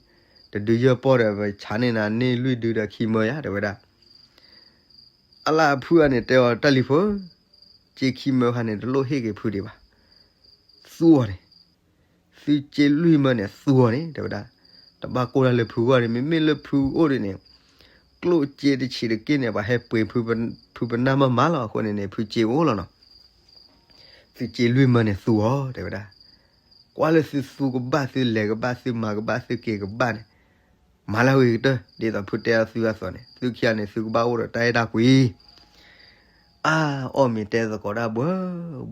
တဒုယဲၢ်ပီၢ်ဒီး ပဆါန့ၢ်နၤန့ၢ်လွံၢ်ဒုဒီးခံမၢယါ တဲဝဲဒၣ် အလၢအဖုအန့ၣ်တဲအီၤ တၢ်လံၤဖိ, စ့ခံမၢခါန့ၣ် တလိၣ်ဟ့ၣ်က့ၤဖုဒံးဘၣ်, သူအီၤန့ၣ်, သုစ့လွံၢ်မၢန့ၣ် သူအီၤန့ၣ် တဲဝဲဒၣ်, တဘၣ်ကိၢ်တၢ်လၢဖုဂီၢ်န့ၣ် မ့မ့ၢ်လၢဖုအိၣ်ဒ်န့ၣ်, ကျိၣ်စ့တဆံးတက့ၢ်န့ၣ် ပှၤဟဲပှ့ၤဖုပနၢ်မၢမးလီၤ အဃိန့ၣ်န့ၣ် ဖုစ့အိၣ်လီၤနီၤ သုစ့လွံၢ်မၢန့ၣ်သူအီၤ တဲဝဲဒၣ်, ကွၢ်လၢသုသူကဘၣ် သုလဲၤကဘၣ် သုမၤကဘၣ် သုက့ၤကဘၣ်န့ၣ်, မၤလၢဝံၤကတၢၢ် ဒ်သိးဖုတဲအီၤသုအသိးန့ၣ် သုခံဂၤန့ၣ် သုကဘၣ်အိၣ်ဒီးတၢ်အဲၣ်တၢ်ကွံ အါ, အီၣ်မ့ၤတဲသကိးတၢ်ဘှဲ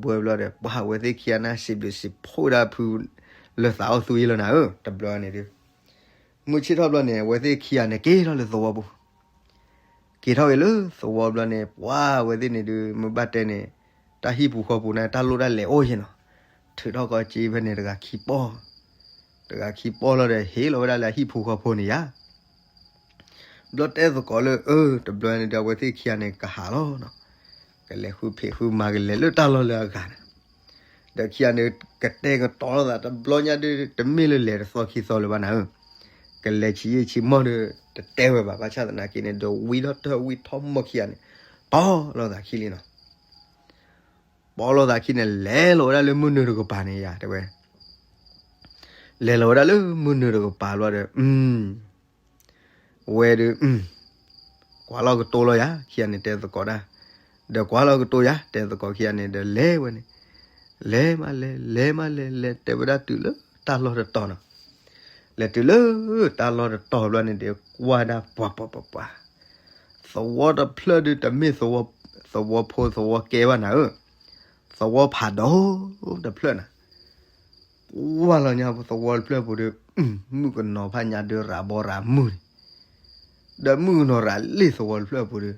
ဘှဲဘျီဒီး ပှၤဝဲသ့ၣ်ခံဂၤန့ၣ် စံးဘျုးစံးဖှိၣ်ဒၣ်ဖု, လၢသးအိၣ်သူအံၤလီၤနၤဧၢ, တဘျီန့ၣ်ဒုး မုၢ်ဆ့ၣ်ထီၣ်ဘျီန့ၣ် အဝဲသ့ၣ်ခံဂၤန့ၣ် က့ၤထီၣ်လၢသဝီပူၤ, က့ၤထီၣ်က့ၤလၢသဝီဘျီန့ၣ် ပှၤအဝဲသ့ၣ်န့ၣ်ဒုး မ့ၢ်ဘၣ်တဲန့ၣ် တၢ်ဟံၣ်ပူၤဃီပူၤန့ၣ် တၢ်လိၣ်တၢ်လဲၤအိၣ်ယဲၢ်နီၤ, ထုးထီၣ်ကီက့ဖဲန့ၣ် တဂၤခံပီၢ်, တဂၤခံပီၢ်လီၤဒီး ဟ့ၣ်လီၤဝဲဒၣ်လၢအဟံၣ်ပူၤဃီဖိန့ၣ်ယါ ဘျီတဲသကိးလၢ အၢ တဘျီန့ၣ်ဒီး အဝဲသ့ၣ်ခံဂၤန့ၣ် ကဟးလီၤနီၤ, ကလဲၤဃုဖံးဃုမၤကလဲၤလၢတၢ်လီၢ်လၢအဂၤန့ၣ်, ဒီးခံဂၤန့ၣ် ကတဲာ်ကတီၤလိာ်သး တဘျီညါဒုး တမ့ၢ်လၢလဲၤတသီခံသီလၢၤဘၣ်နၤဧၢ, ကလဲၤဆံးယံာ်ဆံးမီၢ်ဒီး တတဲဝဲဘၣ်, ဘၣ်ဆၣ်သနာ်က့န့ၣ် ဒီးဝံထီၣ်တၢၢ်ဝံထီၣ်မီၢ်ခံဂၤန့ၣ် ပီၢ်လိာ်သးခံလံနီၤ. ပီၢ်လိာ်သးခံန့ၣ် လဲၤလီၤဝဲဒၣ်လၢမုၢ်နုာ်တကပၤန့ၣ်ယါ တဲဝဲ, လဲၤလီၤဝဲဒၣ်လၢမုၢ်နုာ်တကပၤဘျီဒီး ဝဲဒုး ကွၢ်လီၤကတိၤလီၤယါ ခံဂၤန့ၣ် တဲသကိးတၢ်, ဒီးကွၢ်လီၤကတိၤယါ တဲသကိးခံဂၤန့ၣ်ဒီး လဲၤဝဲန့ၣ်, လဲၤမးလဲၤ လဲၤမးလဲၤ လဲၤတဲဝဲဒၣ်တုၤလၢတၢ်လီၢ်တတီၤနီၤ, လဲၤတုၤလၢတၢ်လီၢ်တတီၤဘျီန့ၣ်ဒီး ကွၢ်ဒၣ်ပှၤပှၤပှၤပှၤ သဝီတဖျၢၣ်ဒုး တမ့ၢ်သဝီ, သဝီဖိသဝီကဲဘၣ်နၤဧၢ, သဝီဖးဒိၣ်တဖျၢၣ်နၤ, ကွၢ်လီၤညါသဝီတဖျၢၣ်ပူၤဒီး မုၣ်ကနီၤဖးညါဒုးရၤဘီရၤမုၢ်န့ၣ်, ဒီးမုၣ်ကနီၤရၤလံသဝီတဖျၢၣ်ပူၤဒီး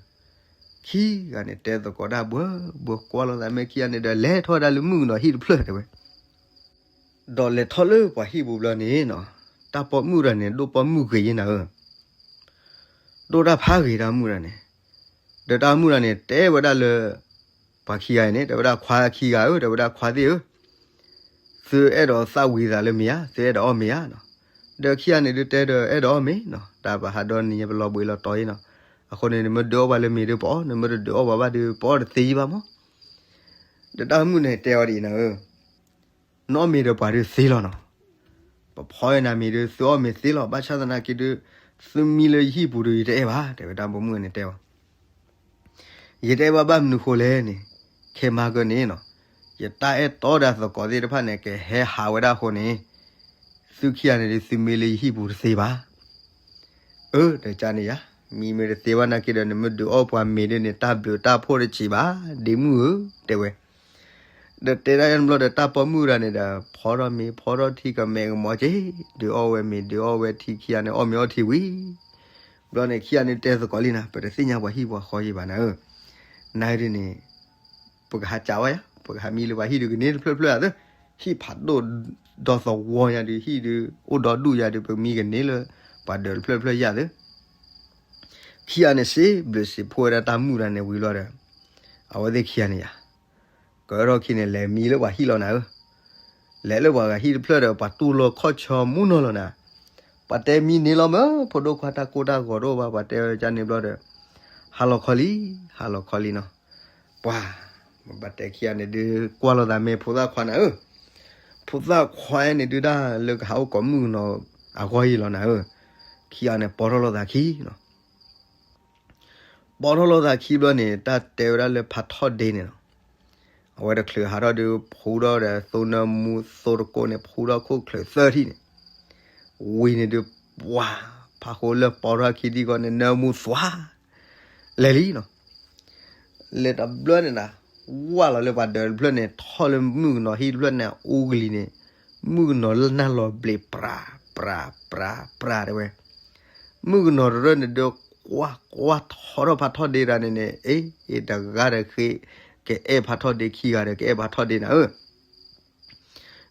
ခံဂၤန့ၣ် တဲသကိးတၢ်ဘှၢဘှၢ ကွၢ်လိာ်သးမ့ၢ်ခံဂၤန့ၣ်ဒီး လဲၤထီၣ်ဝဲဒၣ်လၢမုၣ်ကနီၤဟံၣ်တဖျၢၣ်တဲဝဲ ဒီးလဲၤထီၣ်လၢပှၤဟံၣ်ပူၤဘျီန့ၣ်နီၤ, တၢ်ပိာ်မုၣ်တဂၤန့ၣ် ဒိၣ်ပိာ်မုၣ်ဂ့ၤယဲၢ်နၤဧၢ, ဒိၣ်တၢ်ဖးဂ့ၤတၢ်မုၣ်တဂၤန့ၣ်, ဒီးတၢ်မုၣ်တဂၤန့ၣ် တဲဝဲဒၣ်လၢ ပှၤခံဂၤအံၤန့ၣ် တဲဝဲဒၣ်ခွါခံဂၤဧၢ, တဲဝဲဒၣ်ခွါသ့ၣ်ဧၢ, သုအဲၣ်ဒိးသၣ်ဝံၤသးလၢမ့ၤဧါ, သုအဲၣ်ဒိးအီၣ်မ့ၤဧါနီၤ, ဒီးခံဂၤန့ၣ်ဒုးတဲဒီး အဲၣ်ဒိးအီၣ်မ့ၤနီၤ, တၢ်ပဟးဒီနံၤညါပလီၤဘှံးလီၤတီၤအံၤနီၤ, အဃိန့ၣ် နမ့ၢ်ဒုးအီၣ်ပှၤလၢမ့ၤဒုးပအီၣ်, နမ့ၢ်တဒုးအီၣ်ပှၤဘၣ်ဒုး ပအီၣ်တသ့ယံဘၣ်မး ဒီးတၢ်မုၣ်န့ၣ်တဲအီၤဒ်အံၤနၤဧၢ, နအီၣ်မ့ၤဒီးပှၤဒုးသ့လီၤနီၤ, ပဖီအနၤမ့ၤဒုး သုအီၣ်မ့ၤသ့လီၤ, ဘၣ်ဆၣ်သနာ်က့ဒုး သုမံလၢယဟံၣ်ပူၤဒုး ယတအဲၣ်ဘၣ်, တဲဝဲတၢ်ပိာ်မုၣ်န့ၣ်တဲအီၤ, ယတအဲၣ်ဘၣ်ဘၣ်မနုၤဃိလဲၣ်န့ၣ်, ခဲမၤကၢန့ၣ်နီၤ, ယတၢ်အဲၣ်တီဒီးသကိးသ့ၣ်တဖၣ်န့ၣ် ကဟဲဟးဝဲဒၣ်အဃိန့ၣ်, သုခံဂၤန့ၣ်ဒုး သုမံလၢယဟံၣ်ပူၤတသ့ဘၣ် အၢ ဒီးကန့ၣ်ယါ, မံမ့ၢ်တသ့ဘၣ်နာ်က့ဒီး နမ့ၢ်ဒုးအီၣ်ပှၤမ့ၤဒ်န့ၣ် တၢ်ဘျုးတၢ်ဖှိၣ်တစံးဘၣ် ဒ့မုၣ်ဧၢ, တဲဝဲ, ဒီးတဲဒၣ်ယါတဘျီဒီး တၢ်ပိာ်မုၣ်တဂၤန့ၣ်ဒီး ဖီထီၣ်မ့ၤ ဖီထီၣ်ထံကမဲာ်ကမီၤက့ၤ, ဒုးအီၣ်ဝဲမ့ၤ ဒုးအီၣ်ဝဲထံ ခံဂၤန့ၣ် အီၣ်မ့ၤအီထံဝံၤ, ဘျီန့ၣ် ခံဂၤန့ၣ်တဲသကိးလံနၤ, ပတသ့ၣ်ညါပှၤဟံၣ်ပှၤဃီယံဘၣ်နၤဧၢ, နဒ်န့ၣ် ပကဟးကးဝဲယါ, ပကဟးမံလၢပှၤဟံၣ်ဒုးကန့ၢ်တဖျၢၣ်ဖျၢၣ်ယါသၢ, ဟံၣ်ဖးဒိၣ်ဒီသဝီညါဒုး ဟံၣ်ဒုးအိၣ်ဒီဒူၣ်ယါဒုး ပမံကန့ၢ်လၢပှၤဒၢးတဖျၢၣ်ဖျၢၣ်ယါသၢ, ခံဂၤန့ၣ်စံးဘျုးစံးဖှိၣ်ဝဲဒၣ်တၢ်မုၣ်တဂၤန့ၣ်ဝံၤလီၤဒီး, အဝဲသ့ၣ်ခံဂၤန့ၣ်ယါ, ကၢထီၣ်ခံန့ၣ် လဲၤမံလၢပှၤဟံၣ်လီၤနၤဧၢ, လဲၤလၢပှၤဂၤဟံၣ်တဖျၢၣ်ဒီး ပှၤတူၢ်လိာ်ခီၣ်ဆၢမူနီၤလီၤနၤ, ပှၤတဲမံန့ၢ်လီၤမၢ် ဖိဒိၣ်ခွါ တၢ်ကိၢ်တၢ်ဂီၤတအိၣ်ဘၣ် ပှၤတဲဝဲကန့ၣ်ဘျီဒီး, ဟါလီၤခီလံ, ဟါလီၤခီလံနီၤ, ပှၤ, ဘၣ်တဲခံဂၤန့ၣ်ဒုး ကွၢ်လိာ်သးမ့ၢ်ဖိသၣ်ခွါနၤဧၢ, ဖိသၣ်ခွါန့ၣ်ဒုး တၢ်လၢကဟးအိၣ်ကိးမုၣ်ကနီၤအဂီၢ်ယံလီၤနၤဧၢ, ခံဂၤန့ၣ်ပီထီၣ်လိာ်သးခံနီၤ ပီထီၣ်လိာ်သးခံဘျီန့ၣ် တၢ်တဲဝဲဒၣ်လၢဖးထီၣ်ဒ့န့ၣ်နီၤ, အဝဲတချုးဟးထီၣ်ဒုး ဖှူထီၣ်ဒီးသိနၢမူသိတကိးန့ၣ် ဖှူထီၣ်ခိၣ်ချၢးသၢထံၣ်န့ၣ်, ဝံၤန့ၣ်ဒုး ပှၤ, ဖးဃိလၢပီထီၣ်ခံထံၣ်ဃီန့ၣ် နၢမူသွါ, လဲၤလံနီၤ လဲၤတဘျီန့ၣ်နၤ, ဝၢ်လီၤလၢပှၤဒၢးတဖျၢၣ်န့ၣ် ထီၣ်လၢမုၣ်ကနီၤဟံၣ်တဖျၢၣ်န့ၣ် အူကလံၤန့ၣ်, မုၣ်ကနီၤလၢနၢ်လီၤဘျံး ပြၤ, ပြၤ, ပြၤ, ပြၤ တဲဝဲ, မုၣ်ကနီၤတရၢၣ်န့ၣ်ဒီး ကွၢ်ကွၢ်ထီထီၣ်ဖးထီၣ်ဒ့တဂၤန့ၣ်န့ၣ် အ့ တဂၤဒီးဃ့ ကအဲၣ်ဖးထီၣ်ဒ့ ခံဂၤဒီးကအဲၣ်ဖးထီၣ်ဒ့နၤဧၢ,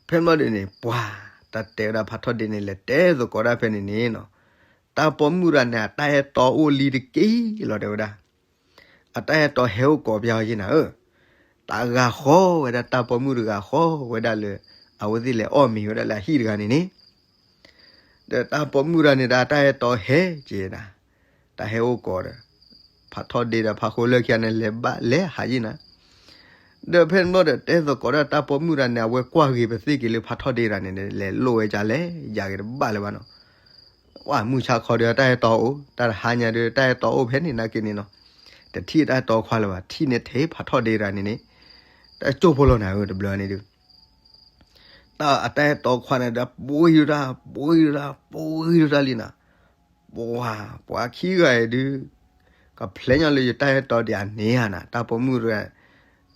ဖဲမီၢ်ဒုးန့ၣ် ပှၤ, တၢ်တဲဝဲဒၣ်ဖးထီၣ်ဒ့န့ၣ် လဲၤတဲသကိးဒၣ်ဖဲန့ၣ်န့ၣ်နီၤ, တၢ်ပိာ်မုၣ်တဂၤန့ၣ် အတၢ်အဲၣ်တီအိၣ်လံတက့ၢ်လီၤ တဲဝဲဒၣ် အတၢ်အဲၣ်တီဟဲအိၣ်ကိးပယါအီၤယဲနၤဧၢ, တၢ်ဂၤဃီဝဲဒၣ် တၢ်ပိာ်မုၣ်တဂၤဃီဝဲဒၣ်လၢ အဝဲသ့ၣ်လဲၤအီၣ်မ့ၤဝဲဒၣ်လၢအဟံၣ်တဂၤန့ၣ်န့ၣ်, ဒီးတၢ်ပိာ်မုၣ်တဂၤန့ၣ်ဒီး တၢ်အဲၣ်တီဟဲက့ၤနၤ, တၢ်ဟဲအိၣ်ကိးဒီး ဖးထီၣ်ဒ့ဒီးဖးဃိလၢခံဂၤန့ၣ် လဲၤဘၣ်လဲၤဟးယဲနၤ ဒီးဖဲန့ၣ်ဘျီဒီး တဲသကိးဒၣ်တၢ်ပိာ်မုၣ်တဂၤန့ၣ် အဝဲကွၢ်ဂ့ၤပသ့ၣ်က့ၤလၢဖးထီၣ်ဒ့တဂၤန့ၣ် လဲၤလိၣ်ဝဲဒ်လဲၣ် ယၤဂ့ၤတဘၣ်လၢၤဘၣ်နီၤ, ဝဲမုၢ်ဆါခီဒီးတၢ်အဲၣ်တီအိၣ် တၢ်တဟါညါဒီးတၢ်အဲၣ်တီအိၣ်ဖဲန့ၣ်နာ်က့န့ၣ်နီၤ, တထံၣ်တၢ်အဲၣ်တီခွါလၢၤဘၣ် ထံၣ်န့ၣ်ထဲဖးထီၣ်ဒ့တဂၤန့ၣ်န့ၣ်, တၢ်ကၠိၢ်ဖိလီၤနၤဧၢ တဘျီန့ၣ်ဒုး တၢ်အတၢ်အဲၣ်တီခွါန့ၣ်ဒီး ပှ့ၤဒိၣ်တၢ် ပှ့ၤဒိၣ်တၢ် ပှ့ၤဒိၣ်တၢ်လံနၤ, ပှၤ ပှၤခံဂၤအံၤဒုး ကဖျဲးညီလၢယတၢ်အဲၣ်တီဒံးအန့ၣ်ဧါနၤ တၢ်ပိာ်မုၣ်တဂၤ,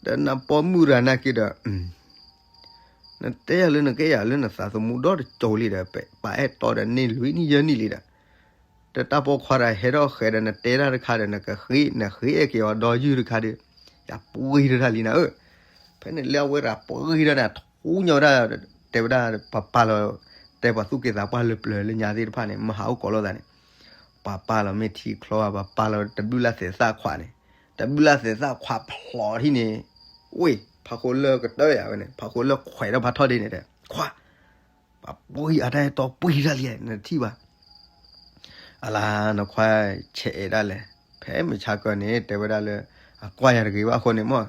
ဒီးနပိာ်မုၣ်တဂၤနာ်က့ဒီး နတဲယၤလၢနကအဲၣ်ယၤလၢနသးသမူဒီတကၠိၤလံဒီး ပပာ်အဲၣ်တီဒီးန့ၢ်လွံၢ်နံၣ်ယဲၢ်နံၣ်လံဒီး ဒီးတၢ်ပိာ်ခွါတဂၤဟဲထီၣ်ဃဲဒီး နတဲတၢ်တခါဒီး နကဃ့ နဃ့အဲၣ်က့ၤအီၤဒီးယုၢ်တခါဒီး ယပှံၢ်ထီၣ်တၢ်လံနၤဧၢ. ဖဲန့ၣ်လၢအဝဲတဂၤပှံၢ်ထီၣ်န့ၣ် ထူညီဝဲဒၣ် တဲဝဲဒၣ် ပှၤပာ်လီၤ တဲပှၤသူၣ်က့သးပှၢ်လၢပျၢၤလၢညါသ့ၣ်တဖၣ်န့ၣ် မၤဟးအိၣ်ကိးလိာ်သးန့ၣ် ပှၤပာ်လီၤမ့ၢ်ထံချီဧါ ပှၤပာ်လီၤတဘျုးလၢ်သဲးသၣ်ခွးန့ၣ် တဘျုးလၢ်သဲးသၣ်ခွးဖျိးထံၣ်န့ၣ် ဝ့ၢ် ဖးဃိလၢကတၢၢ်ယၤဝဲန့ၣ် ဖးဃိလၢခွဲးထီၣ်ဖးထီၣ်ဒ့န့ၣ်တဲ ခွါ ပှၤပှံၢ်အတၢ်အဲၣ်တီပှံၢ်တၢ်လံ နထံၣ်ဘၣ် အလါနခွါဆဲးအဲၣ်ဒၣ်လဲာ် ဖဲမုၢ်ဆါကၢန့ၣ် တဲဝဲဒၣ်လၢ အကွၢ်ယၤတဂ့ၤဘၣ်အဃိန့ၣ်မ့ၢ်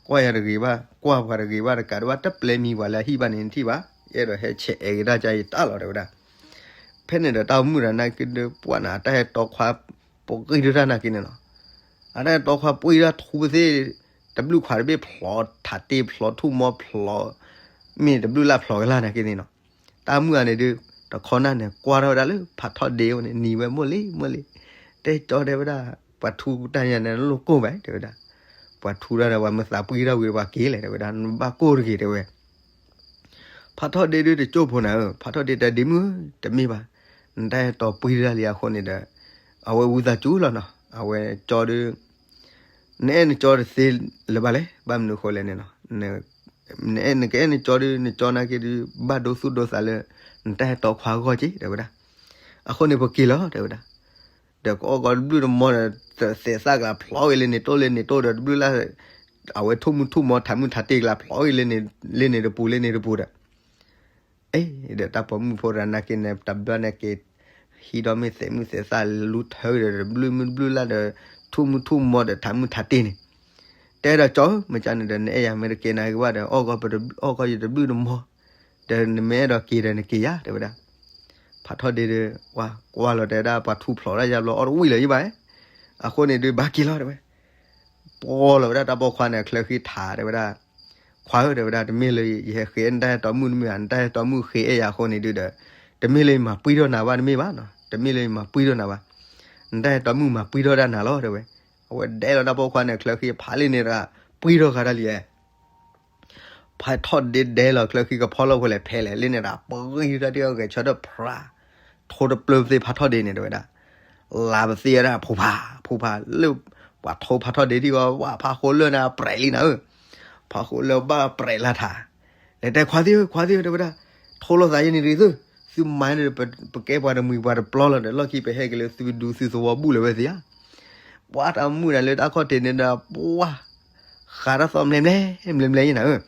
ကွၢ်ယၤတဂ့ၤဘၣ် ကွၢ်ပှၤတဂ့ၤဘၣ်တကးဒံးဘၣ် တပျဲမံၤပှၤလၢအဟံၣ်ဘၣ်န့ၣ် နထံၣ်ဘၣ် ယအဲၣ်ဒိးဟဲဆဲးအဲၣ်က့ၤတၢ်ကါယတၢ်လီၤ တဲဝဲဒၣ်. ဖဲန့ၣ်ဒီးတၢ်အိၣ်မုာ်ဒီးနာ်က့ဒီး ပှၤန့ၣ် အတၢ်အဲၣ်တီခွါ ပှံၢ်ဒၣ်တၢ်နာ်က့န့ၣ်လီၤ. အတၢ်အဲၣ်တီခွါပှံၢ်ဒၣ်ထူပသ့ၣ် တဘျုးခွးတဘ့ၣ်ဖျိးထးတ့ၢ်ဖျိးထူၣ်မီဖျိး မ့ၢ်တဘျုးလၢ်ဖျိးကလၢ်နာ်က့န့ၣ်လီၤ. တၢ်အိၣ်မုာ်အန့ၣ်ဒုး တခီနၢ်န့ၣ် ကွၢ်ထီၣ်ဝဲဒၣ်လၢဖးထီၣ်ဒ့အအိၣ်န့ၣ် နံၤဝဲမိၢ်လံ မိၢ်လံ တဲကၠီတဲဝဲဒၣ် ပှၤထူတၢ်ညါန့ၣ် နလိၣ်ကိၢ်ဘၣ် တဲဝဲဒၣ်. ပှၤထူတၢ်ဒီး ပှၤမ့ၢ်သးပှံၢ်ထီၣ်ဝံၤဒီးပှၤက့ၤလဲၣ် တဲဝဲဒၣ် နဘၣ်ကိၢ်တဂ့ၤ တဲဝဲ ဖးထီၣ်ဒ့ဒုးတကၠိၢ်ဖိနၤဧၢ, ဖးထီၣ်ဒ့တဲဒ့မုၣ်ဧၢ, တမ့ၢ်ဘၣ်, နတၢ်အဲၣ်တီပှံၢ်တၢ်လံအဃိန့ၣ်ဒီး အဝဲဝံသးစူၤလီၤနီၤ, အဝဲကၠီဒုး နအဲၣ်နကၠီတသ့လၢၤဘၣ်လဲၣ်, ဘၣ်မနုၤဃိလဲၣ်န့ၣ်နီၤ, နအဲၣ်နကအဲၣ်နကၠီဒုး နကၠီနာ်က့ဒုး ဘၣ်ဒိသူၣ်ဒိသးလၢ နတၢ်အဲၣ်တီခွါအဂီၢ်က့ၤ တဲဝဲဒၣ်. အဃိန့ၣ်ပက့ၤလီၤ တဲဝဲဒၣ်. ဒီးကအီၣ်ကီးတဘျုးတမီဒီး သဲးသၣ်ကလးဖျိးဂ့ၤလၢန့ၣ်တိၢ်လၢန့ၣ်တိၢ်ဒီး တဘျုးလၢ် အဝဲထိၣ်မုၢ်ထိၣ်မီထးမုၢ်ထးတ့ၢ်ကလးဖျိးဂ့ၤလၢန့ၣ်တပူၤလၢန့ၣ်တပူၤဒီး အ့ ဒီးတၢ်ပိာ်မုၣ်ဖိတဂၤနာ်က့န့ၣ် တဘျီန့ၣ်က့ၤ ဟံးဒီးမ့ၢ်သဲးမုၢ်သဲးသၣ်လူထၢဒီး တဘျုးမုၢ်တဘျုးလၢ်ဒီး ထိၣ်မုၢ်ထိၣ်မီဒီးထးမုၢ်ထးတ့ၢ်န့ၣ် တဲဒီးကၠီဧၢ မ့ၢ်ကန့ၣ်ဒီး နအဲၣ်ယၤမ့ၢ်တက့ၤနာ်က့ၤဘၣ်ဒီး အီၣ်ကီးယတဘျုးတမီ ဒီးနမ့ၢ်အဲၣ်ဒိးက့ၤဒီးနက့ၤယၤ တဲဝဲဒၣ်. ဖးထီၣ်ဒ့ဒီး ဝါကွၢ်လီၤတဲဝဲဒၣ် ပှၤထူဖျိးတၢ်ယါဘျီအီၣ်တဝံၣ်လၢၤယဘၣ်, အဃိန့ၣ်ဒုးဘၣ်က့ၤလီၤတဲဝဲ ပှီၤလီၤဝဲဒၣ်တၢ်ပိာ်ခွါန့ၣ် အချၢဃံထးတဲဝဲဒၣ်, ခွါဧၢ တဲဝဲဒၣ် တမ့ၢ်လၢယဟဲဃ့အဲၣ်နတၢ်အဲၣ်တီမုၣ်တမ့ၢ်ဘၣ်, နတၢ်အဲၣ်တီမုၣ်ဃ့အဲၣ်ယၤအဃိန့ၣ်ဒုးဒီး တမ့ၢ်လၢယမၤပှံၢ်ထီၣ်နၤဘၣ်တမ့ၢ်ဘၣ်နီၤ, တမ့ၢ်လၢယမၤပှံၢ်ထီၣ်နၤဘၣ်, နတၢ်အဲၣ်တီမုၣ်မၤပှံၢ်ထီၣ်တၢ်နၤလီၤတဲဝဲ. အဝဲဒဲလီၤတၢ်ပိာ်ခွါန့ၣ် အချၢဃံဖးလံန့ၣ်တဂၤ ပှံၢ်ထီၣ်ဃာ်တၢ်လံဧါ ဖးထီၣ်ဒ့ဒဲလီၤချၢဃံကဖီလီၤဖိလဲၣ်ဖဲလဲၣ်လံန့ၣ်ဒီး ပှံၢ်တၢ်တဂဲၤဆၢထၢၣ်ဖြး, ထိတပျၢၤပသ့ဖးထီၣ်ဒ့န့ၣ်တဲဝဲဒၣ်, လါပသ့ဝဲဒၣ် ဖူဖး ဖူဖး လၢပှၤထိဖးထီၣ်ဒ့ထံၣ်ဃီ ဝါဖးဃိလၢန့ၣ်ပြဲးလံနၤဧၢ, ဖးဃိလၢဘၣ်ပြဲးလၢထး, လဲၤတဲခွါသ့ၣ်ဧၢ ခွါသ့ၣ်ဧၢ တဲဝဲဒၣ်, ထိလိာ်သးယဲန့ၣ်တဂ့ၤသု, သုမၤန့ၣ်ဒီး ပကဲပှၤတမှံၤပှၤတပျီလီၤဒီး လီၢ်ခံပဟဲက့ၤလၢသုဒူသုသဝီဘူၣ်လၢၤဝဲသ့ဧါ ပှၤတၢ်မုၣ်နၤလၢတၢ်ခီၣ်ထံးန့ၣ်ဒီး ပှၤဃးတၢ်သီၣ်မျဲမျဲ မျဲမျဲယဲနၤဧၢ,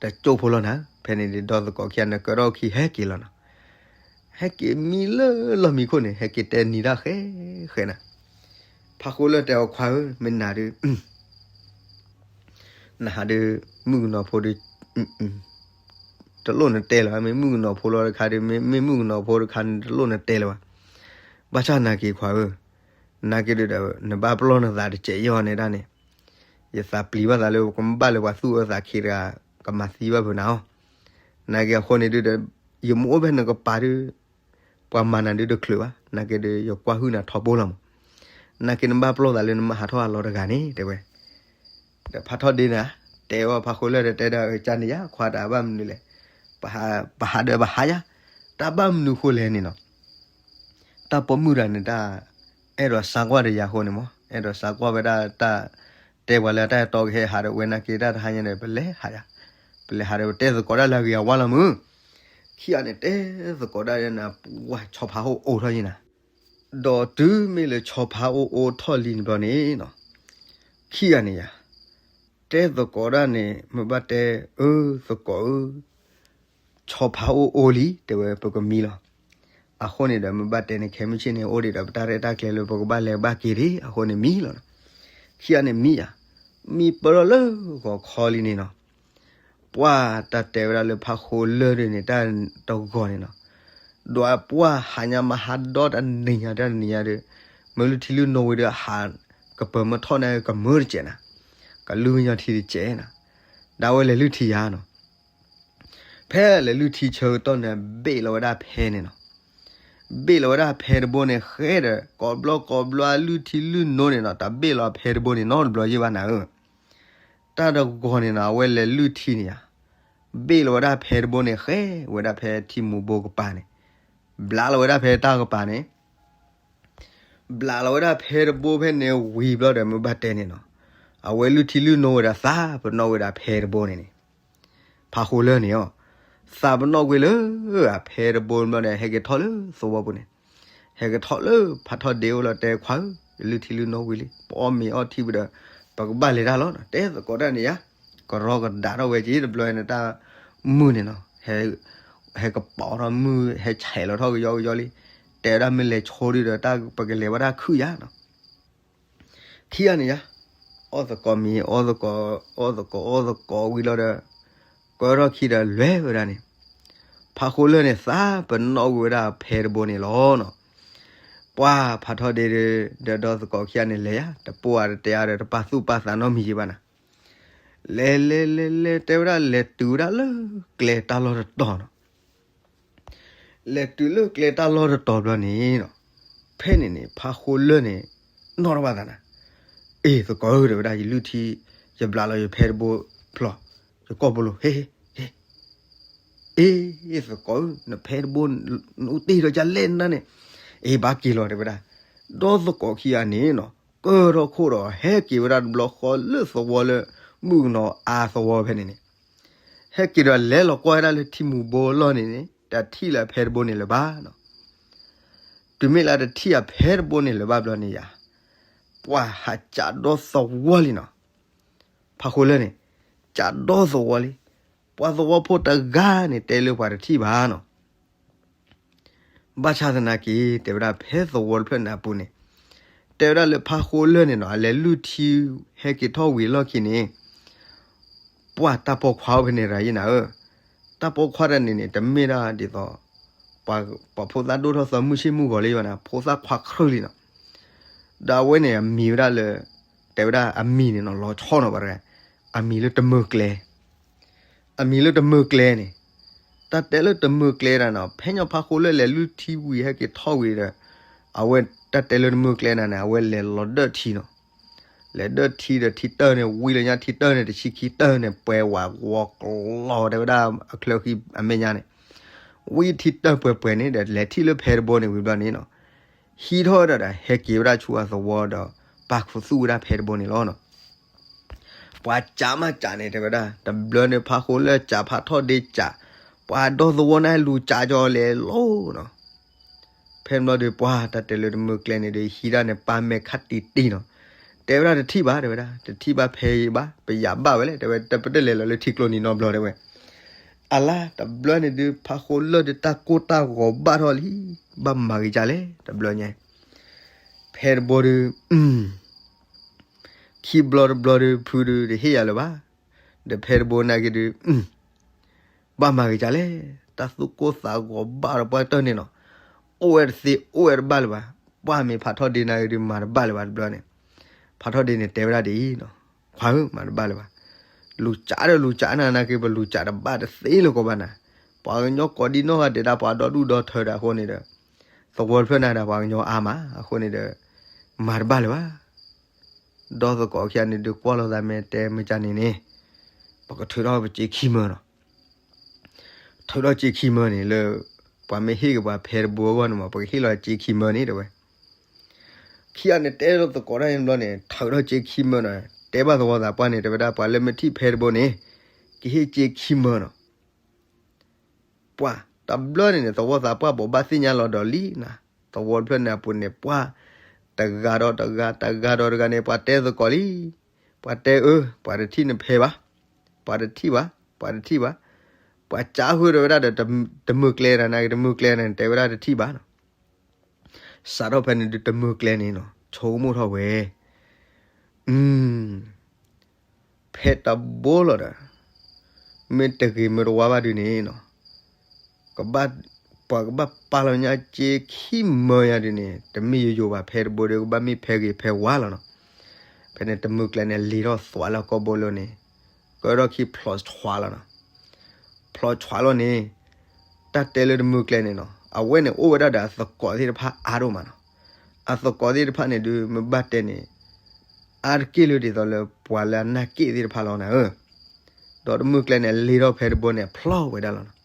တကၠိၢ်ဖိလီၤနၤ, ဖဲန့ၣ်ဒီးသကိးခံဂၤန့ၣ် ကၢထီၣ်ခံဟဲက့ၤလီၤနီၤ, ဟဲက့ၤမံလၢလီၢ်မံခိၣ်န့ၣ် ဟဲက့ၤတဲနံၤတၢ်ဃဲဃဲနၤ, ဖးဃိလၢတဲအီၤခွါဧၢ မ့ၢ်နၤဒုး နဟးဒုး မုၣ်ကနီၤဖိဒုး တလိၣ်နတဲလၢၤဘၣ်, မ့ၢ်မုၣ်ကနီၤဖိလီၤတခါဒုး မ့ၢ်မုၣ်ကနီၤဖိတခါန့ၣ် တလိၣ်နတဲလၢၤဘၣ်, ဘၣ်ဆၣ်နာ်က့ၤခွါဧၢ, နာ်က့ၤဒုးဒီး နဘၣ်ပလီၢ်နသးတစဲးယီၤန့ၣ်ဒၣ်န့ၣ်, ယသးပျံၤဘၣ်သးလၢ ကဘၣ်လၢပှၤသူၣ်အၢသးခံတဂၤ ကမၤသံဘၣ်ဖုးနၤအီၤ, နာ်က့ၤအဃိန့ၣ်ဒုးဒီး ယမ့ၢ်အိၣ်ဖဲနကပၤဒုး ပှၤမၤနၤဒုးတချုးဘၣ်, နာ်က့ၤဒုး ယကွၢ်ဟုၣ်နၤထီဘိလီၤမး, နာ်က့ၤနဘၣ်ပလီၢ်သးလၢနမၤဟးထီၣ်အလီၤတဂၤန့ၣ် တဲဝဲ ဒီးဖးထီၣ်ဒ့နၤ, တဲဝဲဖးဃိလၢဒီးတဲဒီး ကန့ၣ်ယါ ခွါတၢ်ဘၣ်မနုၤလဲၣ်, ပဟးဒီးပဟးယါ, တၢ်ဘၣ်မနုၤဃိလဲၣ်န့ၣ်နီၤ, တၢ်ပိာ်မုၣ်တဂၤန့ၣ် တၢ်အဲၣ်ဒိးစါကွၢ်ဒီးယၤအဃိန့ၣ်မး, အဲၣ်ဒိးစါကွၢ်ဝဲဒၣ်တၢ် တဲပှၤလၢတၢ်အဲၣ်တီကဟဲဟးဒီးဝဲနာ်က့ၤတၢ်တဟါညါဒီး ပလဲၤဟးယါ, ပလဲၤဟးဒီးပတဲသကိးတၢ်လၢအဂ့ၤအဝါလီၤမုၢ်, ခံဂၤန့ၣ် တဲသကိးတၢ်ဒီးနၤ ပှၤဆီဖါအိၣ်အိၣ်ထီၣ်ယံၤနၤ ဒီးတုၤမ့ၢ်လၢဆီဖါအိၣ်အိၣ်ထီၣ်လံတဘျီန့ၣ်နီၤ, ခံဂၤန့ၣ်ယါ, တဲသကိးဒၣ်န့ၣ် မ့ၢ်ဘၣ်တဲ, အၢ သကိးဧၢ, ဆီဖါအိၣ်အိၣ်လံ တဲဝဲ ပကမံလီၤ. အဃိန့ၣ်ဒီး မ့ၢ်ဘၣ်တဲန့ၣ် ခဲမုၢ်ဆ့ၣ်န့ၣ် အိၣ်ဒံးဒီး ပတၢ်ရဲၣ်တၢ်ကျဲၤလၢပကဘၣ်လဲၤဘၣ်က့ၤဒံး အဃိန့ၣ်မံလီၤ. ခံဂၤန့ၣ်မံယါ, မံပၢၢ်လီၤလၢဂီၤခီလံန့ၣ်နီၤ ပှၢ်တၢ်တဲဝဲဒၣ်လၢဖးဃိလၢဒုးန့ၣ် တၢ်တဂီၤန့ၣ်နီၤ, ဒီးပှၢ်ဟးညါမဟါဒီတနံၤညါတနံၤညါဒီး မ့ၢ်လုၢ်ထံလုၢ်နိဝံၤဒီး ဟးကပၢၤမၢထီၣ်န့ၣ်ကမၢတစဲးနၤ, ကလုၢ်ကညီထံတစဲးနၤ, ဒီးအဝဲလဲၤလုၢ်ထံယါနီၤ ဖဲလဲၤလုၢ်ထံဆၢကတီၢ်န့ၣ် ဘ့ၣ်လီၤဝဲဒၣ်ဖဲန့ၣ်နီၤ, ဘ့ၣ်လီၤဝဲဒၣ်ဖဲတဘိန့ၣ် ဃဲဒီး ကိးဘျီကိးဘျီလုၢ်ထံလုၢ်နိန့ၣ်နီၤ တၢ်ဘ့ၣ်လီၤဖဲတဘိန့ၣ်နီတဘျီယဲၢ်ဘၣ်နၤဧၢ, တၢ်တဂီၤန့ၣ်နီၤ အဝဲလဲၤလုၢ်ထံန့ၣ်ယါ, ဘ့ၣ်လီၤဝဲဒၣ်ဖဲတဘိန့ၣ် ဃဲဝဲဒၣ်ဖဲထံမူၤဘိကပၤန့ၣ်, ဘျးလီၤဝဲဒၣ်ဖဲတၢ်ကပၤန့ၣ်, ဘျးလီၤဝဲဒၣ်ဖဲတဘိဖဲန့ၣ်ဝံၤဘျီဒီး မ့ၢ်ဘၣ်တဲန့ၣ်နီၤ, အဝဲလုၢ်ထံလုၢ်နိဝဲဒၣ်သးပနီၣ်ဝဲဒၣ်ဖဲတဘိန့ၣ်န့ၣ်, ဖးဃိလၢာ်န့ၣ်အီၤ, သးပနီၣ်ကွံာ်လၢအဖဲတဘိဘျီဒီး ဟဲက့ၤထီၣ်လၢသဝီပူၤန့ၣ်, ဟဲက့ၤထီၣ်လၢဖးထီၣ်ဒ့အိၣ်လီၤ တဲခွါဧၢ, ယလုၢ်ထံလုၢ်နိဝံၤလံ, ပအီၣ်မ့ၤအီထံဝံၤဒီး ပကဘၣ်လဲၤတၢ်လီၤနီၤ, တဲသကိးတၢ်န့ၣ်ယါ, ကရီကဒါထီၣ်ဝဲက့ၤတဘျီန့ၣ်တၢ်မုၢ်န့ၣ်နီၤ, ဟဲကပီၤထီၣ်မုၢ် ဟဲဆဲးလီၤထီၣ်ကယီကယီလံ, တဲဝဲဒၣ်မ့ၢ်လဲၤဆိဒုဒီး တၢ်ပကလဲၤဘၣ်တၢ်ခုၣ်ယါနီၤ ခံဂၤန့ၣ်ယါ, အီၣ်သကိးမ့ၤ အီၣ်သကိး အီၣ်သကိးအီၣ်သကိးဝံၤလီၤဒီး, ကၢထီၣ်ခံဒီးလဲၤဝဲဒၣ်န့ၣ်, ဖးဃိလၢာ်န့ၣ် သးပနီၣ်ကွံာ်ဝဲဒၣ်ဖဲတဘိန့ၣ်လီၤနီၤ, ပှၤဖးထီၣ်ဒ့ဒီး ဒီသကိးခံဂၤန့ၣ်လဲၤယါ, တပိၢ်အါတတဲအါဒီး တပာ်သူၣ်ပာ်သးနီတမံၤယံၤဘၣ်နၤ, လဲၤလဲၤလဲၤလဲၤ တဲဝဲဒၣ်လဲၤတုၤဝဲဒၣ်လၢကျဲတၢ်လီၢ်တတီၤနီၤ လဲၤတုၤလၢကျဲတၢ်လီၢ်တတီၤဘျီန့ၣ်နီၤ, ဖဲန့ၣ်န့ၣ် ဖးဃိလၢာ်န့ၣ် နီၣ်ထီၣ်ဘၣ်သးနၤ, အ့ၣ်သကိးဧၢ တဲဝဲဒၣ် ယလုၢ်ထံ ယဘျးလီၤယဖဲတဘိဖျိး, ယကိာ်ပလိာ် ဟ့ ဟ့ ဟ့ အ့ၣ်သကိးဧၢ နဖဲတဘိ နအိၣ်တ့ၢ်ဒီးယလဲၣ်နၤန့ၣ်, အ့ၣ်ဘၣ်က့ၤလီၤ တဲဝဲဒၣ်, ဒီသကိးခံဂၤန့ၣ်နီၤ ကၢထီၣ်ခိၣ်ဒီး ဟဲက့ၤဝဲဒၣ်တဘျီဃီလၢသဝီလၢ မုၣ်ကနီၤအါသဝီဖဲန့ၣ်န့ၣ် ဟဲက့ၤဒီးလဲၤလီၤကွၢ်ဝဲဒၣ်လၢထံမူၤဘိလီၢ်န့ၣ်န့ၣ် တထံၣ်လၢအဖဲတဘိန့ၣ်လၢၤဘၣ်နီၤ, တုၤမ့ၢ်လၢတထံၣ်အဖဲတဘိန့ၣ်လၢၤဘၣ်ဘျီန့ၣ်ယါ, ပှၤဟးကးဒီသဝီလံနီၤ, ဖးဃိလၢာ်န့ၣ် ကးဒီသဝီလံ, ပှၤသဝီဖိတဂၤန့ၣ် တဲလၢပှၤတထံၣ်ဘၣ်နီၤ ဘၣ်ဆၣ်သနာ်က့ တဲဝဲဒၣ်ဖဲသဝီတဖျၢၣ်န့ၣ်အပူၤန့ၣ်, တဲဝဲဒၣ်လၢဖးဃိလၢာ်န့ၣ်နီၤ အလဲၤလုၢ်ထံဟဲက့ၤထီၣ်ဝံၤအလီၢ်ခံန့ၣ်, ပှၤတၢ်ပိာ်ခွါအိၣ်ဖဲန့ၣ်ရၤယံနၤဧၢ, တၢ်ပိာ်ခွါတၢ်န့ၣ်န့ၣ် တမ့ၢ်ဒၣ်ဒ်သိး ပှၤဖိသၣ်ဒိၣ်ထီၣ်သီမုၢ်ဆ့ၣ်မုၢ်ဂီၤလံဘၣ်နၤ ဖိသၣ်ခွါခရၢၣ်လံနီၤ, ဒီးအဝဲန့ၣ်အမံၤဝဲဒၣ်လၢ တဲဝဲဒၣ်အမံၤန့ၣ်နီၤ လီၤဆီနီၤပှၤတဂၤ, အမံၤလၢတမုၢ်ကျဲ အမံၤလၢတမုၢ်ကျဲန့ၣ်, တၢ်တဲလၢတမုၢ်ကျဲတၢ်နီၤ ဖဲညီဖးဃိလၢာ်လဲၤလုၢ်ထံဝံၤဟဲက့ၤထီၣ်ဝံၤဒီး, အဝဲတၢ်တဲလၢတမုၢ်ကျဲနၤန့ၣ် အဝဲလဲၤလီၤဒၢၣ်ထံနီၤ, လဲၤဒၢၣ်ထံဒီးထံတၢၢ်န့ၣ် ဝံလၢညါထံတၢၢ်န့ၣ် တဆံခံတၢၢ်န့ၣ် ပှဲၤဝးဝီၤကျီၤတဲဝဲဒၣ်အချၢဃံအမဲာ်ညါန့ၣ်, ဝံထံတၢၢ်ပှဲၤပှဲၤန့ၣ်ဒီး လဲၤထံၣ်လၢဖဲတဘိန့ၣ်ဝံၤဘျီန့ၣ်နီၤ ဟံးထီၣ်ဝဲဒၣ်ဒီး ဟဲက့ၤဝဲဒၣ်ဆူအသဝီဒီး ပာ်ခူသူၣ်ဝဲဒၣ်ဖဲတဘိန့ၣ်လီၤနီၤ. ပှၤကးမးကးန့ၣ် တဲဝဲဒၣ် တဘျီန့ၣ် ဖးဃိလၢာ်ကး ဖးထီၣ်ဒ့ကး, ပှၤဒီသဝီန့ၣ်လူၤကးကီလဲၤလီၤနီၤ. ဖဲန့ၣ်ဘျီဒီး ပှၤတၢ်တဲလၢတမုၢ်ကျဲန့ၣ်ဒီး ဟံးဒၣ်န့ၣ် ပာ်မဲာ်ခါတံၢ်တံၢ်နီၤ. တဲဝဲဒၣ်တထံၣ်ဘၣ် တဲဝဲဒၣ် တထံၣ်ဘၣ်ဖဲအံၤဘၣ် ပယၤဘၣ်ဝဲလဲၣ် တဲဝဲ တပတလဲၤလီၤလၢထံကျိနံၤနီတဘျီတဲဝဲ အလါတဘျီန့ၣ်ဒုး ဖးဃိလၢာ်ဒုး တၢ်ကိၢ်တၢ်ဂီၤဘၣ်ထီၣ်လံ, ဘၣ်မၤဂ့ၤကၢ်လဲၣ် တဘျီညါ, ဖဲတဘိဒုး, ခံဘျီတဘျီဒုး ဖုဒုး တဟ့ၣ်ယၤလၢၤဘၣ်, ဒီးဖဲတဘိနာ်က့ဒုး, ဘၣ်မၤဂ့ၤကၢ်လဲၣ်, တၢ်သူၣ်ကိၢ်သးဂီၤဘၣ်ဒီးပှၤတၢၢ်န့ၣ်နီၤ, အိၣ်ဝဲတသ့ အိၣ်ဝဲတဘၣ်လၢၤဘၣ်, ပှၤမ့ၢ်ဖးထီၣ်ဒ့နာ်က့ဒုး မၤတဘၣ်လၢၤဘၣ်တဘျီန့ၣ်, ဖးထီၣ်ဒ့န့ၣ် တဲဝဲဒၣ်ဒ်အံၤနီၤ, ခွါဧၢ မၤတဘၣ်လၢၤဘၣ်, လူၤကးဒီးလူၤကးနၤနာ်က့ ပလူၤကးတဘၣ်တသ့လၢၤကိးဘၣ်နၤ, ပှၤကညီကိးဒံနီၢ်ဂၤဒဲးဒၣ် ပှၤဒီဒူၣ်ဒီထၢဒီးအဃိန့ၣ်ဒီး, သဝီတဖျၢၣ်န့ၣ်ဒီး ပှၤကညီအါမး အဃိန့ၣ်ဒီး, မၤတဘၣ်လၢၤဘၣ် ဒီသကိးခံဂၤန့ၣ်ဒုးကွၢ်လိာ်သးမ့ၢ်တဲမ့ၢ်ကန့ၣ်န့ၣ်, ပကထုးထီၣ်ပစ့ခံမၢနီၤ, ထုးထီၣ်စ့ခံမၢန့ၣ်လၢ, ပှၤမ့ၢ်ဟ့ၣ်က့ၤပှၤဖဲတဘိအဂီၢ်န့ၣ်မး ပကဟ့ၣ်လီၤစ့ခံမၢန့ၣ်တဲဝဲ, ခံဂၤန့ၣ်တဲလိာ်သကိးတၢ်န့ၣ်ဘျီန့ၣ် ထုးထီၣ်စ့ခံမၢနီၤ, တဲဘၣ်သဝီသးပှၢ်န့ၣ် တဲဝဲဒၣ်ပှၤလၢမ့ၢ်ထံၣ်ဖဲတဘိန့ၣ်, ကဟ့ၣ်စ့ခံမၢနီၤ ပှၤတဘျီန့ၣ်န့ၣ် သဝီသးပှၢ်ဘိးဘၣ်သ့ၣ်ညါလီၤဒီးလံနၤ, သဝီတဖျၢၣ်န့ၣ်အပူၤန့ၣ် ပှၤတဂၤဒီးတဂၤ တဂၤဒီးတဂၤန့ၣ် ပှၤတဲသကိးလံ, ပှၤတဲအၢ ပှၤတထံၣ်နဖဲဘၣ်, ပှၤတထံၣ်ဘၣ် ပှၤတထံၣ်ဘၣ်, ပှၤကးဃုာ်ဒီးဝဲဒၣ်ဒီး တမုၢ်ကျဲတၢ်နာ်က့ တမုၢ်ကျဲန့ၣ် တဲဝဲဒၣ်တထံၣ်ဘၣ်နီၤ, စးထီၣ်ဖဲန့ၣ်ဒုး တမုၢ်ကျဲန့ၣ်နီၤ ဆိကမိၣ်ထီၣ်ဝဲ ဖဲတဘိလီၤဒီး, မ့ၢ်တဂ့ၤမ့ၢ်တဝါဘၣ်ဒုးန့ၣ်နီၤ, ကဘၣ်, ပှၤကဘၣ်ပာ်လီၤညါစ့ခံမၢယၤဒုးန့ၣ် တမ့ၢ်ယိယိဘၣ် ဖဲတဘိဒီး ကဘၣ်မ့ၢ်ဖဲဂ့ၤဖဲဝါလီၤနီၤ, ဖဲန့ၣ်တမုၢ်ကျဲန့ၣ် လံၤထီၣ်သွးလၢကိာ်ဘိလိၤန့ၣ်, ကဒီၣ်ခံဖျိးဆွးလီၤနီၤ, ဖျိးဆွးလီၤန့ၣ်, တၢ်တဲလၢတမုၢ်ကျဲန့ၣ်နီၤ အဝဲန့ၣ်အိၣ်ဝဲဒၣ်ဒီးအသကိးသ့ၣ်တဖၣ်အါဒိၣ်မးနီၤ, အသကိးသ့ၣ်တဖၣ်န့ၣ်ဒုး မ့ၢ်ဘၣ်တဲန့ၣ်, အါတက့ၢ်လၢဒ်သိးလၢပှၤလၢအနၢ်က့ၣ်သ့ၣ်တဖၣ်လီၤနၤဧၢ, ဒီးတမုၢ်ကျဲန့ၣ် လ့ထီၣ်ဖဲတဘိန့ၣ် ဖျီဝဲဒၣ်လီၤနီၤ.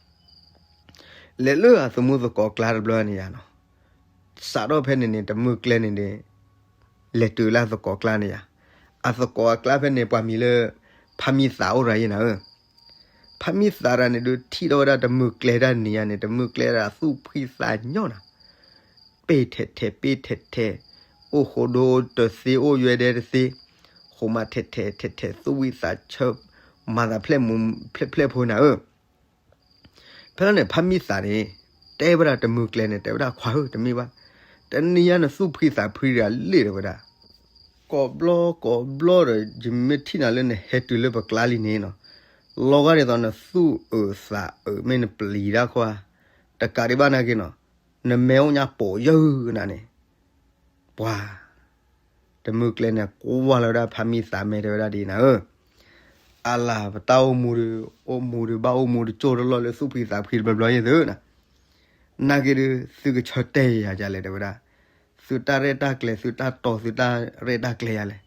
လဲၤလၢအသမူသကိးကျါတဘျီန့ၣ်ယါနီၤ, စးထီၣ်ဖဲန့ၣ်န့ၣ် တမုၢ်ကျဲန့ၣ်န့ၣ် လဲၤတုၤလၢအသကိးကျါန့ၣ်ယါ, အသကိးအကျါဖဲန့ၣ် ပှၤမံၤလၢ ဖါမံသးအိၣ်ရၤယဲနၤဧၢ. ဖါမံသးရၤန့ၣ်ဒုး ထံၣ်ထီၣ်ဝဲဒၣ်တမုၢ်ကျဲတၢ်နံၤညါန့ၣ် တမုၢ်ကျဲဒၣ်သူၣ်ဖှံသးညီနၤ, ပ့ၢ်ထဲးထဲး ပ့ၢ်ထဲးထဲး, အိၣ်ဃိဒိတသ့ အိၣ်ယွဲဒဲတသ့, ဃိမးထဲးထဲးထဲးထဲး သူၣ်ဝံသးဆၢ, မၤသးဖျဲၣ်မူ ဖျဲၣ်ဖျဲၣ်ဖိနၤဧၢ. ဖဲလီၤန့ၣ် ဖါမံသးန့ၣ် တဲဝဲဒၣ်တမုၢ်ကျဲန့ၣ် တဲဝဲဒၣ် ခွါဧၢ တမ့ၢ်ဘၣ်, တနံၤညါနသူၣ်ဖှံသးဖှံတဂၤလံတဲဝဲဒၣ်, ကိးဘျီကိးဘျီဒီး ယမ့ၢ်ထံၣ်နၤလၢနဟဲတုၤလၢပကျါလံန့ၣ်နီၤ, လီၤဂာ်ဒ်သိးနသူၣ်အုးသးအုး မ့ၢ်နပျံၤတၢ်ခီဧါ, တကးဒံးဘၣ်နာ်က့နီၤ, နမဲာ်အိၣ်ညါပိာ်ယၢနၤန့ၣ်, ပှၤ တမုၢ်ကျဲန့ၣ် ကွၢ်လီၤဝဲဒၣ်ဖါမံသးမဲာ် တဲဝဲဒၣ်ဒ်နၤဧၢ, အလၤ ပတၢ်အိၣ်မူဒီး အိၣ်မူဒီး ဘၣ်အိၣ်မူတကၠိၢ်တလီၢ်လၢသူၣ်ဖှံသးဖှံတဘျီဘျီယဲၢ်သုနၤ, နာ်က့ဒီး သုကဆၢတဲာ်ယၤဒ်လဲၣ်တဲဝဲဒၣ်, သုတၢ်ရဲၣ်တၢ်ကျဲၤ သုတၢ်တီ သုတၢ်ရဲၣ်တၢ်ကျဲၤယၤလဲၣ်,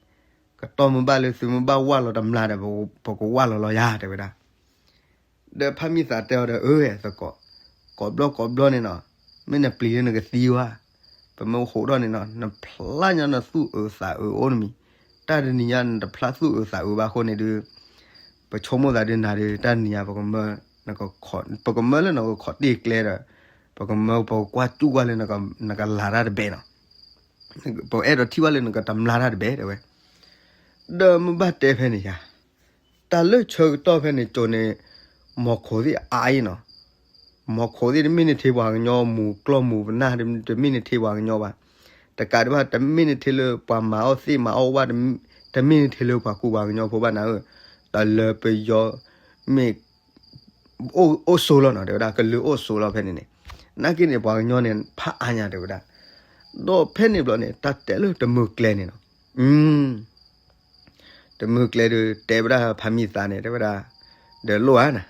ကတီၢ်မ့ၢ်ဘၣ်လၢသုမ့ၢ်ဘၣ်ဝၢ်လီၤတမျါဒီး ပကဝၢ်လီၤလီၤယၤတဲဝဲဒၣ်. ဒီးဖါမံသးတဲအီၤဒီး အၢ သကိး, ကိးဘျီကိးဘျီန့ၣ်နီၤ, မ့ၢ်နပျံၤလၢနကသံဧါ, ပမ့ၢ်ဟိးထီၣ်န့ၣ်နီၤ နဖျါညါနသူၣ်အုးသးအုးအိၣ်နမံၤ, တၢ်တနံၤညါနတဖျါသူၣ်အုးသးအုးဘၣ်အဃိန့ၣ်ဒုး ပဆိကမိၣ်သးဒုးနၤဒီး တၢ်တနံၤညါ ပကမၢလၢနကခိးတ့ၢ်ကျဲဒီး ပကမၢ ပကကွၢ်စူၣ်ကွၢ်လၢနကလၤတၢ်တဘဲနီၤ, ပအဲၣ်ဒိးထံၣ်ဘၣ်လၢနကတမျါတၢ်တဘဲတဲဝဲ, ဒီးမ့ၢ်ဘၣ်တဲဖဲန့ၣ်ယါ တၢ်လၢဆၢကတီၢ်ဖဲန့ၣ်ကၠိန့ၣ် မီၤခိးသ့ၣ်အါအံၤနီၤ, မီၤခိးသ့ၣ်တမ့ၢ်နထံပှၤကညီ မူၤကျီၢ်မူၤပနၢ် တမ့ၢ်နထံပှၤကညီဘၣ်, တကးဒံးဘၣ် တမ့ၢ်နထံလၢပှၤမၤအီၣ်သ့ၣ်မၤအီၣ်ဝၣ်, တမ့ၢ်နထံလၢပှၤကူပှၤကညီဖိဘၣ်နၤဧၢ, တၢ်လၢပယီၤ မ့ၢ် အိၣ်ဆိးလီၤနီၤ တဲဝဲဒၣ် ကလုာ်အိၣ်ဆိးလီၤဖဲန့ၣ်န့ၣ်, နာ်က့န့ၣ် ပှၤကညီန့ၣ် ဖးအါညါတဲဝဲဒၣ်, ဒီးဖဲန့ၣ်ဘျီန့ၣ် တၢ်တဲလၢတမုၢ်ကျဲန့ၣ်နီၤ, တမုၢ်ကျဲဒီးတဲဝဲဒၣ်ဖါမံသးန့ၣ် တဲဝဲဒၣ်, ဒီးလိၣ်ဧါနၤ,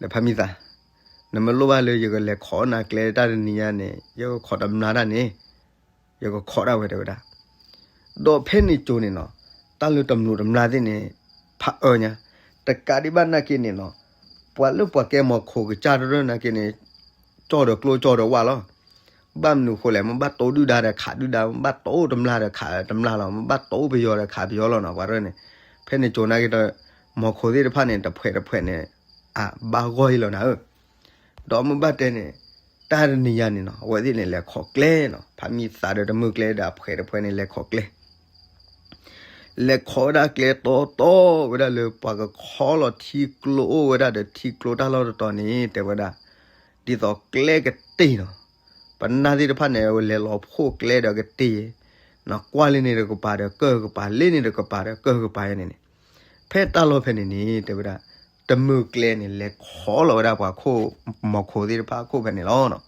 ဒီးဖါမံသး, နမ့ၢ်လိၣ်ဘၣ်လၢယကလဲၤခိးနၤကျဲတၢ်တနံၤညါန့ၣ် ယကခိးတမျါတၢ်န့ၣ်, ယကခိးဒၣ်ဝဲတဲဝဲဒၣ်, ဒီးဖဲန့ၣ်ကၠိန့ၣ်နီၤ, တၢ်လၢတမျိးတမျာ်သ့ၣ်န့ၣ် ဖးအၢညါ, တကးဒံးဘၣ်နာ်က့န့ၣ်နီၤ, ပှၤလၢပှၤကဲမီၤခိးကစၢ်တရၢၢ်နာ်က့န့ၣ်, ကၠီၣ်ဒီးကျိကၠီၣ်ဒီးဝၣ်လီၤ. ဘၣ်မနုၤဃိလဲၣ်, မ့ၢ်ဘၣ်တိဒုၣ်ဒါဒီးခးဒုၣ်ဒါ, မ့ၢ်ဘၣ်တိတမျါဒီးခးတမျါလီၤ, မ့ၢ်ဘၣ်တိပယီၤဒီးခးပယီၤလီၤနီၤ, ပှၤတရၢၢ်န့ၣ်, ဖဲန့ၣ်ကၠိနာ်က့ဒီး, မီၤခိးသ့ၣ်တဖၣ်န့ၣ် တဖှဲးတဖှဲးန့ၣ်, အဘၣ်ဂီၢ်အံၤလီၤနၤဧၢ ဒီးမ့ၢ်ဘၣ်တဲန့ၣ်, တၢ်တနံၤညါန့ၣ်နီၤ အဝဲသ့ၣ်န့ၣ် လဲၤခိးကျဲနီၤ, ဖးမံသးဒီးတမုၢ်ကျဲဒီးအဖှဲးတဖှဲးန့ၣ် လဲၤခိးကျဲ, လဲၤခိးဝဲဒၣ်ကျဲတီတီဝဲဒၣ်လၢ ပှၤကခီလီၤထံကျိအိၣ်ဝဲဒၣ်ဒီးထံကျိတၢ်လီၢ်တတီၤန့ၣ် တဲဝဲဒၣ်, ဒ်သိးကျဲကတ့ၢ်နီၤ, ပနၢ်သ့ၣ်တဖၣ်န့ၣ် လဲၤလီၤဖှိၣ်ကျဲဒီးကတ့ၢ်, ကွၢ်လ့န့ၣ်တကပၤဒီးကၢၢ်ကပၤ လ့န့ၣ်တကပၤဒီးကၢၢ်ကပၤန့ၣ်န့ၣ်, ဖဲတၢ်လီၢ်ဖဲန့ၣ်န့ၣ် တဲဝဲဒၣ်, တမုၢ်ကျဲန့ၣ် လဲၤခိးလီၤဝဲဒၣ်ပှၤခိၣ်မီၤခိးသ့ၣ်တဖၣ်အခိၣ်ဖဲန့ၣ်လီၤနီၤ.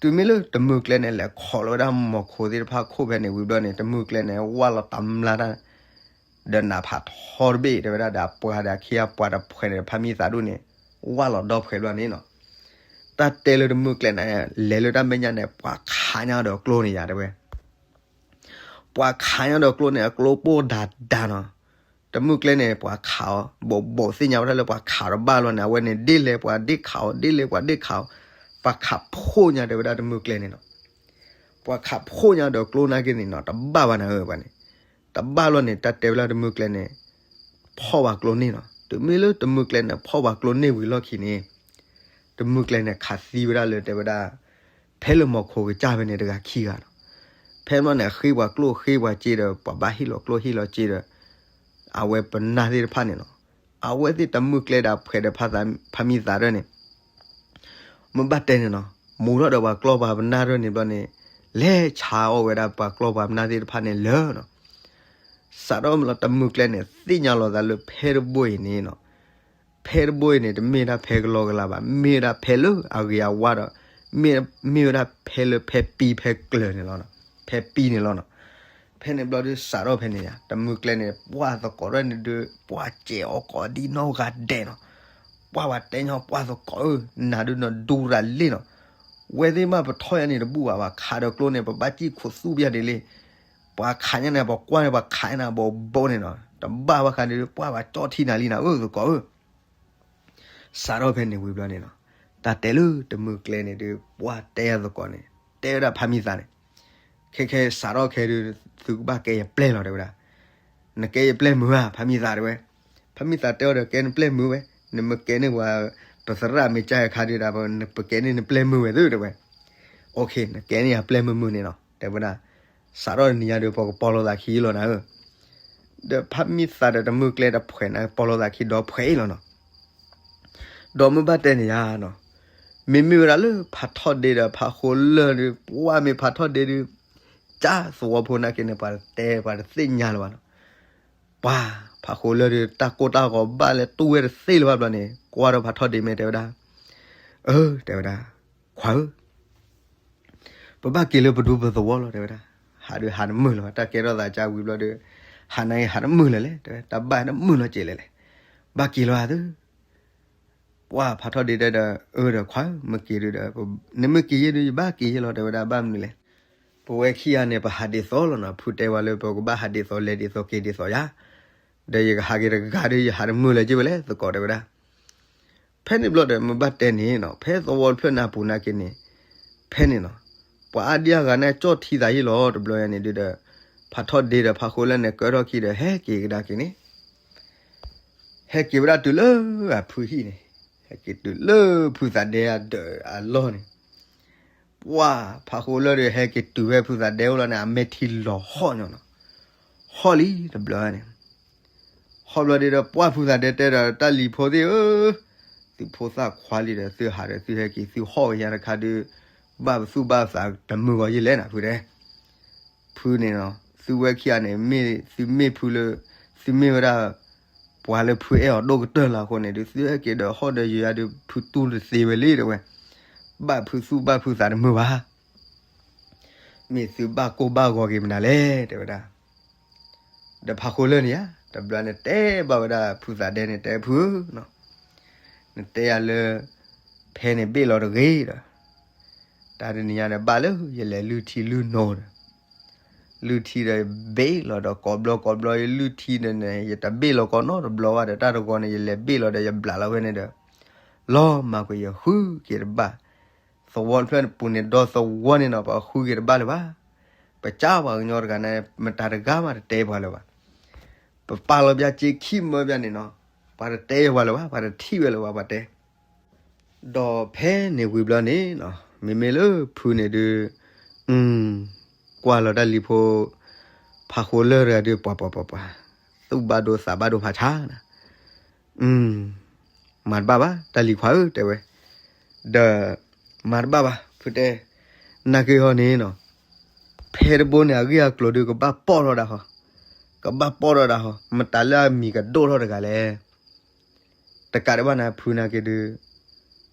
တုၤမ့ၢ်လၢတမုၢ်ကျဲန့ၣ် လဲၤခိးလီၤဝဲဒၣ်မီၤခိးသ့ၣ်တဖၣ်အခိၣ်ဖဲန့ၣ်ဝံၤဘျီန့ၣ် တမုၢ်ကျဲန့ၣ် ဝၢ်လီၤတမျါတၢ်, ဒီးနးဖးထီတဘ့ၣ် တဲဝဲဒၣ် ဒီးအပှၤဒီးအခံအပှၤတဖှဲးန့ၣ် ဖးမံသးဒူၣ်န့ၣ်, ဝၢ်လီၤဒီဖှဲးဘျီန့ၣ်နီၤ. တၢ်တဲလၢတမုၢ်ကျဲန့ၣ် လဲၤလၢတၢ်မဲာ်ညါန့ၣ် ပှၤခးညါဒီးကျိန့ၣ်ယါတဲဝဲ ပှၤခးညါဒီးကျိန့ၣ် အကျိပိၢ်ဒးဒးနီၤ. တမုၢ်ကျဲန့ၣ် ပှၤခးအီၤ ဘိးဘိးသ့ၣ်ညါဝဲဒၣ်လၢပှၤခးဒီးဘၣ်လီၤန့ၣ် အဝဲန့ၣ်ဒ်လဲၣ်ပှၤဒ်ခးအီၤ ဒ်လဲၣ်ပှၤဒ်ခးအီၤ, ပှၤခးဖှိၣ်ညါတဲဝဲဒၣ်တမုၢ်ကျဲန့ၣ်နီၤ. ပှၤခးဖှိၣ်ညါဒီးကျိနာ်က့န့ၣ်နီၤ တဘၣ်ဘၣ်နၤဧၢ ပှၤန့ၣ်, တဘၣ်လီၤန့ၣ် တၢ်တဲဝဲဒၣ်တမုၢ်ကျဲန့ၣ် ဖီၣ်ဝဲကျိန့ၢ်နီၤ. တုၤမ့ၢ်လၢတမုၢ်ကျဲန့ၣ် ဖီၣ်ဝဲကျိန့ၢ်ဝံၤလီၢ်ခံန့ၣ် တမုၢ်ကျဲန့ၣ် ခးသံဝဲဒၣ်လၢတဲဝဲဒၣ် ဖဲလၢမီၤခိးကစၢ်ဖဲန့ၣ်တဂၤခံဂၤနီၤ. ဖဲန့ၣ်န့ၣ် ဃ့ပှၤကျိၣ်ဃ့ပှၤစ့ဒီး ပှၤဘၣ်ဟ့ၣ်လီၤကျိၣ်ဟ့ၣ်လီၤစ့ဒီး အဝဲပနၢ်သ့ၣ်တဖၣ်န့ၣ်နီၤ. အဝဲသ့ၣ်တမုၢ်ကျဲဒီးဖှဲးဒီးဖးမံသးဒၢန့ၣ် မ့ၢ်ဘၣ်တဲန့ၣ်နီၤ မူထီၣ်ဒီးပှၤကျီၢ်ပှၤပနၢ်ဒၢန့ၣ်ဘျီန့ၣ် လဲၤဆါအီၣ်ဝဲဒၣ်ပှၤကျီၢ်ပှၤပနၢ်သ့ၣ်တဖၣ်န့ၣ်လၢာ်နီၤ. စးထီၣ်မ့ၢ်လီၤတမုၢ်ကျဲန့ၣ် သ့ၣ်ညါလီၤသးလၢဖဲတဘိအံၤန့ၣ်နီၤ. ဖဲတဘိအံၤန့ၣ် တမ့ၢ်ဒၣ်ဖဲကလီကလီဘၣ်, မ့ၢ်ဝဲဒၣ်ဖဲလၢအဂ့ၤအဝါဒီး မ့ၢ်ဝဲဒၣ်ဖဲလၢဖဲပံဖဲကျၢၤန့ၣ်လီၤ. ဖဲပံန့ၣ်လီၤနီၤ. ဖဲန့ၣ်ဘျီဒုးစးထီၣ်ဖဲန့ၣ်ယါ တမုၢ်ကျဲန့ၣ် ပှၤသကိးဒၢန့ၣ်ဒုး ပှၤစဲးအီၤကိးဒ်နီၢ်ဂၤဒဲးနီၤ. ပှၤဝဲတဲညီပှၤသကိးဧၢ နၤဒုးနဒူရၤလ့ၣ်နီၤ. ဝဲသ့ၣ်မးပထီၣ်ယါန့ၣ်တဘူၣ်ဘၣ် ပှၤခးဒီးကျိန့ၣ် ပဘၣ်စံၣ်ခိးသူၣ်ပျၢ်ဒ်လ့ၣ်. ပှၤခးညါန့ၣ် ပှၤကွၢ်န့ၣ် ပှၤခးညါန့ၣ် ဘိးဘိန့ၣ်နီၤ. တဘၣ်ဘၣ်ဃးဒီး ပှၢ်ဘၣ်ကၠီၣ်ထံနၤလံနၤဧၢ သကိးဧၢ. စးထီၣ်ဖဲန့ၣ်ဝံၤဘျီန့ၣ်နီၤ, တၢ်တဲလၢတမုၢ်ကျဲန့ၣ်ဒီး ပှၢ်တဲသကိးန့ၣ် တဲဝဲဒၣ်ဖးမံသးန့ၣ်, ခဲခဲစးထီၣ်ခဲဒုး သုကဘၣ်ကဲယပျဲၢ်လီၤ တဲဝဲဒၣ်. နကဲယပျဲၢ်မုၢ်ဧါ ဖးမံသး တဲဝဲ. ဖးမံသးတဲအီၤဒီး ကဲနပျဲၢ်မုၢ်ဝဲ, နမ့ၢ်ကဲန့ၢ်ပှၤ ပသရၣ်မ့ၢ်ကၢအခါဒုးဒၣ် ပကဲန့ၢ်နပျဲၢ်မုၢ်ဝဲသု တဲဝဲ. အိၣ်ခ့ နကဲန့ၢ်ယပျဲၢ်မုၢ်မုၢ်န့ၣ်နီၤ တဲဝဲဒၣ်. စးထီၣ်တနံၤညါဒီး ပှၤကပီၤလိာ်သးခံလီၤနၤဧၢ ဒီးဖးမံသးဒီးတမုၢ်ကျဲတဖှဲးန့ၣ် ပီၤလိာ်သးခံဒီဖှဲးအံၤလီၤနီၤ. ဒီးမ့ၢ်ဘၣ်တဲန့ၣ်ယါနီၤ, မ့မ့ၢ်ဝဲဒၣ်လၢဖးထီၣ်ဒ့ဒီးဖးဃိလၢၢ်ဒီး ပှၢ်မ့ၢ်ဖးထီၣ်ဒ့ဒီး ကၢသဝီဖိနာ်က့န့ၣ် ပှၤတတဲပှၤတသ့ၣ်ညါလၢၤဘၣ်နီၤ. ပှၢ်ဖးဃိလၢၢ်ဒီး တၢ်ကိၢ်တၢ်ဂီၤဘၣ်လဲၤတူၢ်ဝဲတသ့လၢၤဘၣ်ဘျီန့ၣ် ကွၢ်ဒီးဖးထီၣ်ဒ့မ့ၢ်တဲဝဲဒၣ်, အၢ တဲဝဲဒၣ်, ခွါဧၢ ပဘၣ်က့ၤလၢပဒူပသဝီလီၤ တဲဝဲဒၣ်. ဟးဒီးဟးတမုာ်လၢၤဘၣ် တၢ်ကဲထီၣ်သးကါဝံၤဘျီဒီး ဟးနာ်က့ဟးတမုာ်လၢၤလဲၣ် တဲဝဲ တၢ်ဘၣ်တမုာ်လီၤက့ၤလဲၣ်လဲၣ်, ဘၣ်က့ၤလီၤဧါသု. ပှၢ်ဖးထီၣ်ဒ့တဲဒီး အၢ ဒီးခွါဧၢ မ့ၢ်က့ၤဒုးဒီး နမ့ၢ်က့ၤယဲဒုး ယဘၣ်က့ၤယဲလီၤ တဲဝဲဒၣ် ဘၣ်မနုၤလဲၣ်. ပဝဲခံဂၤန့ၣ် ပဟးဒ်သိးလီၤနီၤ ဖုတဲဝဲလၢပကဘၣ်ဟးဒ်သိးလဲၤဒ်သိးက့ၤဒ်သိးယါ, ဒီးယကဟးက့ၤတဂၤဒီး ယဟးတမုာ်လၢၤက့ၤဝဲလဲၣ် သကိးတဲဝဲဒၣ်. ဖဲန့ၣ်ဘျီဒီး မ့ၢ်ဘၣ်တဲန့ၣ်နီၤ ဖဲသဝီတဖျၢၣ်န့ၣ်အပူၤနာ်က့န့ၣ် ဖဲန့ၣ်နီၤ ပှၤအါဒံအါဂၤန့ၣ် ကၠီၣ်ထံသးယ့ၣ်လီၤ တဘျီယါန့ၣ်ဒုးဒီး ဖးထီၣ်ဒ့ဒီးဖးဃိလၢၢ်န့ၣ် ကၢထီၣ်ခံဒီး ဟဲက့ၤကဒါက့ၤန့ၣ် ဟဲက့ၤဝဲဒၣ်တုၤလၢအဖုဟံၣ်န့ၣ်, ဟဲက့ၤတုၤလၢဖုသးဒဲအဒၢးအလီၢ်န့ၣ်, ပှၢ်ဖးဃိလၢၢ်ဒီး ဟဲက့ၤတုၤဖဲဖုသးဒဲအိၣ်လီၤန့ၣ် အမဲာ်ထံလီၤဟီၣ်ညီနီၤ, ဟီၣ်လံတဘျီန့ၣ် ဟီၣ်ဘျီဒုးဒီး ပှၢ်ဖုသးဒဲတဲဒီး တၢ်လံၤဖိသ့ၣ်ဧၢ, သုဖိသၣ်ခွါလံဒီး သုဟးဒီးသုဟဲက့ၤ သုဟီၣ်က့ၤညါတခါဒုး ဘၣ်ပသူၣ်ဘၣ်သးတမုာ်ဂီၤယဲလဲၣ်နၤ ဖုတဲ. ဖုန့ၣ်နီၤ သုဝဲခံဂၤန့ၣ် မ့ၢ်သုမ့ၢ်ဖုလၢ သုမ့ၢ်ဝဲဒၣ် ပှၤလၢဖုအဲၣ်အီၤဒိၣ်ကတၢၢ်လီၤအဃိန့ၣ်ဒုး သုဟဲက့ၤဒီးဟီၣ်ဒီးယိၤယါဒုး ဖုတူၢ်တသ့ဝဲလံ တဲဝဲ, ဘၣ်ဖုသူၣ်ဘၣ်ဖုသးတမုာ်ဘၣ် မ့ၢ်သုဘၣ်ကိၢ်ဘၣ်ဂီၤက့ၤမနုၤလဲၣ် တဲဝဲဒၣ်. ဒီးဖးဃိလၢၢ်န့ၣ်ဧါ တဘျီန့ၣ်တဲဘၣ်ဝဲဒၣ်ဖုသးဒဲန့ၣ် တဲဖုဧၢ, နတဲယၤလၢ ဖဲန့ၣ်ဘ့ၣ်လီၤတဂ့ၤဒီး တၢ်တနံၤညါဒီး ဘၣ်လၢယလဲၤလုၢ်ထံလုၢ်နိဒီး လုၢ်ထံဒီးဘ့ၣ်လီၤဒီး ကိးဘျီကိးဘျီ ယလုၢ်ထံဒီးန့ၣ် ယတဘ့ၣ်လီၤကိးနီတဘျီဘၣ်ဒီး တၢ်တဂီၤန့ၣ် ယလဲၤဘ့ၣ်လီၤဒီး ယဘျးလီၤဝဲန့ၣ်ဒီး လီၤမၢ်ကွံာ်ယဃုက့ၤတဘၣ်. သဝီတဖျၢၣ်ပူၤန့ၣ် ဒီသဝီန့ၣ်နီၤ ပဃုက့ၤတဘၣ်လၢၤဘၣ်. ပကးပှၤကညီတဂၤန့ၣ် မတၤတဂၤမးတတဲပှၤလၢၤဘၣ်. ပပာ်လီၤပျၢ်စ့ခံမၢပျၢ်န့ၣ်နီၤ ပှၤတတဲပှၤလၢၤဘၣ် ပှၤတထံၣ်ဝဲလၢၤဘၣ် ပှၤတဲ ဒီးဖဲန့ၣ်ဝံၤဘျီန့ၣ်နီၤ မ့မ့ၢ်လၢဖုန့ၣ်ဒုး ကွၢ်လီၤတၢ်လံၤဖိ ဖးဃိလၢၢ်တဂၤဒုး ပှၤပှၤပှၤပှၤ သူၣ်ဘၣ်ဒိသးဘၣ်ဒိဖးဆါနၤ မၤတဘၣ်ဘၣ် တၢ်လံၤခွါဧၢ တဲဝဲ, ဒီး မၤတဘၣ်ဘၣ် ဖုတဲ, နာ်က့ဟီန့ၣ်နီၤ ဖဲတဘိန့ၣ် အဂ့ၢ်အကျိၤဒုး ကဘၣ်ပီၣ်ထီၣ်ဒၣ်ဟီ, ကဘၣ်ပီၣ်ထီၣ်ဒၣ်ဟီ မတၤလၢအမံၤကဒိၣ်ထီၣ်တဂၤလဲၣ်. တကးဒံးဘၣ်န့ၣ် ဖုနာ်က့ဒုး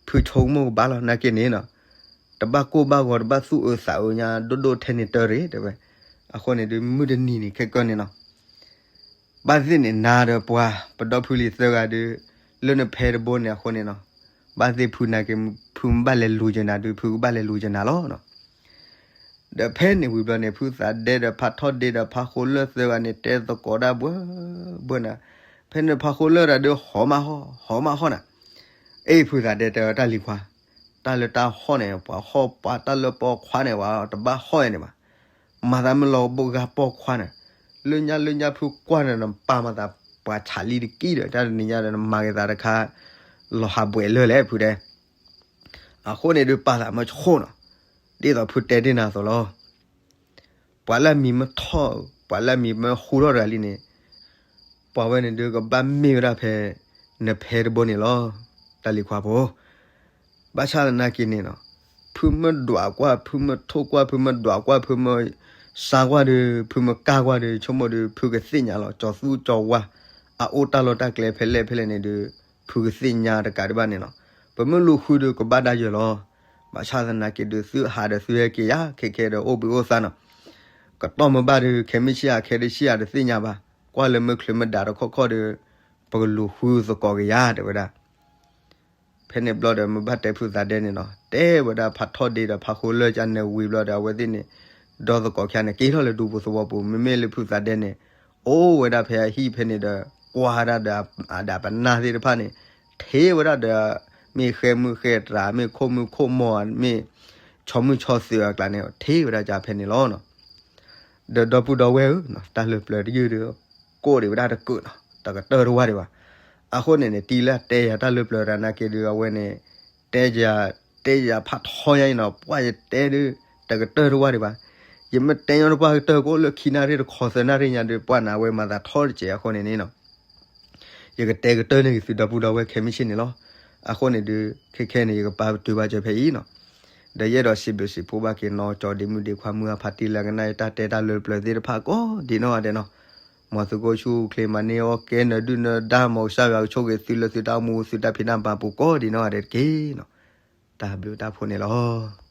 ဖုဆိကမိၣ်ကဘၣ်လီၤ နာ်က့န့ၣ်နီၤ တဘၣ်ကိၢ်ဘၣ်ဂီၤ တဘၣ်သူၣ်အၢသးအၢညါ ဒိၣ်ဒိၣ်ထဲန့ၣ်တၢ်ရ့ၣ် တဲဝဲ. အဃိန့ၣ်ဒုး မုၢ်တနံၤန့ၣ် ခဲကၢန့ၣ်နီၤ ဘၣ်သ့ၣ်န့ၣ်နၤဒီးပှၤ ပဒီဖုလံၤသၢဂၤဒုး လၢနဖဲတဘိန့ၣ်အဃိန့ၣ်နီၤ ဘၣ်သ့ၣ်ဖုနာ်က့ ဖုမ့ၢ်ဘၣ်လဲၤလူၤက့ၤနၤဒုး ဖုကဘၣ်လဲၤလူၤက့ၤနၤလီၤနီၤ. ဒီးဖဲန့ၣ်ဝံၤဘျီန့ၣ် ဖုသးဒဲဒီးဖးထီၣ်ဒ့ဒီးဖးဃိလၢၢ်သၢဂၤန့ၣ် တဲသကိးဒၣ်ဘှၢဘှၢနၤ, ဖဲန့ၣ်ဖးဃိလၢၢ်တဂၤဒုး ဟီမးဟီ ဟီမးဟီနၤ, အ့ၣ် ဖုသးဒဲတဲဝဲတၢ်လံၤခွါ, တၢ်လၢတၢ်ဟီၣ်န့ၣ် ပှၤဟီၣ်ပှၤတၢ်လၢပိာ်ခွါန့ၣ် ပှၤတဘၣ်ဟီၣ်အံၤန့ၣ်ဘၣ် မၤသးမ့ၢ်လီၤဘိးဂၤပိာ်ခွါန့ၣ်, လၢညါလၢညါဖုကွၢ်န့ၣ် နပာ်မၤသးပှၤဆးလံတကံၢ်ဒီး တၢ်တနံၤညါဒီး နမၤက့ၤသးတခါ လီၤဟးဘှဲးလၢာ်လဲၣ် ဖုတဲ. အဃိန့ၣ်ဒုး ပာ်သးမၢဆိၣ်နီၤ, ဒ်သိးဖုတဲဒ်န့ၣ်အသိးလီၤ. ပှၤလၢအမံၤမ့ၢ်ထီၣ် ပှၤလၢအမံၤမ့ၢ်ဟူထီၣ်တဂၤလံန့ၣ် ပှၤဝဲန့ၣ်ဒုးကဘၣ်မ့ၢ်ဝဲဒၣ်ဖဲ နဖဲတဘိန့ၣ်လီၤ. တၢ်လံၤခွါဖိ ဘၣ်ဆၣ်သနာ်က့န့ၣ်နီၤ, ဖုမ့ၢ်ဒွးကွၢ် ဖုမ့ၢ်ထိၣ်ကွၢ် ဖုမ့ၢ်ဒွးကွၢ် ဖုမ့ၢ်စါကွၢ်ဒီး ဖုမ့ၢ်ကၢ်ကွၢ်ဒီး ဆိကမိၣ်ဒီး ဖုကသ့ၣ်ညါလီၤ. ကၠီၤသူကၠီၤဝါ အအိၣ်တၢ်လီၢ်တၢ်ကျဲဖဲလဲၣ်ဖဲလဲၣ်န့ၣ်ဒီး ဖုကသ့ၣ်ညါတကးဒံးဘၣ်န့ၣ်နီၤ. ပမ့ၢ်လူၤဃုဒီးကဘၣ်ဒၣ်ယၢၤလီၤ. ဘၣ်ဆၣ်သနာ်က့ဒုး သုဟးဒီးသုဟဲက့ၤယၤ ခဲခဲဒီးအိၣ်ဘှံးအိၣ်သါနီၤ. ကတီၢ်မ့ၢ်ဘၣ်ဒီး ခဲမုၢ်ဆ့ၣ်ဧါ ခဲတဆ့ၣ်ဧါ တသ့ၣ်ညါဘၣ်. ကွၢ်လၢမ့ၢ်ချုးမ့ၢ်ဒးတခီခီဒီး ပကလူၤဃုသကိးက့ၤယၤ တဲဝဲဒၣ်. ဖဲန့ၣ်ဘျီဒီး မ့ၢ်ဘၣ်တဲဖုသးဒဲန့ၣ်နီၤ, တဲဝဲဒၣ်ဖးထီၣ်ဒ့ဒီးဖးဃိလၢၢ်ကန့ၣ်ဝံၤဘျီဒီး အဝဲသ့ၣ်န့ၣ် ဒီသကိးခံဂၤန့ၣ် က့ၤထီၣ်လၢဒူပူၤသဝီပူၤ, မ့မ့ၢ်လၢဖုသးဒဲန့ၣ် အိၣ်ဝဲဒၣ်ဖဲအဟံၣ်ဖဲန့ၣ်ဒီး ကွၢ်ဒၣ်ဒီးအဒၣ်ပနၢ်သ့ၣ်တဖၣ်န့ၣ် ထံၣ်ဝဲဒၣ်ဒီး မ့ၢ်ဃဲမုၢ်ဃဲတြၤ မ့ၢ်ခိၣ်မုၢ်ခိၣ်မီၢ် မ့ၢ်ဆီမုၢ်ဆီသုးအကျါန့ၣ် ထံၣ်ဝဲဒၣ်ကဖဲန့ၣ်လီၤ. ဒီးဒီပုၢ်ဒီဝဲၢ်ဧၢ, တၢ်လၢပျၢၤတယုၢ်ဒီး ကိးဒံးဝဲဒၣ်တကုာ်နီၤ, တကတၢၢ်တဝၢ်ဒံးဘၣ်. အဃိန့ၣ်န့ၣ် တံၤလၢတဲယၤတၢ်လၢပျၢၤတၢ်နာ်က့ဒုး အဝဲန့ၣ် တဲယၤ, တဲယၤဖးထီညါအံၤနီၤ, ပှၢ်ယတဲဒုး တကတၢၢ်တဝၢ်ဒံးဘၣ်. ယမ့ၢ်တဲညီတပှၢ်ကတၢၢ် ကအိၣ်လၢခံနၣ်ရံၣ်တခီသၢနၣ်ရံၣ်ညါဒုး ပှၢ်နၤဝဲမၤသးထီတစဲးအဃိန့ၣ်န့ၣ်နီၤ ယကတဲကတၢၢ်န့ၢ်က့ၤသုဒီပုၢ်ဒီဝဲၢ်ခဲမုၢ်ဆ့ၣ်န့ၣ်လီၤ. အဃိန့ၣ်ဒုး ခဲခဲန့ၣ် ယကပာ်ပတုာ်ဘၣ်စၢၤဖဲအံၤနီၤ. ဒီးယအဲၣ်ဒိးစံးဘျုးစံးဖှိၣ်ဘၣ်က့ၤနီၢ်ကၠီဒ့မုၣ်ဒ့ခွါမုၢ်အဖးတံၢ်လၢကနၣ်ယတၢ်တဲတၢ်လၢပျၢၤသ့ၣ်တဖၣ်ကိးဒံးနီၢ်ဂၤဒဲးနီၤ. မ်သုကအိၣ်ဆူၣ်အိၣ်ချ့မၤန့ၢ်အီၣ်ကဲနၢၤဒုၣ်နၢၤဒါ မ်ကစၢ်ယွၤကဆိၣ်ဂ့ၤသုလၢသုတၢ်အိၣ်မူသုတၢ်ဖံးတၢ်မၤပူၤကိးဒံးနီၢ်ဂၤဒဲးတက့ၢ်နီၤ. တၢ်ဘျုးတၢ်ဖှိၣ်န့ၣ်လီၤ.